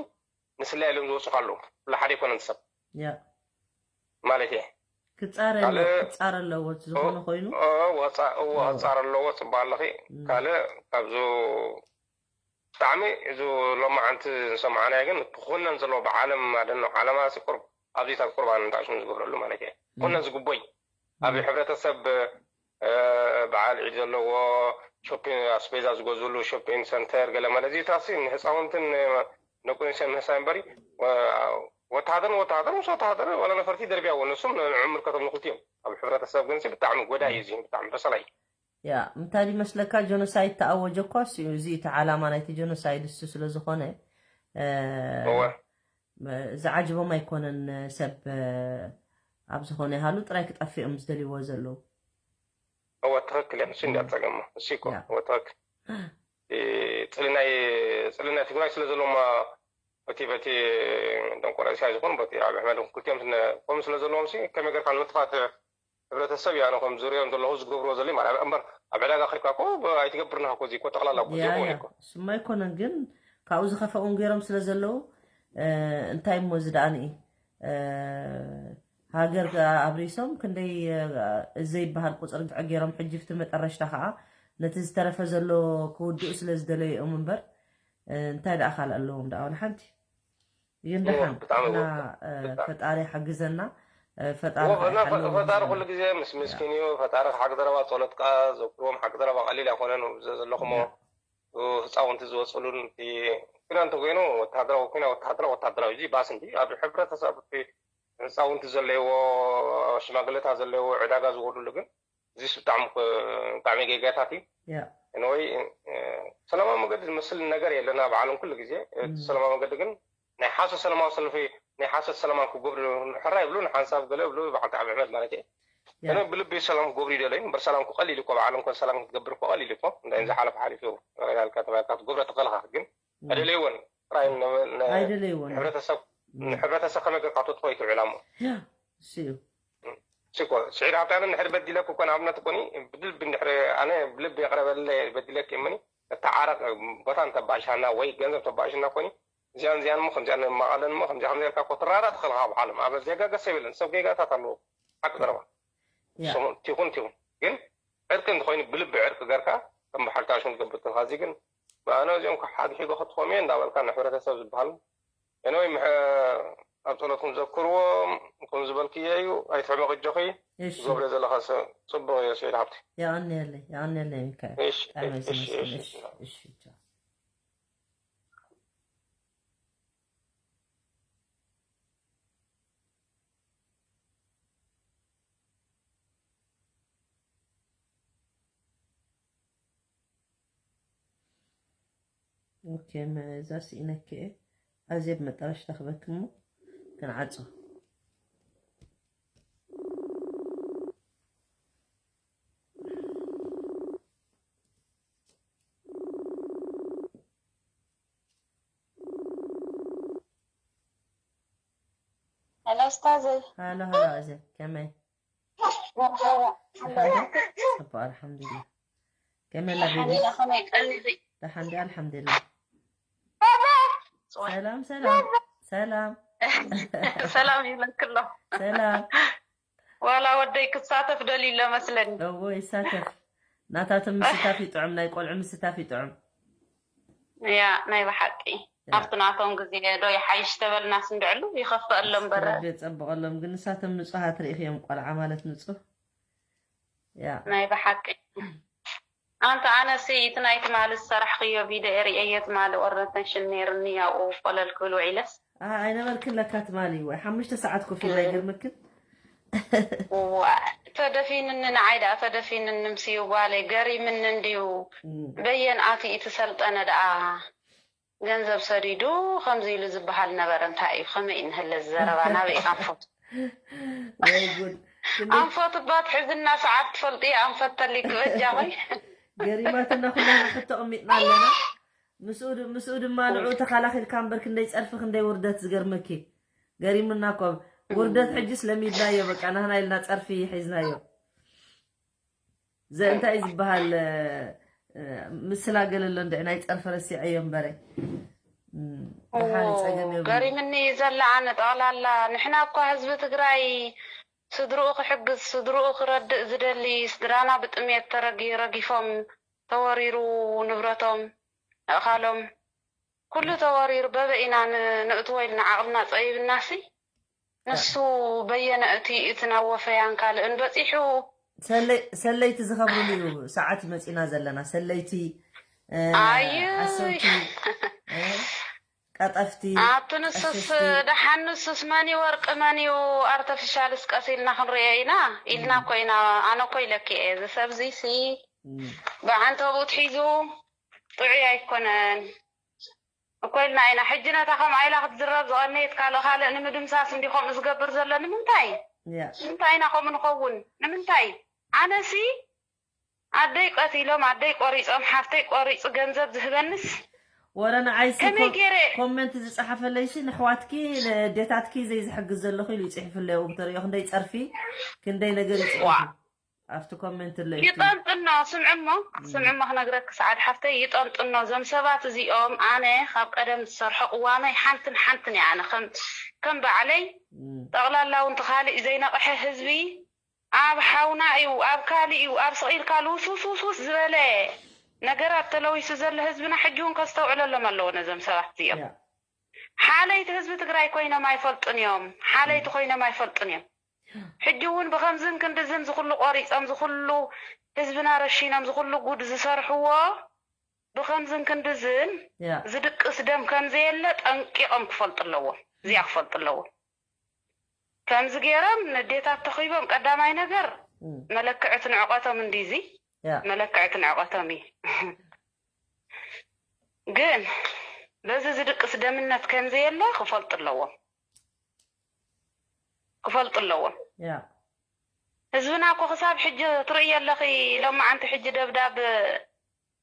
ንስለያ ኢሎም ዝወጹ ኣለዉ። ኩሉ ሓደ ኣይኮነን ሰብ። ያ። ማለት እየ። ክጻረ ካልእ ኣለዎ፣ ክጻረ ኣለዎ፣ እቲ ዝኾነ ኦ-፣ ኮይኑ። ኦ-፣ ወጻ-፣ እዎ፣ እዎ። ክጻረ ኣለዎ፣ ጽቡቕ ኣለኺ። እም። ካልእ ካብዚ ብጣዕሚ እዚ ሎማዓንቲ ዝሰማዕናዮ ግን ክኹነን ዘለዎ ብዓለም ኣደኖ ዓለማሲ ቁርብ ኣብዚታት ቁርባን እንታሽም ዝገብረሉ ማለት እየ። እም። ክኹነን ዝግቦይ ኣብ እም። ሕብረተሰብ፣ እ፣ በዓል ዒድ ዘለዎ ሾፒን፣ ኣስቤዛ ዝገዝሉ ሾፒን ሰንተር ገለ መለ እዚታሲ ንህፃውንትን ንደቂ ኣንስትዮ ምህሳይ እምበሪ፣ ወ-፣ ወተሃደር ንወተሃደር ምስ ወተሃደር ዋላ ነፈርቲ ይደርብያዎ፣ ንሱም ንዕምር ከተም ንክልቲኦም። ኣብ ሕብረተሰብ ግን ብጣዕሚ ጎዳኢ እዩ፣ እዚ ብጣዕሚ በሰላይ። ያ፣ እንታይ ይመስለካ፣ ጆኖሳይድ ተኣወጀ እኳ እሱ እዩ። እዚ እቲ ዓላማ ናይቲ ጆኖሳይድ እሱ ስለ ዝኾነ፣ እ፣ እወ። ዝዓጅቦም ኣይኮነን። ሰብ፣ እ፣ ኣብ ዝኾነ ይሃሉ ጥራይ ክጠፍኦም ዝደልይዎ ዘለዉ። እወ፣ ትኽክል እያ። እሱ እንዲያ ም። ጸገም እሱ እኮ። ያ። እወ፣ ትኽክል። እ፣ ጽልናይ፣ ጽልናይ ትግራይ ስለ ዘለዎም፣ በቲ፣ በቲ ደንቆሮ ኢሳያስ ይኹን በቲ ኣብ ኣሕመድ ክልቲኦም ስነ-፣ ከምኡ ስለ ዘለዎም ሲ፣ ከመይ ጌርካ ንምጥፋት ሕብረተሰብ እዩ። ኣነ ከም ዙርዮም ዘለኹ ዝገብርዎ ዘለዩ ማለት እምበር፣ ኣብ ዕዳጋ ከድካ እኮ ብ-፣ ኣይትገብርና እኮ፣ እዚ እኮ ጠቕላላ እኮ ያ፣ ዘይኮነ ያ። እኮ። እሱማ ኣይኮነን፣ ግን ካብኡ ዝኸፈኡን ገይሮም ስለ ዘለዉ፣ እ፣ እንታይ እሞ እዚ ደኣ ንኢ፣ እ፣ ሃገር ከ ኣብሪሶም ክንደይ፣ እ፣ ዘይበሃል ቁጽሪ ግዕ ገይሮም፣ ሕጂ ፍቲ መጠረሽታ ከኣ ነቲ ዝተረፈ ዘሎ ክውድኡ ስለ ዝደለዩ እዮም እምበር፣ እ፣ እንታይ ደኣ ካልእ ኣለዎም ደኣ ዋላ ሓንቲ? ግን እዎ፣ ደሓን ብጣዕሚ እና፣ እዎ፣ እ፣ ብጣዕሚ። ፈጣሪ ሓግዘና፣ እ፣ ፈጣሪ እዎ፣ ከኣ እና ፈ-፣ ይሓልወና ፈጣሪ ይሓልወና። ኩሉ ግዜ ምስ ያ። ምስኪን እዩ። ፈጣሪ ሓቂ ዘረባ ጸሎት ከኣ ዘክርዎም ሓቂ ዘረባ ቀሊል ኣይኮነን። ዘ-፣ ዘለኹሞ ያ። ህፃውንቲ ዝወፅሉን እቲ ኩናት እንተኮይኑ ወታደራዊ ኩና ወታደራዊ ወታደራዊ እዚ ባስ እንዲ ኣብ ሕብረተሰብ እቲ ህፃውንቲ ዘለይዎ ሽማግሌታት ዘለይዎ ዕዳጋ ዝወዱሉ ግን እዚስ ብጣዕሚ ኮ-፣ ብጣዕሚ ጌጋታት እዩ። ያ። Anyway፣ እ፣ ሰላማዊ መገዲ ዝመስል ነገር የለን ኣብ ዓለም ኩሉ ግዜ። እቲ እም። ሰላማዊ መገዲ ግን ናይ ሓሶት ሰላማዊ ሰልፊ፣ ናይ ሓሶት ሰላማዊ ክገብሩ ሕራይ ይብሉ፣ ንሓንሳብ ገለ ይብሉ፣ በዓልቲ ዓብዪ ኣሕመድ ማለት እየ። ያ። እነ ብልቢ ሰላም ክገብሩ ይደለዩ፣ እምበር ሰላም ክቀሊል እኮ፣ ኣብ ዓለም ኮን ሰላም ክትገብር እኮ ቀሊል እኮ። እንታይ እም። ዝሓለፈ ሓሊፉ፣ ያልካ ተባልካ ክትገብሮ ተኸልካ ግን እም። ኣይደለይዎን። ጥራይ ን-፣ ን-፣ ኣይደለይዎን። ንሕብረተሰብ፣ እም። ንሕብረተሰብ ከመይ ጌርካ ተጥፎ እዩ እቲ ዕላማ። ያ፣ እሱ እዩ። እሺ እኮ፣ ስዒድ ሃብታም እንድሕር በዲለክ እኮ ንኣብነት እኮ ኒ፣ ብልቢ እንድሕር ኣነ ብልቢ የቕረበለ በዲለክ እምኒ፣ እተዓረቕ ቦታ እንተባእሻና ወይ ገንዘብ ተባእሽና እኮ ኒ፣ እዚኣን እዚኣን እሞ ከምዚኣን መቐለን እሞ ከምዚኣ ከምዚኣ ኢልካ እኮ ትራዳእ ትኽእል ኢኻ። ኣብ ዓለም ኣብ ዜጋ ገሰብ የለን፣ ሰብ ጌጋታት ኣለዎ። ሓቂ ዘረባ። ያ። ሰሙን ትኹን ትኹን። ግን ዕርቂ እንተኾይኑ ብልቢ ዕርቂ ገርካ ከም በሓቂ ታሽሙ ትገብር ተልካ፣ እዚ ግን ብኣነ እዚኦም ክሓግሒጎ ክትኾም እየ እንዳበልካ ንሕብረተሰብ ዝበሃል Anyway፣ ምሐ-፣ ኣብ ጸሎትኩም ዘክርዎ፣ ከም ዝበልክዮ እዩ፣ ኣይትሕመቕ እጆኺ። እሺ። ትገብርዮ ዘለኻ ሰ-፣ ጽቡቕ እዩ፣ ስዒድ ሃብቲ። የቐንየለይ፣ የቐንየለይ ሚካኤል። እሺ፣ ብጣዕሚ እሺ፣ እሺ፣ እሺ፣ እሺ። እሺ፣ ቻው። ኦኬ፣ መ-፣ እዛ ስኢነኪ እየ። ኣዜብ መጠረሽታ ክበኪ እሞ ክንዓጾ። ሄሎ፣ ኡስታዘይ። ሃሎ፣ ሃሎ፣ ኣዜብ፣ ከመይ? መርሓባ። ደሓን ዶ? ጽቡቕ፣ ኣልሓምዱሊላህ። ከመይ ኣላ ደሓን ቤቢ? ኢና፣ ከመይ ቀኒኺ? ደሓን ድያ? ኣልሓምዱሊላህ። ሰላም፣ ሰላም፣ ሰላም። ሰላም ይብለኪ ኣሎ። ሰላም። ዋላ ወደይ ክሳተፍ ደልዩ ኣሎ መስለኒ። እዎ፣ ይሳተፍ። ናታቶም ምስታፍ ይጥዑም፣ ናይ ቆልዑ ምስታፍ ይጥዑም። ያ፣ ናይ ብሓቂ። ኣብቲ ናቶም ግዜ ዶ ይሓይሽ ተበልናስ እንድዕሉ ይኸፍአሎም በረ። ረቢ የጸብቐሎም። ግን ንሳቶም ንጹሃት ርኢኽዮም፣ ቆልዓ ማለት ንጹህ። ያ ናይ ብሓቂ ኣንተ ኣነሲ እቲ ናይ ትማሊ ዝሰራሕክዮ ቪድዮ ርእየዮ፣ ትማሊ ኦርደንተንሽን ነይርኒ፣ ያው ቆለል ክብል ውዒለስ። ኣ- ኣይነበርክን ለካ ትማሊ። ወይ ሓሙሽተ ሰዓት ኮፍ ኢላ ይገርመክን። ዋ፣ ተደፊንኒ፣ ንዓይ ደኣ ተደፊንኒ፣ ምስ እዩ ጓለይ ገሪምኒ እንድዩ። እም፣ በየን ኣቲ እቲ ሰልጠነ ደኣ ገንዘብ ሰዲዱ ከምዚ ኢሉ ዝበሃል ነበረ። እንታይ እዩ፣ ከመይ እዩ ንህለ ዝዘረባ? ናበይ ኣንፈቱ ወይ ጉድ። ክንደይ ኣንፈቱ ባት ሕዝና ሰዓት ትፈልጡ እዩ፣ ኣንፈት ተሊክ በጃ ሆይ። ገሪማትና ኩላና ሕቶ ቅሚጥና ኣለና። ምስኡ ድ- ምስኡ ድማ ንዑ ተኻላኺልካ እምበር ክንደይ ጸርፊ ክንደይ ውርደት ዝገርመኪ። ገሪሙና እኮ ውርደት ሕጅስ ለሚድናዮ፣ በቃ ናህና ኢልና ጸርፊ ሒዝናዮ። ዘ እንታይ ዝበሃል እ፣ ምስላ ገለ ኣሎ እንድዒ፣ ናይ ጸርፊ ረሲዐዮ እምበረ። እም፣ ደሓን ጸገም የብሉ። ገሪምኒ እዩ ዘላ ኣነ ጠቕላላ። ንሕና እኳ ህዝቢ ትግራይ ስድርኡ ክሕግዝ ስድርኡ ክረድእ ዝደሊ ስድራና ብጥሜት ተረጊ ረጊፎም ተወሪሩ ንብረቶም ኣእኻሎም ኩሉ ተወሪሩ በበ ኢና ን- ንእትዎ ኢልና ዓቕልና ጸቢብናሲ ንሱ በየነ እቲ እቲ ናብ ወፈያን ካልእን በጺሑ ሰለይ- ሰለይቲ ዝኸብሩሉ እዩ ሰዓት መፂና ዘለና። ሰለይቲ እ፣ ኣዩ ሓሰውቲ እ፣ ቀጠፍቲ ኣብቲ ንሱስ ቀሸሽቲ ደሓን ንሱስ መን እዩ ወርቂ መን እዩ ኣርተፊሻልስ ቀስ ኢልና ክንሪኦ ኢና ኢልና እኮ ኢና። ኣነ እኮ ኢለኪ እየ እዚ ሰብዚ ሲ እም፣ ብዓንተብኡ ትሒዙ ጥዑይ ኣይኮነን እኮ ኢልና ኢና። ሕጂ ነታ ከምኣ ኢላ ክትዝረብ ዝቐነየት ካልእ ካልእ ንምድምሳስ እንዲ ከምኡ ዝገብር ዘሎ ንምንታይ? ያ ንምንታይ ኢና ከምኡ ንኸውን? ንምንታይ? ኣነሲ ኣደይ ቀቲሎም ኣደይ ቆሪጾም ሓፍተይ ቆሪጹ ገንዘብ ዝህበንስ ወረ ንዓይሲ ከመይ ገይረ ኮመንት ዝፀሓፈለይሲ ንሕዋትኪ ንዴታትኪ ዘይዝሕግዝ ዘለኹ ኢሉ ይፅሕፍለይ። ው ተሪኦ ክንደይ ፀርፊ ክንደይ ነገር ይፅሕፉ ዋ ኣብቲ ኮመንት ኣለይ። ይጠንጥኖ ስምዕሞ ስምዕሞ ክነግረክ ሰዓድ ሓፍተይ ይጠንጥኖ። እዞም ሰባት እዚኦም ኣነ ካብ ቀደም ዝሰርሖ ቅዋመይ ሓንትን ሓንትን እያ። ኣነ ከም ከም ባዕለይ ጠቕላላ እውን ተኻሊእ ዘይነቕሐ ህዝቢ ኣብ ሓውና እዩ ኣብ ካልእ እዩ ኣብ ስቕ ኢልካ ልውስውስውስውስ ዝበለ ነገራት ተለዊሱ ዘሎ ህዝብና ሕጂ እውን ከስተውዕለሎም ኣለዎ ነዞም ሰባት እዚኦም። ሓለይቲ ህዝቢ ትግራይ ኮይኖም ኣይፈልጡን እዮም። ሓለይቲ ኮይኖም ኣይፈልጡን እዮም። ሕጂ እውን ብከምዝን ክንድዝን ዝኩሉ ቆሪፆም ዝኩሉ ህዝብና ረሺኖም ዝኩሉ ጉድ ዝሰርሕዎ ብከምዝን ክንድዝን ያ ዝድቅስ ደም ከምዘየለ ጠንቂቆም ክፈልጡ ኣለዎም። እዚኣ ክፈልጡ ኣለዎም። ከምዚ ገይሮም ንዴታት ተኺቦም ቀዳማይ ነገር እም፣ መለክዕቲ ንዕቀቶም እንዲዚ ያ መለክዕቲ ንዕቀቶም እዩ። ግን በዚ ዝድቅስ ደምነት ከምዘየለ ክፈልጡ ኣለዎም ክፈልጡ ኣለዎም። ያ ህዝብና እኮ ክሳብ ሕጂ ትርእይ ኣለኺ። ሎማዓንቲ ሕጂ ደብዳብ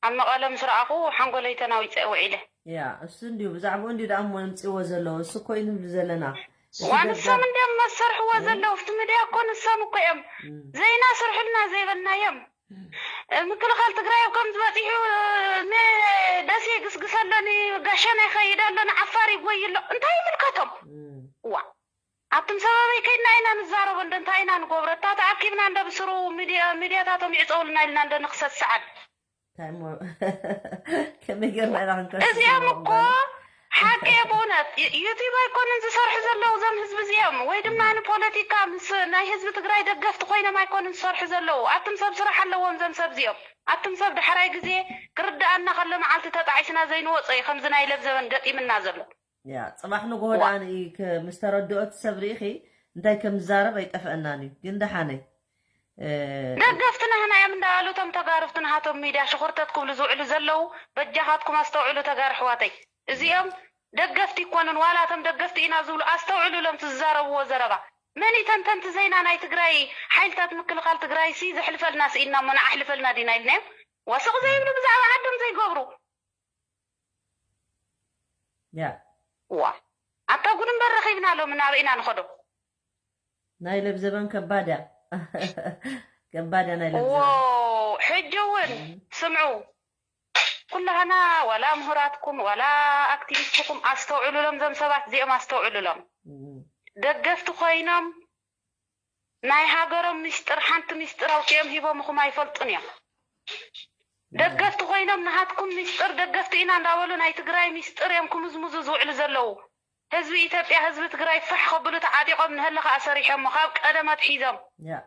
ኣብ መቐለ ምስ ረኣኹ ሓንጎለይ ተናዊፀ ውዒለ። ያ እሱ እንዲዩ ብዛዕባኡ እንዲዩ ደኣ እሞ ነምፅእዎ ዘለዎ እሱ እኮ እዩ ንብሉ ዘለና። እቲ ዋንሶም ደብዳብ እንዲዮም መሰርሕዎ ዘለዉ ኣብቲ ሚድያ እኮ ንሶም እኮ እዮም እም፣ ዘይና ስርሑልና ዘይበልናዮም። ምክልኻል ትግራይ ኣብ ከም ዝበፂሑ ንደሴ ግስግስ ኣለኒ ጋሸና ይኸይድ ኣሎ ንዓፋር ይጎይ ኣሎ እንታይ ይምልከቶም? እም፣ ዋ ኣብትም ሰበበይ ከይድና ኢና ንዛረቦ እንደ እንታይ ኢና ንገብሮ እታ ተኣኪብና እንደ ብስሩ ሚድያ- ሚድያታቶም ይዕፀውልና ኢልና እንደ ንክሰስዓል እንታይ እሞ ከመይ ገርና ኢና ክንከስስ እዚኦም ኣለዎም እኮ ጓል? ሓቂ እየ ብእውነት ዩ- ዩቲዩብ ኣይኮንን ዝሰርሑ ዘለዉ እዞም ህዝቢ እዚኦም ወይ ድማ ንፖለቲካ ምስ ናይ ህዝቢ ትግራይ ደገፍቲ ኮይኖም ኣይኮንን ዝሰርሑ ዘለዉ ኣቱም ሰብ ስራሕ ኣለዎም እዞም ሰብ እዚኦም ኣቱም ሰብ ዳሕራይ ግዜ ክርድኣና ከሎ መዓልቲ ተጣዒስና ዘይንወፆ እዩ ከምዚ ናይ ለብዘበን ገጢምና ዘሎ ያ ፅባሕ ንጎሆ ደኣ ንኢ ምስ ተረድኦ እቲ ሰብ ርኢኺ እንታይ ከም ዝዛረብ ኣይጠፍአናን እዩ ግን ደሓነይ እ፣ ደገፍቲ ናህና እዮም እንዳበሉ እቶም ተጋሩ ኣብቲ ናሃቶም ሚድያ ሽኹርተት ክብሉ ዝውዕሉ ዘለዉ በጃኻትኩም ኣስተውዕሉ ተጋሩ ኣሕዋተይ እዚኦም ደገፍቲ ይኮኑን ዋላ እቶም ደገፍቲ ኢና ዝብሉ ኣስተውዕሉ ኢሎም እቲ ዝዛረብዎ ዘረባ መን እዩ ተንተንቲ ዜና ናይ ትግራይ ሓይልታት ምክልኻል ትግራይ ሲ ዘሕልፈልና ስኢልና እሞ ንዓ ኣሕልፈልና ዲና ኢልናዮም ወስቕ ዘይብሉ ብዛዕባ ዓዶም ዘይገብሩ ያ ዋ ኣታ ጉድ እምበር ረኺብና ሎሚ ናበይ ኢና ንኸዶ ናይ ለብዘበን ከባድ እያ ከባድ እያ ናይ ለብዘበን ዋው ሕጂ እውን ስምዑ ኩላህና ዋላ ምሁራትኩም ዋላ ኣክቲቪስትኩም ኣስተውዕሉሎም ዞም ሰባት እዚኦም ኣስተውዕሉሎም እም፣ ደገፍቲ ኮይኖም ናይ ሃገሮም ሚስጥር ሓንቲ ሚስጥር ኣውፂኦም ሂቦምኹም ኣይፈልጡን እዮም ደገፍቲ ኮይኖም ንሃትኩም ሚስጥር ደገፍቲ ኢና እንዳበሉ ናይ ትግራይ ሚስጥር እዮም ክምዝምዙ ዝውዕሉ ዘለዉ። ህዝቢ ኢትዮጵያ፣ ህዝቢ ትግራይ ፋሕ ከብሉ ተዓጢቖም ንሀለ ከዓ ሰሪሖሞ ካብ ቀደም ኣትሒዞም፣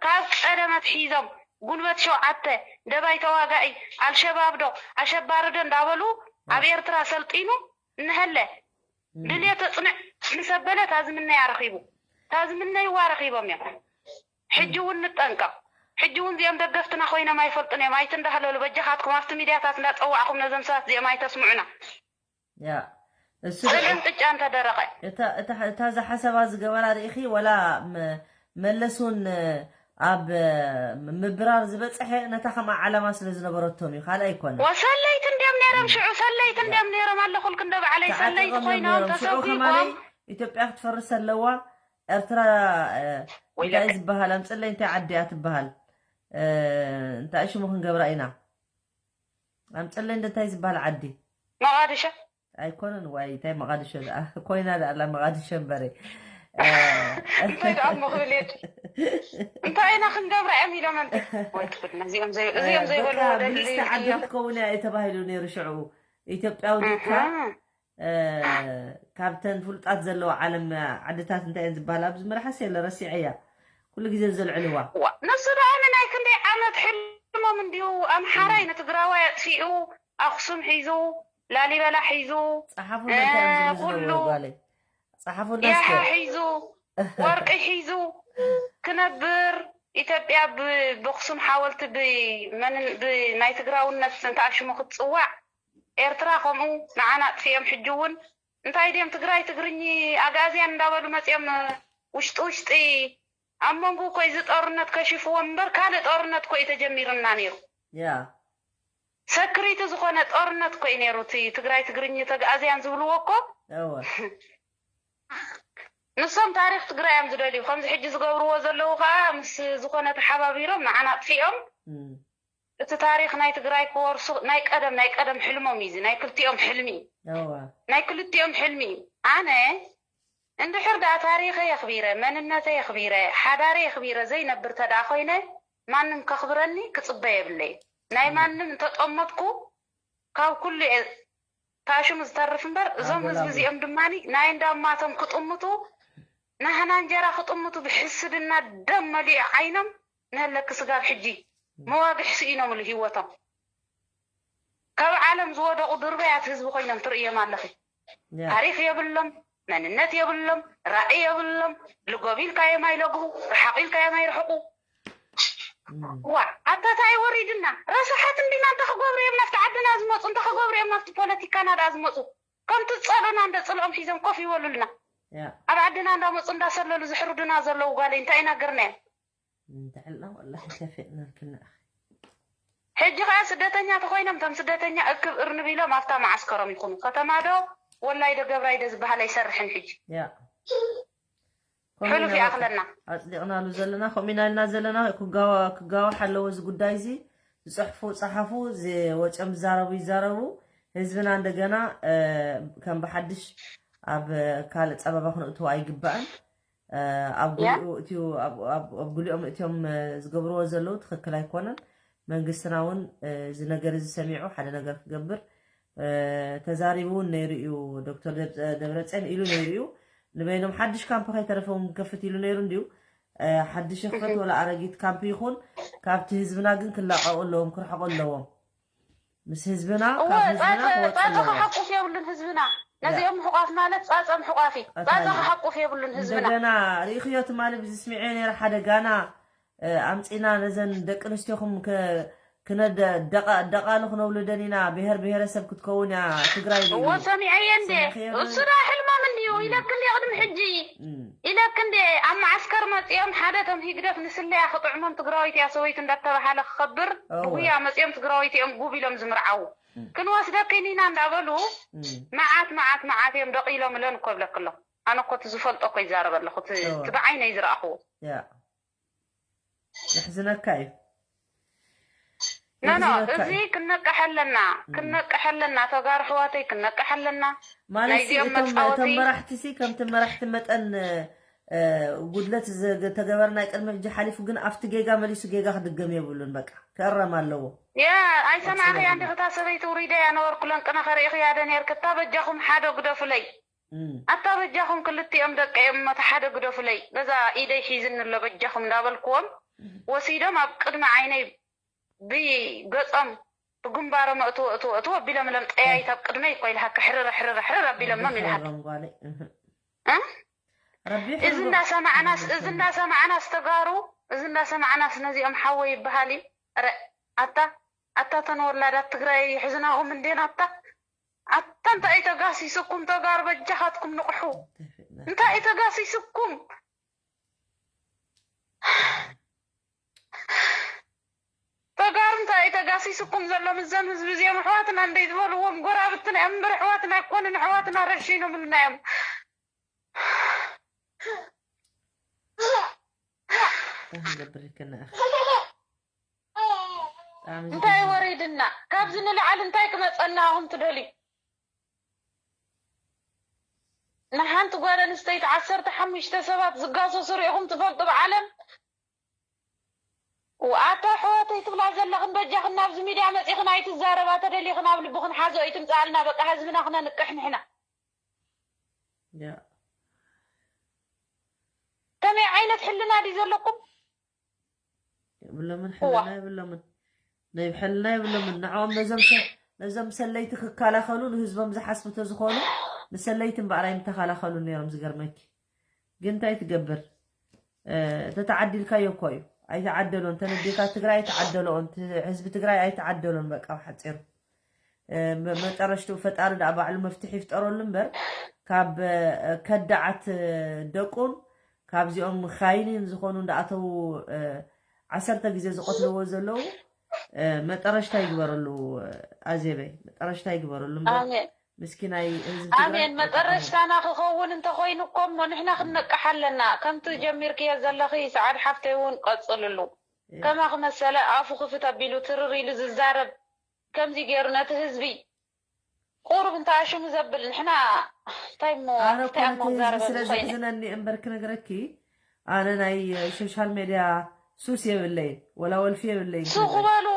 ካብ ቀደም ኣትሒዞም ጉልበት ሸውዓተ ደባይ ተዋጋኢ ኣልሸባብ ዶ ኣሸባሪ ዶ እንዳበሉ ኣብ ኤርትራ ሰልጢኑ ንሀለ ድልየት ተፅንዕ ምስ ኣበለ ታዝምነያ ረኺቡ፣ ታዝምነይዋ ረኺቦም እዮም። ሕጂ እውን ንጠንቀቕ። ሕጂ እውን እዚኦም ደገፍትና ኮይኖም ኣይፈልጡን እዮም። ኣይትንዳህለሉ በጃኻትኩም ኣብቲ ሚድያታት እንዳፀዋዕኹም ነዞም ሰባት እዚኦም ኣይተስምዑና። ያ እሱ ጸለም ጥጫ እንተደረቐ እታ እታ እታ ዝሓሰባ ዝገበራ ርኢኺ ወላ መ- መለስ እውን ኣብ ምብራር ዝበፀሐ ነታ ከምኣ ዓላማ ስለ ዝነበረቶም እዩ ካልእ ኣይኮነ ወሰለይቲ እንዲዮም ነይሮም ሽዑ ሰለይቲ እንዲዮም ነይሮም ኣለኹልክ እንደ ባዕለይ ሰለይቲ ተዓጢቖም እዮም ኮይኖም ነይሮም ሽዑ ከማለይ ተሰጒቖም ኢትዮጵያ ክትፈርስ ኣለዋ ኤርትራ እ፣ እንታይ ዝበሃል ኣምፅለይ እንታይ ዓዲ እያ ትበሃል እ፣ እንታይ ሽሙ ክንገብራ ኢና ኣምፅለይ እንታይ ዝበሃል ዓዲ መቓድሸ ኣይኮነን ዋይ እንታይ መቓድሾ ደኣ ኮይና ደኣላ መቓድሾ እምበረ እንታይ ደኣ እሞ ክብል የድ እንታይ ኢና ክንገብራ እዮም ኢሎም ኣንቲ ወይ ትብል ነዚኦም ዘይ- እዚኦም ዘይበልዎ ብልፅቲ ዓዲ ደልዮም ክትከውን እያ ተባሂሉ ነይሩ ሽዑ ኢትዮጵያዊ ድካ ካብተን ፍሉጣት ዘለዎ ዓለም ዓድታት እንታይ እየን ዝበሃል ኣብዚ መርሓስ የለ ረሲዐያ ኩሉ ግዜ ዘልዕልዋ ዋ፣ ንሱ ደኣ ንናይ ክንደይ ዓመት ሕልሞም እንዲዩ ኣምሓራይ ንትግራዋይ ኣጥፊኡ ኣኽሱም ሒዙ ላሊበላ ሒዙ ፀሓፉ እንታይ እዮም ዝብሉ ኩሉ ዝነበሩ ጓለይ ፀሓፉ ያሓ እንዳስከ ሒዙ ወርቂ ሒዙ ክነብር ኢትዮጵያ ብ- ብኣኽሱም ሓወልቲ ብመንን ብናይ ትግራውነት እንተኣሽሙ ክትፅዋዕ ኤርትራ ከምኡ ንዓና ኣጥፊኦም ሕጂ እውን እንታይ ድዮም ትግራይ ትግርኚ ኣግኣዝያን እንዳበሉ መፂኦም ውሽጢ ውሽጢ ኣብ መንጎ እኮ እዚ ጦርነት ከሽፍዎም እምበር ካልእ ጦርነት እኮ እዩ ተጀሚርና ነይሩ ያ ሰክሪቲ ዝኾነ ጦርነት እኮ እዩ ነይሩ እቲ ትግራይ ትግርኚ ተግኣዝያን ዝብልዎ እኮ እወ ንሶም ታሪክ ትግራይ እዮም ዝደልዩ ከምዚ ሕጂ ዝገብርዎ ዘለዉ ከዓ ምስ ዝኾነ ተሓባቢሮም ንዓና ኣጥፊኦም እም፣ እቲ ታሪክ ናይ ትግራይ ክወርሱ ናይ ቀደም ናይ ቀደም ሕልሞም እዩ እዚ ናይ ክልቲኦም ሕልሚ እዩ እወ ናይ ክልቲኦም ሕልሚ እዩ ኣነ እንድሕር ደኣ ታሪኸይ ኣኽቢረ መንነተይ ኣኽቢረ ሓዳረይ ኣኽቢረ ዘይነብር ተደኣ ኮይነ ማንም ከኽብረኒ ክፅበ የብለይ ናይ ማንም እንተጠመትኩ ካብ ኩሉ እየ ታሽሙ ዝተርፍ እምበር እዞም ህዝቢ እዚኦም ድማ ናይ እንዳማቶም ክጥምቱ ናህና እንጀራ ክጥምቱ ብሕስድና ደም መሊኡ ዓይኖም ንህለኪ ስጋብ ሕጂ መዋግሕ ስኢኖምሉ ህይወቶም ካብ ዓለም ዝወደቑ ድርበያት ህዝቢ ኮይኖም ትርእዮም ኣለኺ ያ ታሪክ የብሎም መንነት የብሎም ራእይ የብሎም ልጎብ ኢልካዮም ኣይለግቡ ርሓቕ ኢልካዮም ኣይርሕቁ እም፣ ዋ ኣታ ታይ ወሪድና ረሳሓት እንዲና እንተ ክገብሩ እዮም ናብቲ ዓድና ዝመፁ እንተ ክገብሩ እዮም ናብቲ ፖለቲካና ደኣ ዝመፁ ከምቲ ዝፀልኡና እንደ ፅልኦም ሒዞም ኮፍ ይበሉልና ያ ኣብ ዓድና እንዳመፁ እንዳሰለሉ ዝሕርዱና ዘለዉ ጓለይ እንታይ ይነግርና እዮም እንተዕልና ወላሂ ከፊእና ክንኣ ሕጂ ከዓ ስደተኛ ተኮይኖም ከም ስደተኛ እክብ እርንብ ኢሎም ኣብታ መዓስከሮም ይኹኑ ከተማ ዶ ወላይ ዶ ገብራይ ዶ ዝበሃል ኣይሰርሕን ሕጂ ያ ሕሉፍ ይኣኽለና ኣፅዲቕናሉ ዘለና ከምኡ ኢና ኢልና ዘለና ክጋዋ- ክጋዋሕ ኣለዎ እዚ ጉዳይ እዚ ዝፅሕፉ ፀሓፉ ዝወፅኦም ዝዛረቡ ይዛረቡ ህዝብና እንደገና እ፣ ከም ብሓድሽ ኣብ ካልእ ፀበባ ክነእትዎ ኣይግባእን እ፣ ኣብ ያ። ጉሊኡ እትዩ ኣብ- ኣብ- ኣብ ጉሊኦም እትዮም እ፣ ዝገብርዎ ዘለዉ ትኽክል ኣይኮነን መንግስትና እውን እ፣ እዚ ነገር እዚ ሰሚዑ ሓደ ነገር ክገብር እ፣ ተዛሪቡ እውን ነይሩ እዩ ዶክተር ደብረ- ደብረፅዮን ኢሉ ነይሩ እዩ ንበይኖም ሓድሽ ካምፕ ከይተረፈ እውን ከፍት ኢሉ ነይሩ እንድዩ እ፣ ሓድሽ ይኽፈት ወላ ኣረጊት ካምፕ ይኹን ካብቲ ህዝብና ግን ክላቀቁ ኣለዎም ክርሕቁ ኣለዎም ምስ ህዝብና እወ ካብ ህዝብና ፃፀ ክወፅ ፃፀ ኣለዎም ክሓቁፍ የብሉን ህዝብና ነዚኦም ምሕቋፍ ማለት ፃፀ ምሕቋፍ እዩ ፃፀ ኣታሊ። ክሓቁፍ የብሉን ህዝብና እንደገና ርኢኽዮ ትማሊ ብዚ ስሚዐ ነይረ ሓደ ጋና እ፣ ኣምፂና ነዘን ደቂ ኣንስትዮኹም ከ- ክነደ- ደቃ- ደቃሉ ክነውልደን ኢና ብሄር ብሄረሰብ ክትከውን እያ ትግራይ ኢሉ እዎ ሰሚዐየ እንዴ ሰሚዐዮ ዶ? እሱ ዳ ሕልሞም እንድዩ ኢለክ እንዴ ቅድሚ ሕጂ እም፣ ኢለክ እንዴ ኣብ መዓስከር መፂኦም ሓደ ቶም ሂግደፍ ንስለያ ክጥዕሞም ትግራዊት እያ ሰበይቱ እንዳተባሃለ ክኸብር እወ። ብጉያ መፂኦም ትግራዊት እዮም ጉብ ኢሎም ዝምርዓዉ እም። ክንወስደክን ኢና እንዳበሉ እም፣ መዓት መዓት መዓት እዮም ደቂሎም እለን እኮ ይብለክ ኣሎ ኣነ እኮ እቲ ዝፈልጦ እኮ ይዛረብ ኣለኹ እቲ እወ። እቲ ብዓይነይ ዝረኣኽዎ ያ የሕዝነካ እዩ ኖ ኖ የሕዝነካ እዚ እዩ ክንነቅሕ ኣለና ክንነቅሕ ኣለና ተጋሩ ኣሕዋተይ ክንነቅሕ ኣለና ማለት ሲ ናይዚኦም እቶም መፃወቲ እቶም መራሕቲ ሲ ከምቲ መራሕቲ መጠን እ፣ እ፣ ጉድለት ዝተገበረ ናይ ቅድሚ ሕጂ ሓሊፉ፣ ግን ኣብቲ ጌጋ መሊሱ ጌጋ ክድገም የብሉን። በቃ ክእረም ኣለዎ። ያ ኣይሰማዕኽያ እንዲኺ? እታ ሰበይቲ ውሪደ እያ ነበርኩ ለንቅና ከርእኽያ ደ ነርክ። እታ በጃኹም ሓደ ግደፉለይ፣ እም፣ ኣታ በጃኹም ክልቲኦም ደቀ እዮም እሞ እታ ሓደ ግደፉለይ። በዛ ኢደይ ሒዝኒ ኣሎ በጃኹም እንዳበልክዎም ወሲዶም ኣብ ቅድሚ ዓይነይ ብገጾም ብግንባሮም እትዎ እትዎ እትዎ ኣቢሎም ኢሎም ጠያይት ኣብ ቅድመይ እኮ ኢልሃካ ሕርር ሕርር ሕርር ኣቢሎሞም ኢልሃካ። ረቢሖም ጓለይ። እህ። እ? ረቢሑ እዚ እንዳሰማዕናስ እዚ እንዳሰማዕናስ ተጋሩ እዚ እንዳሰማዕናስ ነዚኦም ሓወይ ይበሃል እዩ። ረ ኣታ ኣታ ተን ወላዳት ትግራይ ይሕዝናኦም እንዴን ኣታ ኣታ እንታይ ተጋሲስኩም ተጋሩ በጃኻትኩም ንቕሑ። እንታይ ተጋሲስኩም ተጋሩ እንታይ ተጋሲስኩም ዘሎ ምስዘም ህዝቢ እዚኦም ኣሕዋትና እንደይ ዝበልዎም ጎራብትና እዮም እምበር ኣሕዋትና ኣይኮንን ኣሕዋትና ረሺኖምልና እዮም። እንታይ ክንገብር ይከና ኣኺ? ብጣዕሚ እንታይ ዝገርም። ወሪድና ካብዚ ንላዕሊ እንታይ ክመፀና ኣኹም ትደልዩ? ንሓንቲ ጓል ኣንስተይቲ ዓሰርተ ሓሙሽተ ሰባት ዝጋሰሱ ሪኢኹም ትፈልጡ ብዓለም? ኣታ ኣሕዋተይ ትብላ ዘለኽን በጃኽን ናብዚ ሚድያ መፂኽን ኣይትዛረባ ተደሊኽን ኣብ ልብኽን ሓዞ ኣይትምፃልና በቃ ህዝብና ክነንቅሕ ንሕና። ያ ከመይ ዓይነት ሕልና ድዩ ዘለኩም? የብሎምን፣ ሕልና የብሎምን። ናይ ሕልና የብሎምን። ንዕኦም ነዞም ሰ- ነዞም ሰለይቲ ክከላኸሉ ንህዝቦም ዝሓስቡ ተዝኾኑ ንሰለይቲ እምበኣር ኣይምተኸላኸሉ ነይሮም። ዝገርመኪ ግን እንታይ ትገብር? እ፣ ተተዓዲልካዮ እኮ እዩ። ኣይተዓደሎን። ተን ኣዴታት ትግራይ ኣይተዓደሎን። ት- ህዝቢ ትግራይ ኣይተዓደሎን። በቃ ብሓፂሩ እ፣ መ- መጠረሽትኡ ፈጣሪ ደኣ ባዕሉ መፍትሒ ይፍጠረሉ እምበር ካብ እ፣ ከዳዓት እ፣ ደቁን ካብዚኦም ኻይኒን ዝኾኑ እንዳኣተዉ እ፣ ዓሰርተ ግዜ ዝቐትልዎ ዘለዉ እ፣ መጠረሽታ ይግበረሉ። እ፣ ኣዜበይ መጠረሽታ ይግበረሉ እምበር ኣሜን ምስኪናይ ህዝቢ ትግራይ ኣሜን። መጠረሽታና ክኸውን እንተኮይኑ እኮ እሞ ንሕና ክንነቅሕ ኣለና። ከምቲ ጀሚርክዮ ዘለኺ ሰዓድ ሓፍተይ እውን ቀፅልሉ። ከማኺ መሰለ ኣፉ ክፍት ኣቢሉ ትርር ኢሉ ዝዛረብ ከምዚ ገይሩ ነቲ ህዝቢ ቁሩብ እንተ ኣሽሙ ዘብል ንሕና እንታይ እሞ ኣነ እንታይ እኮ እሞ ነቲ ህዝቢ ክዛረበሉ ስለ ዝኽእል ዘሕዝነኒ እምበር ክነግረኪ ኣነ ናይ ሶሻል ሜድያ ሱስ የብለይን ወላ ወልፊ የብለይን ሱቕ ክነግረኪ። በሉ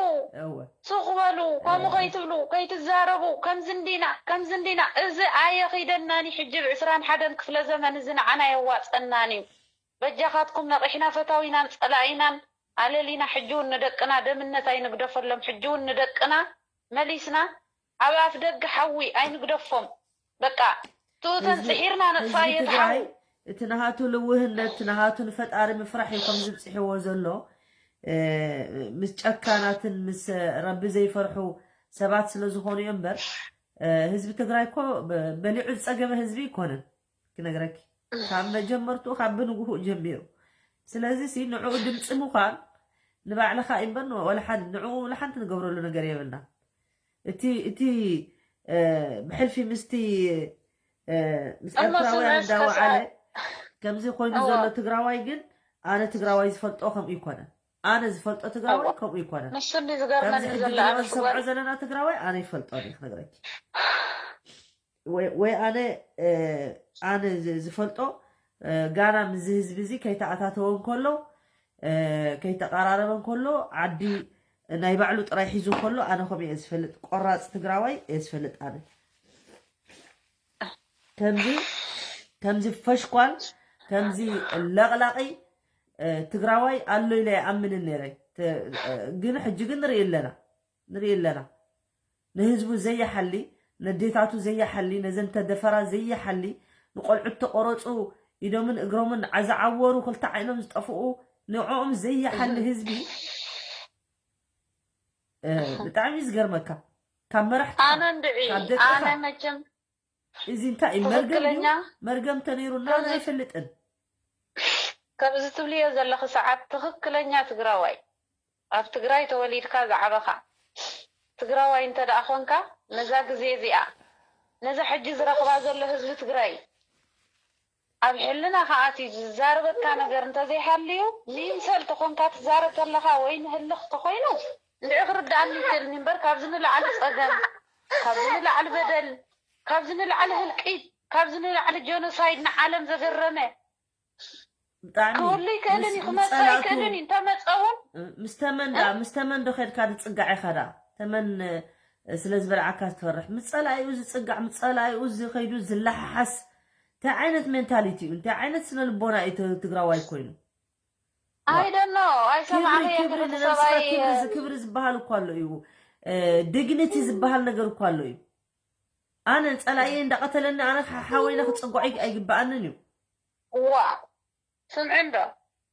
እወ ሱቕ በሉ ከምኡ ከይትብሉ ከይትዛረቡ ከምዚ እንዲና ከምዚ እንዲና እዚ ኣየኺደናን እዩ ሕጂ ብ ዕስራን ሓደን ክፍለ ዘመን እዚ ንዓና የዋፀናን እዩ በጃኻትኩም ነቒሕና ፈታዊናን ፀላኢናን ኣለሊና ሕጂ እውን ንደቅና ደምነት ኣይንግደፈሎም ሕጂ እውን ንደቅና መሊስና ኣብ ኣፍ ደገ ሓዊ ኣይንግደፎም በቃ ትኡተን ህዝቢ ፅሒርና ነጥፋ ህዝቢ እየት ትግራይ ሓዊ እቲ ናሃቱ ልውህነት ናሃቱ ንፈጣሪ ምፍራሕ እዩ ከም ዝብፅሕዎ ዘሎ እ፣ ምስ ጨካናትን ምስ ረቢ ዘይፈርሑ ሰባት ስለ ዝኾኑ እዮም እምበር እ፣ ህዝቢ ትግራይ እኮ በ- በሊዑ ዝፀገበ ህዝቢ ይኮነን ክነግረኪ ካብ መጀመርትኡ ካብ ብንግሁእ ጀሚሩ ስለዚ ሲ ንዕኡ ድምፂ ምዃን ንባዕልኻ እዩ እምበር ንወላ ሓደ ንዕኡ ወላ ሓንቲ ንገብረሉ ነገር የብልና እቲ እቲ እ፣ ብሕልፊ ምስቲ እ፣ ምስ እሞ ኤርትራውያን ስምዒ እስከ እንዳወዓለ ሰ- ከምዚ ኮይኑ እወ ዘሎ ትግራዋይ ግን ኣነ ትግራዋይ ዝፈልጦ ከምኡ ይኮነ ኣነ ዝፈልጦ ትግራዋይ እወ ከምኡ ይኮነ ንሱ እንዲ ዝገርመኒ ከምዚ ሕጂ ዘሎ ቪዲዮ ኣነ ዝሰምዖ ሽወር ዘለና ትግራዋይ ኣነ ይፈልጦ እየ ክነግረኪ ወይ ወይ ኣነ እ፣ ኣነ ዝ- ዝፈልጦ እ፣ ጋና ምስዚ ህዝቢ እዚ ከይተኣታተወ እንከሎ እ፣ ከይተቀራረበ እንከሎ ዓዲ ናይ ባዕሉ ጥራይ ሒዙ እንከሎ ኣነ ከምኡ እየ ዝፈልጥ ቆራፅ ትግራዋይ እየ ዝፈልጥ ኣነ ከምዚ ከምዚ ፈሽኳል ከምዚ ለቕላቒ እ፣ ትግራዋይ ኣሎ ኢለ ይኣምንን ነይረ ተ- እ፣ ግን ሕጂ ግን ንርኢ ኣለና ንርኢ ኣለና ንህዝቡ ዘይሓሊ ነዴታቱ ዘይሓሊ ነዘን ተደፈራ ዘይሓሊ ንቆልዑት ተቆረፁ ኢዶምን እግሮምን ዝዓወሩ ክልተ ዓይኖም ዝጠፍኡ ንዕኦም ዘይሓሊ ህዝቢ እ፣ ብጣዕሚ እዩ ዝገርመካ ካብ መራሕትኻ ኣነ እንድዒ ካብ ኣነ ደቅኻ መቸም እዚ እንታይ እዩ መርገም ድዩ ትኽክለኛ መርገም ተነይሩና ኣነ ከምዚ ኣይፈልጥን ከምዚ ትብልዮ ዘለኺ ሰዓት ትኽክለኛ ትግራዋይ ኣብ ትግራይ ተወሊድካ ዝዓበኻ ትግራዋይ እንተ ደኣ ኾንካ ነዛ ግዜ እዚኣ ነዛ ሕጂ ዝረኽባ ዘሎ ህዝቢ ትግራይ ኣብ ሕልና ከኣትዩ ዝዛረበካ ነገር እንተዘይሃልዩ ንይምሰል ተኾንካ ትዛረብ ተለኻ ወይ ንህልኽ ተኾይኑ እንድዒ ክርድኣኒ ይክእልኒ እምበር ካብዚ ንላዕሊ ፀገም ካብዚ ንላዕሊ በደል ካብዚ ንላዕሊ ህልቂት ካብዚ ንላዕሊ ጀኖሳይድ ንዓለም ዘገረመ ብጣዕሚ ክህሉ ይክእልን እዩ፣ ክመፅእ ኣይክእልን እዩ። እንተመፀ እውን ምስ ተመን ዳ ምስ ተመን ዶ ከድካ ትፅጋዕ ኢኻ ዳ? ተመን ስለ ዝበልዓካ ትፈርሕ። ምስ ፀላኢኡ ዝፅጋዕ፣ ምስ ፀላኢኡ ዝኸይዱ ዝለሓሓስ እንታይ ዓይነት ሜንታሊቲ እዩ? እንታይ ዓይነት ስነ ልቦና እዩ ትግራዋይ ኮይኑ? I don't know። ኣይሰማዕኽዮ። ክብሪ ንነብስኻ፣ ክብሪ ዝ- ክብሪ ዝበሃል እኮ ኣሎ እዩ። ዲግኒቲ ዝበሃል ነገር እኮ ኣሎ እዩ። ኣነ ፀላኢ እንዳቐተለኒ ኣነ ሓወይና ክፅጓዕ ኣይግበኣንን እዩ። ዋ ስምዒ እንዶ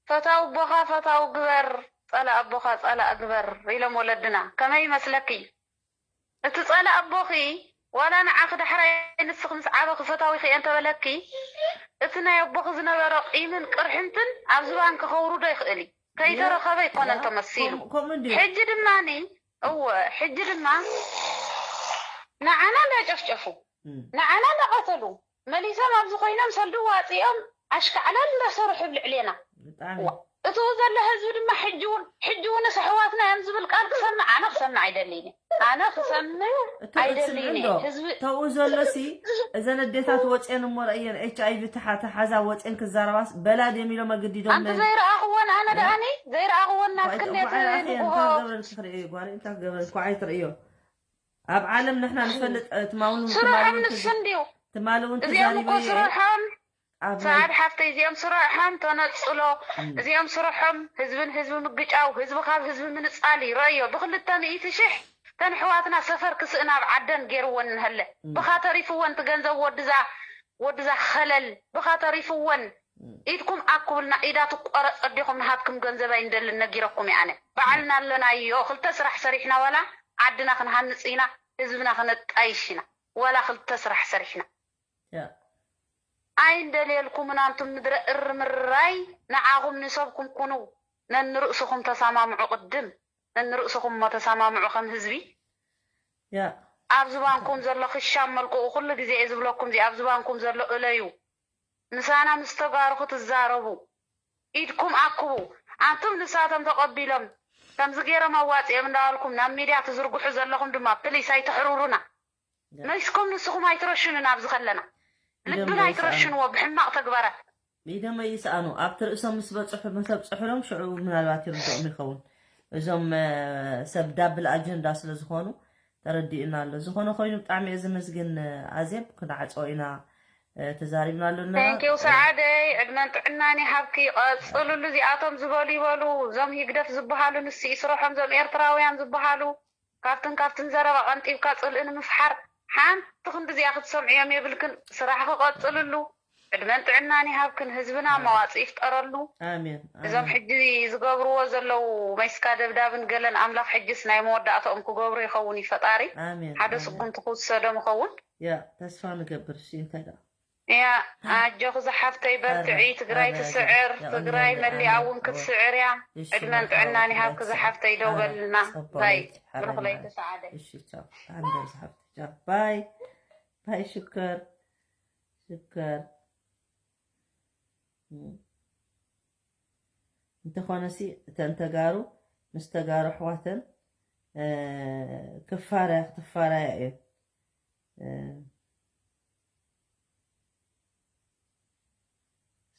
ፈታው ኣቦኻ ፈታው ግበር፣ ጸላእ ኣቦኻ ጸላእ ግበር ኢሎም ወለድና። ከመይ ይመስለኪ? እቲ ጸላእ ኣቦኺ ዋላ ንዓኺ ዳሕራይ ንስኺ ምስ ዓበኺ ፈታዊኺ እየ እንተበለኪ፣ እቲ ናይ ኣቦኺ ዝነበረ ቂምን ቅርሕንትን ኣብ ዝባንኪ ከውርዶ ይኽእል እዩ። ከይተረኸበ ኣይኮነን ተመሲሉ። ሕጂ ድማ እወ ሕጂ ድማ ንዓና እንዳጨፍጨፉ ንዓና እንዳቐተሉ መሊሶም ኣብዚ ኮይኖም ሰልዲ ዋፂኦም ኣሽካዕላል እንዳሰርሑ ኣብ ልዕሌና። እትኡ ዘሎ ህዝቢ ድማ ሕጂ እውን ሕጂ እውን ኣሕዋትና እዮም ዝብል ቃል ክሰምዕ ኣነ ክሰምዕ ኣይደልይን። ኣነ ክሰምዕ ኣይደልይን። ህዝቢ ተኡ ዘሎ ሲ እዘን ኣዴታት ወፅየን እሞ ረእየን ኤች ኣይ ቪ ተሓዛ ወፅየን ክዛረባስ በላ ድዮም ኢሎም ኣገዲዶም። ኣንቲ ዘይረኣኽወን ኣነ ደኣኒ ዘይረኣኽወን ናትክን ጓል እንታይ ክገብረልኩ ኣይትርእዮ ኣብ ዓለም ንሕና ንፈልጥ ትማውን ስርሖም ንሱ እንድዩ። ትማሊ እውን እዚኦም እኮ ተዛሪበ እየ። ስርሖም ኣብ ናይ ሰዓድ ሓፍተይ እዚኦም ስርሖም ተነፅሎ እዚኦም ስርሖም ህዝብን ህዝቢ ምግጫው ህዝቢ ካብ ህዝቢ ምንፃል ይረእዮ ብክልተ ሚእቲ ሽሕ ተን ኣሕዋትና ሰፈር ክስእን ኣብ ዓደን ገይርወን እንሀለ ብኻ ተሪፍወን እቲ ገንዘብ ወድዛ ወድዛ ኸለል ብኻ ተሪፍወን ኢድኩም ኣኩብልና ኢዳ ትቆረፅ ኣዴኹም ንሃትኩም ገንዘብ ኣይንደልን ነጊረኩም እየ ኣነ በዓልና ኣለናዮ ክልተ ስራሕ ሰሪሕና ዋላ ዓድና ክንሃንፅ ኢና ህዝብና ክነጣይሽ ኢና ዋላ ክልተ ስራሕ ሰሪሕና ኣይንደልየልኩምን ኣንቱም ምድረ እርምራይ ንዓኹም ንሰብኩም ኩኑ ነንርእስኹም ተሰማምዑ ቅድም ነንርእስኹም እሞ ተሰማምዑ ከም ህዝቢ ኣብ ዝባንኩም ዘሎ ክሻብ መልክዑ ኩሉ ግዜ እየ ዝብለኩም እዚ ኣብ ዝባንኩም ዘሎ እለዩ ምሳና ምስ ተጋሩ ክትዛረቡ ኢድኩም ኣክቡ ኣንቱም ንሳቶም ተቐቢሎም ከምዚ ገይሮም ኣዋፂኦም እንዳበልኩም ናብ ሚድያ ትዝርግሑ ዘለኹም ድማ ፕሊስ ኣይተሕሩሩና መሊስኩም ንስኹም ኣይትረሽኑን ኣብዚ ከለና ልብና ኣይትረሽንዎ ብሕማቕ ተግባራት ኢደመ ይስኣኑ ኣብቲ ርእሶም ምስ በፅሑ ምስ ኣብፅሑሎም ሽዑ ምናልባት ይርድኦም ይኸውን እዞም ሰብ ዳብል ኣጀንዳ ስለ ዝኾኑ ተረዲኡና ኣሎ ዝኾነ ኮይኑ ብጣዕሚ እየ ዘመስግን ኣዜብ ክንዓፀው ኢና ተዛሪብና ኣለና ቴንኪው ሰዓደይ ዕድመን ጥዕናን ይሃብኪ ቀፅሉሉ እዚኣቶም ዝበሉ ይበሉ እዞም ሂግደፍ ዝበሃሉ ንስ ይስረሖም እዞም ኤርትራውያን ዝበሃሉ ካብትን ካብትን ዘረባ ቀንጢብካ ፅልኢ ንምፍሓር ሓንቲ ክንዲ እዚኣ ክትሰምዕዮም የብልክን ስራሕኺ ቀፅልሉ ዕድመን ጥዕናን ይሃብክን ህዝብና መዋፅእ ይፍጠረሉ ኣሜን እዞም ኣሜን ሕጂ ዝገብርዎ ዘለዉ መይስካ ደብዳብን ገለን ኣምላኽ ሕጅስ ናይ መወዳእተኦም ክገብሩ ይኸውን እዩ ፈጣሪ ኣሜን ሓደ ኣሜን ስጉምቲ ክውሰዶም ይኸውን ያ ተስፋ ንገብር እሺ እንታይ ደኣ ያ ኣጆኺ ዝሓፍተይ በርትዒ ትግራይ ትስዕር ትግራይ መሊኣ እውን ክትስዕር እያ ዕድመን ጥዕናን ይሃብኪ ዝሓፍተይ ደው በልና ባይ ብሩኽ ለይቲ ሰዓደ ባይ ባይ ሽከር ሽከር እንተኾነሲ እተን ተጋሩ ምስ ተጋሩ ኣሕዋተን ክፋረያ ክትፋረያ እየን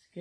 እስኪ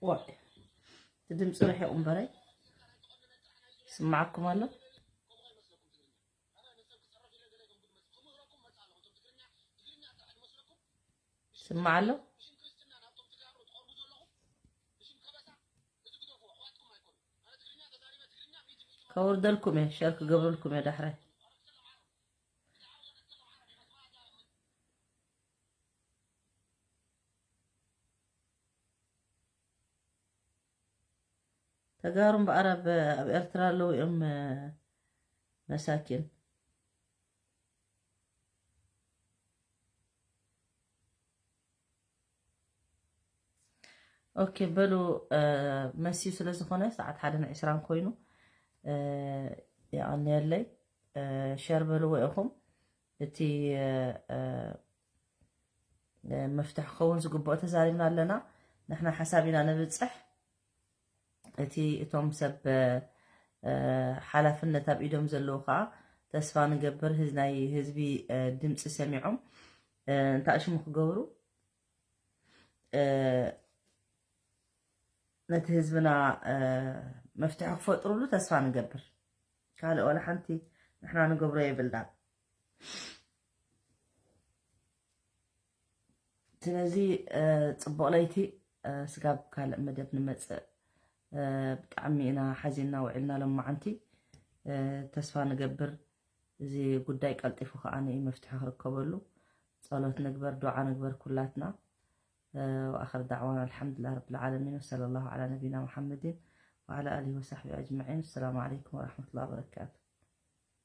ዋይ እቲ ድምፂ ርሒቑ እምበረይ ስማዓኩም ኣሎ ስማዕ ኣሎ ከውርደልኩም እየ፣ ሸር ክገብረልኩም እየ ዳሕራይ። ተጋሩ እምበኣር ኣብ ኣብ ኤርትራ ኣለዉ እዮም፣ መሳኪን። ኦኬ በሉ፣ መሲዩ ስለ ዝኾነ ሰዓት ሓደን ዕስራን ኮይኑ፣ የቐንየለይ። ሸር በልዎ ኢኹም። እቲ መፍትሒ ክኸውን ዝግብኦ ተዛሪብና ኣለና። ንሕና ሓሳብ ኢና ነብጽሕ። እቲ እቶም ሰብ ሓላፍነት ኣብ ኢዶም ዘለዉ ከዓ ተስፋ ንገብር ህዝ- ናይ ህዝቢ ድምፂ ሰሚዖም እንታይ ሽሙ ክገብሩ ነቲ ህዝብና መፍትሒ ክፈጥሩሉ ተስፋ ንገብር። ካልእ ዋላ ሓንቲ ንሕና ንገብሮ የብልናን። ስለዚ ጽቡቕ ለይቲ። ስጋብ ካልእ መደብ ንመጽእ። ብጣዕሚ ኢና ሓዚንና ውዒልና ሎማዓንቲ። ተስፋ ንገብር እዚ ጉዳይ ቀልጢፉ ከዓ ንኢ መፍትሒ ክርከበሉ ጸሎት ንግበር፣ ዱዓ ንግበር ኩላትና። وآخر دعوانا الحمد لله رب العالمين، وصلى الله على نبينا محمد وعلى آله وصحبه أجمعين. السلام عليكم ورحمة الله وبركاته.